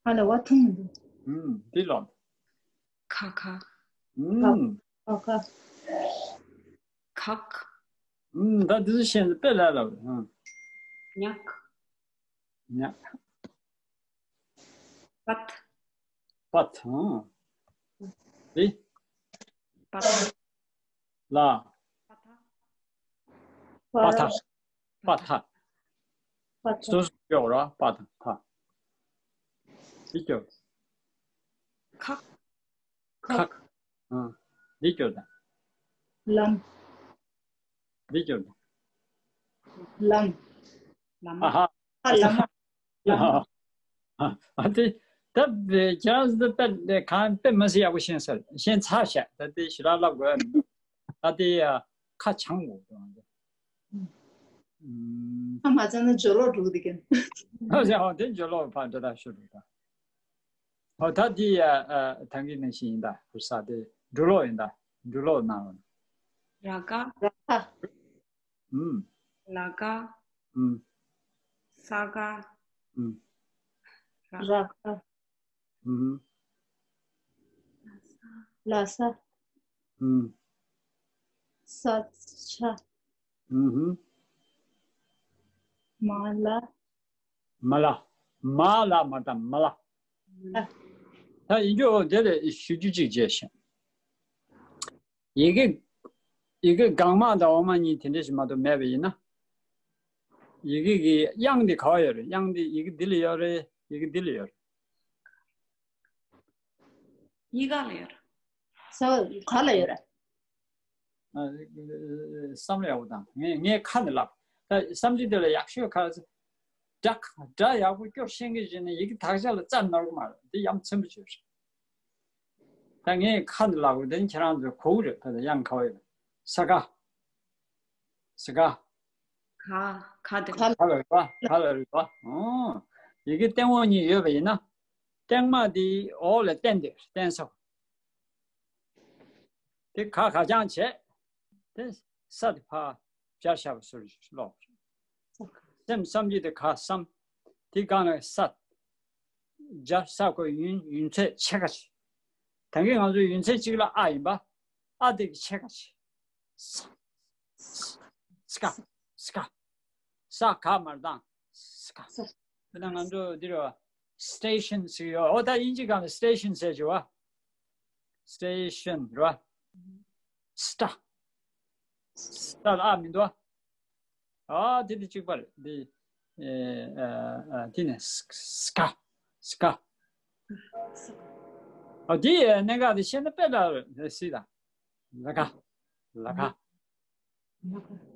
ཨ་ལ་བ་ཐུང་འདུག་ཨུམ། འདི་ལོག་ཁ་ཁ། ཨུམ། ཁ་ཁ། ཁག་ཨུམ། ད་འདི་ཚོ་ཤེས་ན་དཔེ་ལ་ལ། ཨུམ། ཉག་ཉག་པད། པད། ཨུམ། འདི། པད། ལ། པ་ཐ། པ་ཐ། པ་ཐ། སོ་སོ་སྐྱོར་ར། པ་ཐ། ཐ། འདི་སྐྱོར། ཁག་ཁག་ཁག་ཨ། འདི་སྐྱོར་དང་། ལམ། འདི་སྐྱོར་དང་། ལམ། ལམ། ཨ་ཧ། ཨ་ལམ། ཨ་དེ། ད་ཁྱེད་རང་ཚོ་དཔེ་གང་དཔེ་མ་སྲིད་ཡག་པོ་ཤེས་ས་རེད། ཤེས་ཚར་ཤག་ད་དེ་ཞེ་དྲག་ལབ་དགོས་ཡ་མི་འདུག་ད་དེ་ཡ་ཁ་བྱང་དགོས་འདུག་ཨ་ཨུམ། ཨ་མ་ཙང་ན་ཇོ་ལོ་འགྲོ་གི་འདུག་གན། ཨ་ཅག་ཧོ་དེ་ཇོ་ལོ་ཕར་འདྲ་ད་ཤོད་འགྲོ་ད། ཧོ་ད་དེ་ཡ་ཨ་ཐང་གི་ནང་བཞིན་ཡིན་ད། ཧུར་ས་དེ་འབྲུ་ཀློག་ཡིན་ད། འབྲུ་ཀློག་གནང་རོགས། ར་ག་ར་ཁ། ཨུམ། ལ་ག་ཨུམ། ས་ག་ཨུམ། ར་ཁ། ཨུམ། ལ་ས། ཨུམ། ས་ཆ། ཨུམ། མ་ལ། མ་ལ། མ་ལ་མ་ད་མ་ལ། ད་ཡིན་རྒྱུ་འོ་དེ་ལས་ཞུ་རྒྱུ་གཅིག་བྱས་ཤིང་། ཡི་གེ། ཡི་གེ་གང་མ་དང་འོག་མ་གཉིས་དེ་འདྲ་ཞིག་མ་གཏོགས་མེད་པ་ཡིན་ན། ཡི་གེ་གི་དབྱངས་འདི་ག་བ་ཡོད་རེད། དབྱངས་འདི་ཡི་གེ་འདི་ལ་ཡོད་རེད། ཡི་གེ་འདི་ལ་ཡོད་རེད། གཉིས་ཀ་ལ་ཡོད་རེད། ས་ག་ལ་ཡོད་རེད། ཨ། བསམ་བློ་ཡག་པོ་བཏང་། ངས་ངས་ཁ་ནས་ལབ། ད་བསམ་ཚུལ་དེ་ལ་ཡག་ཤོས་ག་རེ། སྒྲ་སྒྲ་ཡག་པོ་སྐྱོར་ཤེས་མཁན་ཞིག་ནས་ཡི་གེ་དག་ཆ་ལ་རྩ་ནོར་གི་མ་རེད། འདི་ཡ་མཚན་པོ་ཅིག་རེད། ད་ངས་ཁ་ནས་ལབ་དགོས། དེ་ནི་ཁྱེད་རང་ཚོས་གོ་གི་རེད། ད་དབྱངས་ག་བ་ཡོད་རེད། ས་ག་ས་ག་ག་ག་དེ། ག་ལ་རེད་པ། ག་ལ་རེད་པ། ཨོ། ཡི་གེ་སྟེང་འོག་གཉིས་ཡོད་པ་ཡིན་ན། སྟེང་མ་དེ་འོག་ལ་བསྟན་ཏེ་བསྟན་ས། དེ་ག་ག་རྐྱང་བྱས། དེ་ ས་དེ་ཕར་སྦྱར་བཞག་པ་བཟོ་འདྲ་ཅིག་ཀློག་སེམས་བསམ་གྱིས་དེ་ག་བསམ། དེ་སྒང་ལ་ས། སྦྱར་ས་གོ་ཡུན་ཡུན་ཚད་ཕྱེད་ཀ་ཅིག་ད་གིན་ང་ཚོའི་ཡུན་ཚད་གཅིག་ལ་ཨ་ཡིན་པ། ཨ་དེ་གི་ཕྱེད་ཀ་ཅིག་ས། ས་ཀ་ས་ཀ་ས་ག་མར་བཏང་། ས་ཀ་དཔེར་ན་ང་ཚོ་འདི་རེད་བ། སི་ཊེ་ཤན་ཟེར་ཡོད། འོ་ད་དབྱིན་ཇི་སྒང་ལ་སི་ཊེ་ཤན་ཟེར་གྱི་བ། སི་ཊེ་ཤན་རེད་བ། སི་ཊ། སི་ཊ་ལ་ཨ་མི་འདུག་བ། ཨ་དེ་དེ་གཅིག་པ་རེད། འདི་ཨེ་ཨ་ཨ་དེ་ནས་སི་ཀ་སི་ཀ་ཨ་དེ་གནད་འགག་དེ་ཤེས་ན་དཔེ་ལ་སྲིད་ད། ལ་ཀ་ལ་ཀ་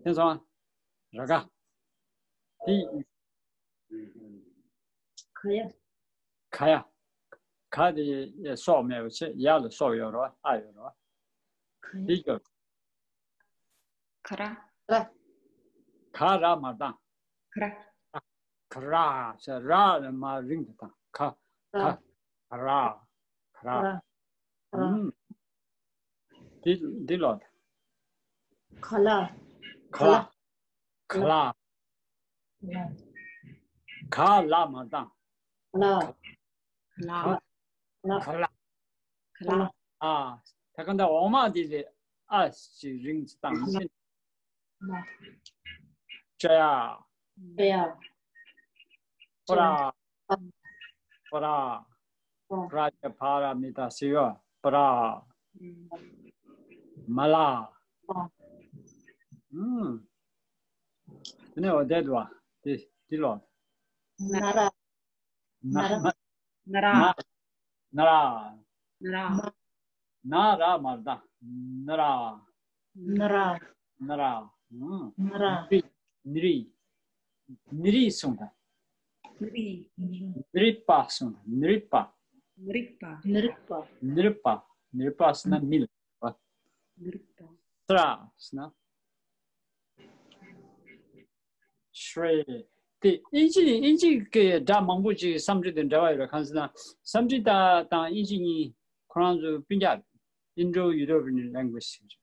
དེ་སོང་། ར་ཀ་དེ། ག་ཡ། ག་ཡ། ག་དེ་སྲོག་མེད་པ་བྱས། ཡ་ལ་སྲོག་ཡོད་རེད་བ། ཨ་ཡོད་རེད་བ། ག་ཡ། དེ་སྐྱོར། ག་ར། ག་ར་མར་བཏང་། ག་ར། ག་ར་ཟེར། ར་ལ་མར་རིང་དུ་བཏང་། ག་ག་ར། ག་ར། ག་ར། ཨུམ། འདི་འདི་ལོ། ག་ལ། ག་ལ། ག་ལ། ག་ལ་མར་བཏང་། ག་ལ། ག་ལ། ག་ལ། ག་ལ། ཨ། ད་ག་འདྲ་འོག་མ་འདི་ལས་ཨ་ཞིག་རིང་ཙམ་བཏང་། ཅ་ཡ། ཅ་ཡ། པ་ར། པ་ར། པ་ར་ཅ་པ་ར་མི་ད་སི་ཡ། པ་ར། མ་ལ། ཨུམ། དེ་ནས་འོ་དེ་འདུག་བ། དེ་དེ་ལོ། ན་ར། ན་ར། ན་ར། ན་ར། ན་ར། ན་ར་མར་བཏང་། ན་ར། ན་ར། ན་ར། ཨུམ། ན་ར། ནི་རི། ནི་རི། ནི་རི་གསུངས་དང་། ནི་རི། ནི་རི་པ་གསུངས་དང་། ནི་རི་པ། ནི་རི་པ། ནི་རི་པ། ནི་རི་པ། ནི་རི་པ་ཟེར་ན་མི་ལ། ནི་རི་པ། སི་ར་ཟེར་ན། ཤྲེ། དེ་དབྱིན་ཇི་དབྱིན་ཇི་སྐད་སྒྲ་མང་པོ་ཅིག་སཾ་སྐྲྀཏ་དང་འདྲ་བ་ཡོད་རེད། གང་ཟེར་ན་སཾ་སྐྲྀཏ་དང་དབྱིན་ཇི་གཉིས་ཁོ་རང་ཚོ་སྤུན་ཀྱག་རེད། Indo-European language ཟེར་གྱི་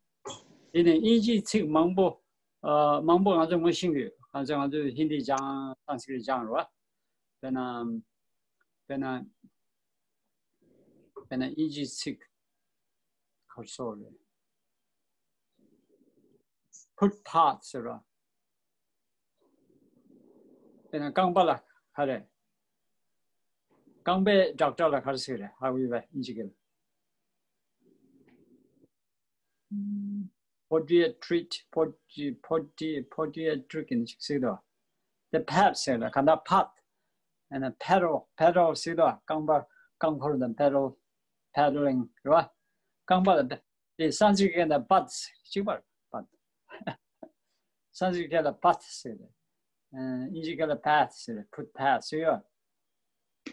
རེད། དེ་ནས་དབྱིན་ཇིའི་ཚིག་མང་པོ། ཨ། མང་པོ་ང་ཚོ་ངོ་ཤེས་ཀྱི་ཡོད། གང་ཟེར་ང་ཚོ་ཧིན་དི་སྦྱངས། སཾ་སྐྲྀཏ་སྦྱངས་རེད་བ། དཔེར་ན། དཔེར་ན། དཔེར་ན་དབྱིན་ཇིའི་ཚིག་ག་རེ་ཟེར་རེད། ཕུཊ་ཕཱཐ་ཟེར་བ། དཔེར་ན་རྐང་པ་ལ་ག་རེ། རྐང་པའི་ཌོག་ཊར་ལ་ག་རེ་ཟེར་རེད། ཧ་གོ་ཡོད་པས། དབྱིན་ཇི་སྐད་ལ། Podiatric, podi- podi- podiatric ཡིན་ཞིག་ཟེར་དོ། དེ་ཕད་ཟེར་ལ་ག་འདྲ་ཕད། ཨ་ནི་པེ་ཌལ། པེ་ཌལ་ཟེར་དོ། རྐང་པ་རྐང་འཁོར་དང་པེ་ཌལ། པེ་ཌལ་ལིང་རེད་བ། རྐང་པ་ལ་པེ། དེ་སཾ་སྐྲྀཏ་སྐད་ལ་བྷད་ཟེར། གཅིག་པ་རེད། བྷད། སཾ་སྐྲྀཏ་སྐད་ལ་བྷད་ཟེར་རེད། ཨ། དབྱིན་ཇི་སྐད་ལ་པཱཐ་ཟེར། ཕུཊ་ཕཱཐ་ཟེར་ཡོད།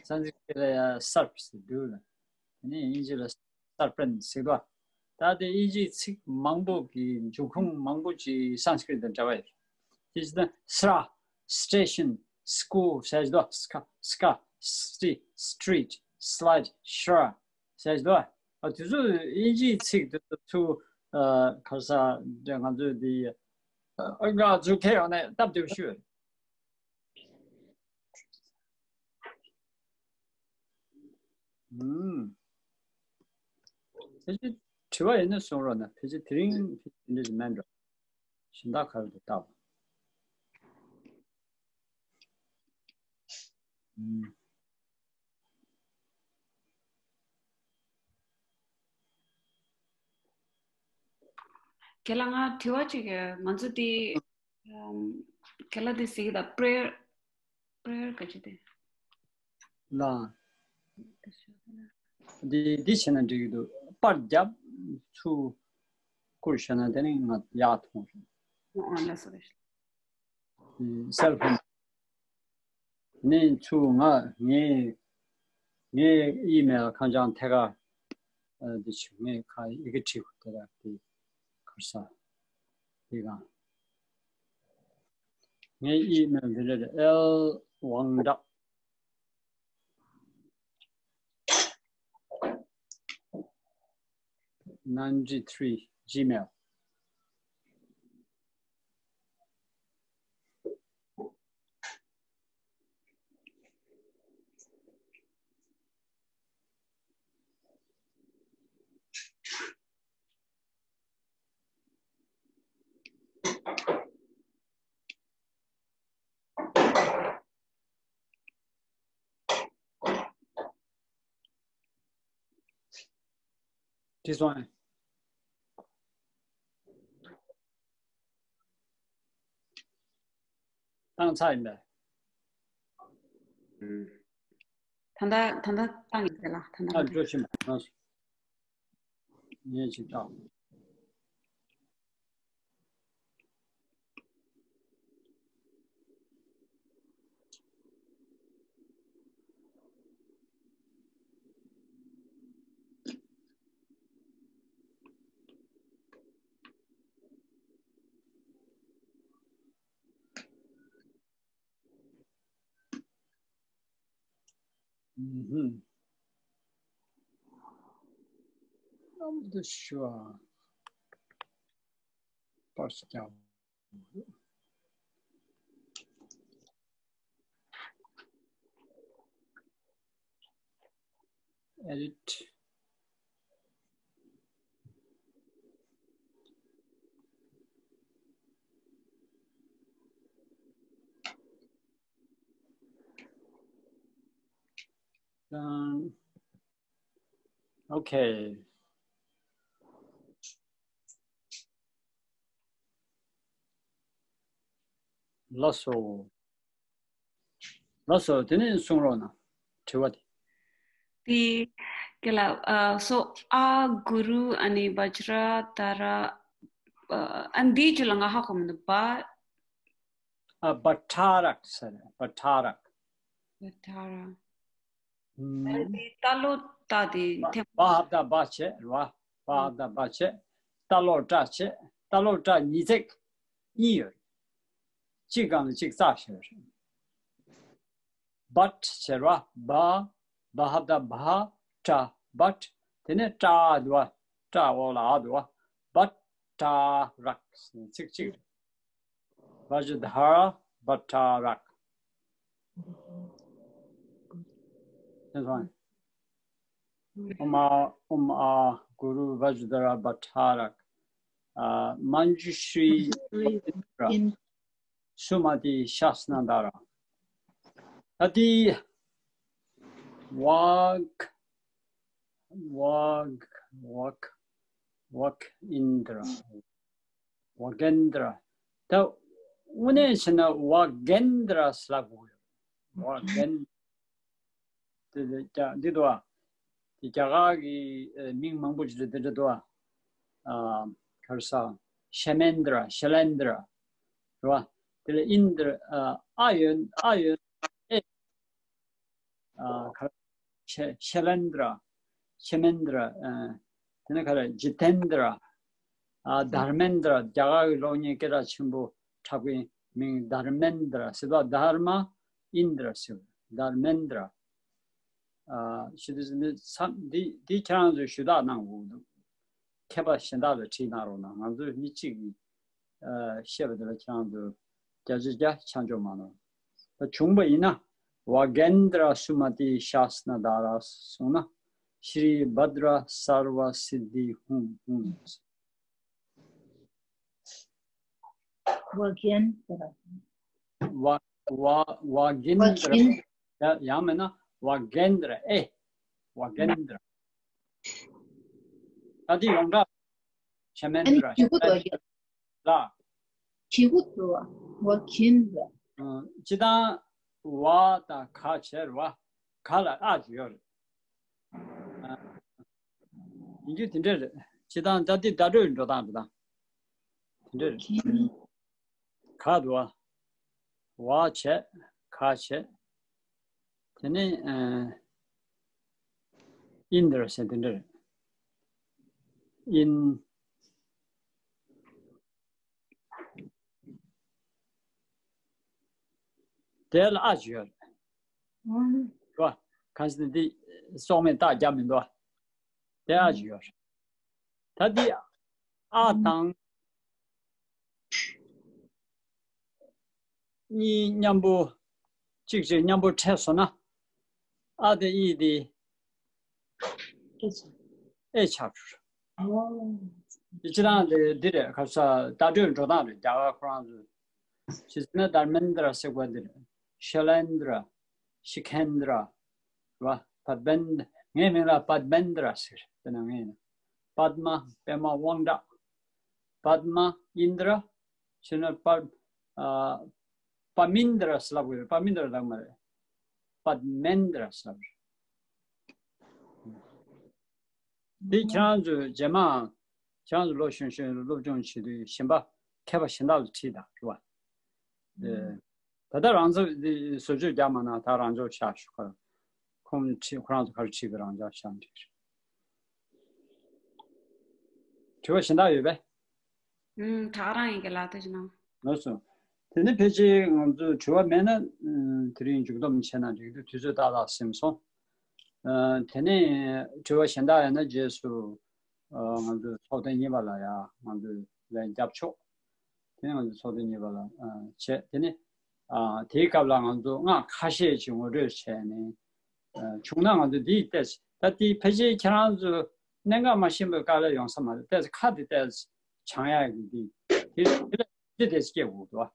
སཾ་སྐྲྀཏ་སྐད་ལ་ཡ་སར་པ་ཟེར་འདུག་ལ། དེ་ནས་དབྱིན་ཇི་ལ་སར་པེན་ཊི་ཟེར་གོ། ད་དེ་དབྱིན་ཇིའི་ཚིག་མང་པོ་གི་འབྱུང་ཁུངས་མང་པོ་ཅིག་སཾ་སྐྲྀཏ་དང་འདྲ་བ་ཡོད། དེ་བྱས་ན་སྲ། སི་ཊེ་ཤན། སི་ཀུལ་ཟེར་གྱི་འདུག་སི་ཀ་སི་ཀ་སི་ཊི། སི་ཊྲིཊ། སི་ལའིཌ། ཤྲ་ཟེར་གྱི་འདུག་ཨ། དེ་ཚོ་དབྱིན་ཇིའི་ཚིག་དེ་ཚོ་ཚུར། ཨ། ག་རེ་ཟེར། ང་ཚོའི་འདི། ཨ། ང་ཚོ་ཁྱེར་ཡོང་ནས་སྟབས་བདེ་པོ་ཞུ། ཨུམ། ཕལ་ཆེར་དྲི་བ་ཡིན་ན་གསུང་རོགས་གནང་། ཕལ་ཆེར་དེ་རིང་ཕལ་ཆེར་དེ་འདྲ་ཞིག་མིན་འགྲོ། གཞན་དག་ག་རེ་འདུག་ལྟ་བ། ཨུམ། ཁྱེད་ལ་ང་དྲི་བ་ཅིག་ང་ཚོ་དེ། ཨམ། ཁྱེད་ལ་དེ་ཟེར་གྱི་ད། པྲེ་ཡར། པྲེ་ཡར་ག་ཅི་དེ། ལ། འདི་འདི་བྱས་ན་འགྲིག་གི་འདུག་པར་རྒྱབ། ཚུར་བསྐུར་བྱས་ན་དེ་ནི་ང་ཡག་མཐོང་སོང་། ཨ། ལགས་སོ། ལགས་སོ། སེལ་ཕོན། ནས་ཚུར་ང་ངའི་ངའི་ཨི་མེལ་ཁ་བྱང་ཐད་ཀར། ཨ། འདི་ཆུ་ངའི་ཁ་ཡི་གེ་བྲིས་དེ་ལ་དེ་གར་ས་དེ་གང་། ངའི་ཨི་མེལ་འདི་རེད། ཨེལ་ཝང་ཀྲག ninety three gmail། བྲིས་སོང་ཨེ། བཏང་ཚར་ཡིན་པས། ད་ལྟ་ད་ལྟ་བཏང་ཡིན་ཟེར་ལ། ད་ལྟ་ཨ་འགྲོ་ཕྱིན་པ་ང་སུ་ངས་ཅིག་བཏང་། Mhm. I'm not sure. First job. Edit. Done. Okay. ལགས་སོ། ལགས་སོ། དེ་ནས་གསུང་རོགས་གནང་། དྲི་བ་དེ། དེ་ག་ལ་ཨ་སོ་ཨ་གུ་རུ་ཨ་ནི་བཛྲ་ཏཱ་ར་ཨ་འདིའི་རྒྱུད་ལ་ང་ཧ་གོ་མི་འདུག་བ། ཨ་བྷ་ཏྲ་རཀྵ་ཟེར། བྷ་ཏྲ་རཀྵ། བྷ་ཏྲ་རཀྵ། ཨ་དེ་ཏ་ལོ་ཏ་དེ་ཐེམ། བ་ཧ་བཏགས་བྷ་བྱས་རེད་བ། བ་ཧ་བཏགས་བྷ་བྱས། ཏ་ལོ་ཏྲ་བྱས། ཏ་ལོ་ཏྲ་ཉིས་བརྩེགས་གཉིས་ཡོད་རེད། གཅིག་སྒང་ལ་གཅིག་བརྩེགས་བྱས་རེད། བྷ་ཊ་ཟེར་བ། བྷ། བ་ཧ་བཏགས་བྷ། ཏྲ། བྷ་ཊ། དེ་ནས་ཏྲ་འདུག་བ། ཏྲ་འོག་ལ་འ་འདུག་བ། བྷ་ཏྲ་རཀྵ་ཟེར་ཚིག་གཅིག་རེད། བཛྲ་ཏཱ་ར་བྷ་ཏྲ་རཀྵ། ཨོཾ་ཨཱ་ཨོཾ་ཨཱ་གུ་རུ་བཛྲ་ཏཱ་ར་བྷ་ཏྲ་རཀྵ། ཨ་མཉྫུ་ཤྲཱི་ཨིནྡྲ་སུ་མ་ཏི་ཤཱསྠ་དྷ་ར། ད་དེ་ཝཱ་ཝཱ་ཝཱ་ཝཱ་ཨིནྡྲ། ཝཱ་གེནྡྲ། ད་དངོས་གནས་བྱས་ན་ཝཱ་གེནྡྲ་ཟེར་ལབ་དགོས་ཡོད། ཝཱ་གེན། དེ་དེ་རྒྱ་འདི་འདུག་བ། དེ་རྒྱ་གར་གྱི་ཨ་མིང་མང་པོ་ཞིག་རེད། དེ་འདྲ་འདུག་བ། ཨ་ག་རེ་ཟ། ཤ་མེནྡྲ། ཤ་ལེནྡྲ། རེད་བ། དེ་ལ་ཨིནྡྲ་ཨ་ཨ་ཡོད། ཨ་ཡོད། ཨེ། ཨ་ག་རེ། ཤ་ཤ་ལེནྡྲ། ཤ་མེནྡྲ། ཨ་དེ་ནས་ག་རེ། ཇི་ཏེནྡྲ། ཨ་དྷར་མེནྡྲ། རྒྱ་གར་གྱི་གློག་བརྙན་སྐད་གྲགས་ཆེན་པོ་འཁྲབ་མཁན་མིང་དྷར་མེནྡྲ་ཟེར་བ། དྷརྨ་ཨིནྡྲ་ཟེར། དྷར་མེནྡྲ། ཨ་ཞུ་དུས་འདི་མཚམས་འདི་འདི་ཁྱེད་རང་ཚོས་ཞུ་དག་གནང་དགོས་འདུག་མཁས་པ་གཞན་དག་ལ་དྲིས་གནང་རོགས་གནང་། ང་ཚོས་མི་གཅིག་གིས་ཨ་བཤད་པ་དེ་ལ་ཁྱེད་རང་ཚོས་བརྒྱ་ཆ་བརྒྱ་ཆ་འཇོག་མ་གནང་། ད་བྱུང་བ་ཡིན་ན་ཝཱ་གེནྡྲ་སུ་མ་ཏི་ཤཱསྠ་དྷ་ར་གསུངས་ན་ཤྲཱི་བཛྲ་སརྦ་སིདྡྷི་ཧཱུྃ་ཧཱུྃ། ཝཱ་གེནྡྲ། ཝཱ་ཝཱ་ཝཱ་གེནྡྲ། ཝཱ་གེན། ཡ་ཡང་མིན་ན་ཝཱ་གེནྡྲ། ཨེ། ཝཱ་གེནྡྲ། ད་དེ་ཡོངས་གྲགས་ཤ་མེན་ཨ་ནི་དྲ། ཇི་གུ་དོ་ཡ། ལ། ཇི་གུ་དོ་བ། ཝཱ་གེནྡྲ། ཨ་སྤྱིར་བཏང་ཝ་དང་ག་བྱས་རེད་བ། ག་ལ་ཨ་ཅིག་ཡོད་རེད། ཨ་ཡིན་རྒྱུ་དེ་འདྲ་རེད། སྤྱིར་བཏང་ད་ལྟའི་བརྡ་སྤྲོད་འགྲོ་སྟངས་འགྲོ་སྟངས་དེ་འདྲ་རེད། ག་འདུག་བ། ཝ་བྱས། ག་བྱས། དེ་ནས་ཨ་ཨིན་དེར་ཟེར་དེ་འདྲ་རེད། ཨིན། དེ་ལ་ཨ་ཅིག་ཡོད་རེད། ཨང་། རེད་བ། གང་ཟེར་ན་འདི་སྲོག་མེད་རྟགས་རྒྱབ་མི་འདུག་བ། དེ་ཨ་ཅིག་ཡོད་རེད། ད་འདི་ཨ་དང་གཉིས་མཉམ་པོ་གཅིག་གཅིག་མཉམ་པོ་འཕྲད་སོང་ན། ཨ་དེ་ཨི་དེ་ཨེ་ཆགས་འགྲོ། ཨོ། སྤྱིར་བཏང་དེ་འདི་རེད། ཁ་ས་བརྡ་སྤྲོད་འགྲོ་སྟངས་རེད། རྒྱ་གར་ཁོ་རང་ཚོས་ཇི་ཟེར་ན་དྷར་མེནྡྲ་ཟེར་བ་འདི་རེད། ཤ་ལེནྡྲ། ཤི་ཁེནྡྲ། རེད་བ། པདྨེནྡྲ། ངའི་མིང་ལ་པདྨེནྡྲ་ཟེར། དཔེར་ན་ངས་ཡིན་ན། པདྨ། པདྨ་དབང་དྲག། པདྨ། ཨིནྡྲ། ཕྱིར་ན་པ། ཨ། པ་མིནྡྲ་ཟེར་ལབ་དགོས་རེད། པ་མིནྡྲ་ལབ་མ་རེད། པདྨེནྡྲ་ཟེར་ལབ་རེད། འདི་ཁྱེད་རང་ཚོས་རྗེས་མ་ཁྱེད་རང་ཚོ་ལོ་གཞོན་གཞོན་སློབ་སྦྱོང་བྱེད་དུས་གཞན་པ་མཁས་པ་གཞན་དག་ལ་དྲིས་དང་རེད་བ། ཨེ། ད་ལྟ་རང་ཚོ་འདི་བཟོ་བཅོས་རྒྱག་མ་གནང་། ད་རང་ཚོ་བཞག་ཞུ་ཁར་ཁོང་ཁྲིད། ཁོ་རང་ཚོ་ག་རེ་བྲིས་པའི་རང་འཇགས་བཞག་འགྲིག་རེད། དྲི་བ་གཞན་དག་ཡོད་པས། ཨུམ། ད་ག་རང་ཡིན་གྱི་ལགས། ཐུགས་རྗེ་གནང་། ལགས་སོ། དེ་ནས་ཕལ་ཆེར་ང་ཚོ་དྲི་བ་མེད་ན། ཨུམ། དེ་རིང་མཇུག་བསྡོམས་བྱས་ན་འགྲིག་འདུག་དུས་ཚོད་ཏག་ཏག་ཟིན་སོང་། ཨ། དེ་ནས་དྲི་བ་གཞན་དག་ཡོད་ན་རྗེས་སུ། ཨ། ང་ཚོའི་ཚོགས་ཐེངས་གཉིས་པ་ལ་ཡ་ང་ཚོས་ལན་རྒྱབ་ཆོག་དེ་ནས་ང་ཚོའི་ཚོགས་ཐེངས་གཉིས་པ་ལ། ཨ། བྱས། དེ་ནས། ཨ། དེའི་སྐབས་ལ་ང་ཚོ་སྔགས་ཁ་ཤས་ཤིག་ངོ་སྤྲོད་བྱས་ནས། ཨ། བྱུང་ན་ང་ཚོ་འདིའི་ཏོག་ཙམ། ད་དེ་ཕལ་ཆེར་ཁྱེད་རང་ཚོ་གནད་འགག་མ་ཤེས་པའི་སྐབས་ལ་ཡོང་ས་མ་རེད། ཏོག་ཙམ་ཁ་དེ་ཏོག་ཙམ་བྱང་ཡག་གི་དེ། དེ་དེ་ལ་དེ་ཏོག་ཙམ་སྐྱེ་དགོས་འདུག་བ།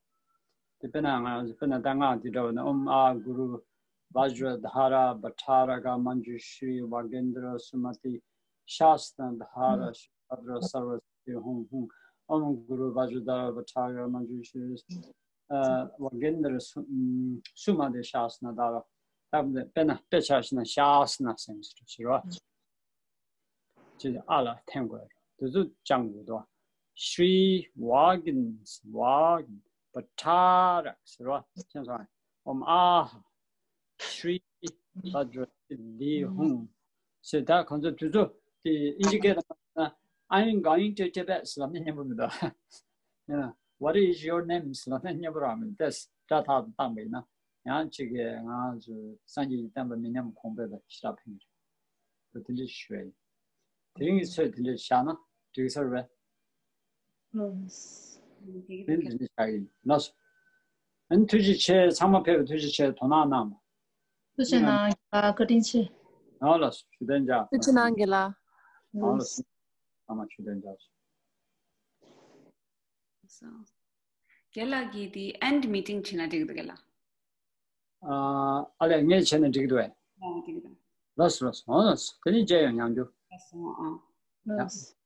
དེ་དཔེར་ན་ང་། དཔེར་ན་ད་སྔགས་དེ་འདྲ་བ་ན། ཨོཾ་ཨཱཿ་གུ་རུ་བཛྲ་དྷ་ར་པྲ་ཊཱ་ར་ཀ་མཉྫུ་ཤྲཱི་ཝཱ་གེནྡྲ་སུ་མ་ཏི་ཤཱ་ས་ན་དྷ་ར་ཤྲཱི་བཛྲ་སརྦ་སིདྡྷི་ཧཱུྃ་ཧཱུྃ། ཨོཾ་གུ་རུ་བཛྲ་དྷ་ར་པྲ་ཊཱ་ར་ཀ་མཉྫུ་ཤྲཱི། ཨ། ཝཱ་གེནྡྲ་སུ། སུ་མ་ཏི་ཤཱ་ས་ན་དྷ་ར། ད་དཔེར་ན་དཔེ་ཆ་བཞག་ན་ཤཱ་ས་ན་ཟེར་ཟེར་བ། ཅེས་ཨ་ལ་འཐེན་དགོས། དེ་ཚོ་བཅང་དགོས་འདུག་ཤྲཱི་ཝཱ་གིན། ཝཱ་གིན། པྲ་ཊཱ་ར་ཟེར་བ། མཁྱེན་སོང་། ཨོཾ་ཨཱཿ་ཤྲཱི་བཛྲ་སིདྡྷི་ཧཱུྃ་ཟེར། ད་ཁོང་ཚོ་དེ་ཚོ་དེ་ཨིན་ཇི་སྐད་དུ་མ་ན། I'm going to Tibet ཟེར་ལབ་ན་སྙན་པོ་མི་འདུག What is your name ཟེར་ལབ་ན་སྙན་པོ་རང་མི་འདུག་སྒྲ་ཐག་ཏུ་བཏང་པ་ཡིན་ན། ཡང་གཅིག་གིས་ང་ཚོ་སངས་རྒྱས་ཀྱི་བསྟན་པ་མི་ཉམས་གོང་འཕེལ་དང་ཞེ་དྲག་ཕན་གྱི་རེད། དེ་འདྲ་ཞུ་ཡ་ཡིན། དེ་རིང་གི་ཚོད་དེ་འདྲ་བཞག་ན་འགྲིག་ས་རེད་པས། ལགས། དེ་འདྲ་བཞག་གི་ཡིན། ལགས་སོ། ཨ་ནི་ཐུགས་རྗེ་ཆེ། ཚང་མ་ཕེབས་པའི་ཐུགས་རྗེ་ཆེ། དོ་སྣང་གནང་བ། ཐུགས་རྗེ་གནང་། བཀའ་དྲིན་ཆེ། ཨ། ལགས་སོ། ཞུ་དོན་རྒྱག་ཐུགས་རྗེ་གནང་རྒན་ལགས། ཨ། ལགས་སོ། ཚང་མ་ཞུ་དོན་རྒྱག་སོང་། རྒན་ལགས་ཀྱིས་དེ་end meeting བྱས་ན་འགྲིག་འདུག་རྒན་ལགས། ཨ། ཨ་ལས། ངས་བྱས་ན་འགྲིག་འདུག་གས། ཨ། འགྲིག་འདུག་ལགས་སོ། ལགས་སོ། འོ་ལགས་སོ། དེ་ནས་མཇལ་ཡོང་། ཉམས་འགྱུར། ལགས་སོ། ཨ། ཡ། ལགས་སོ།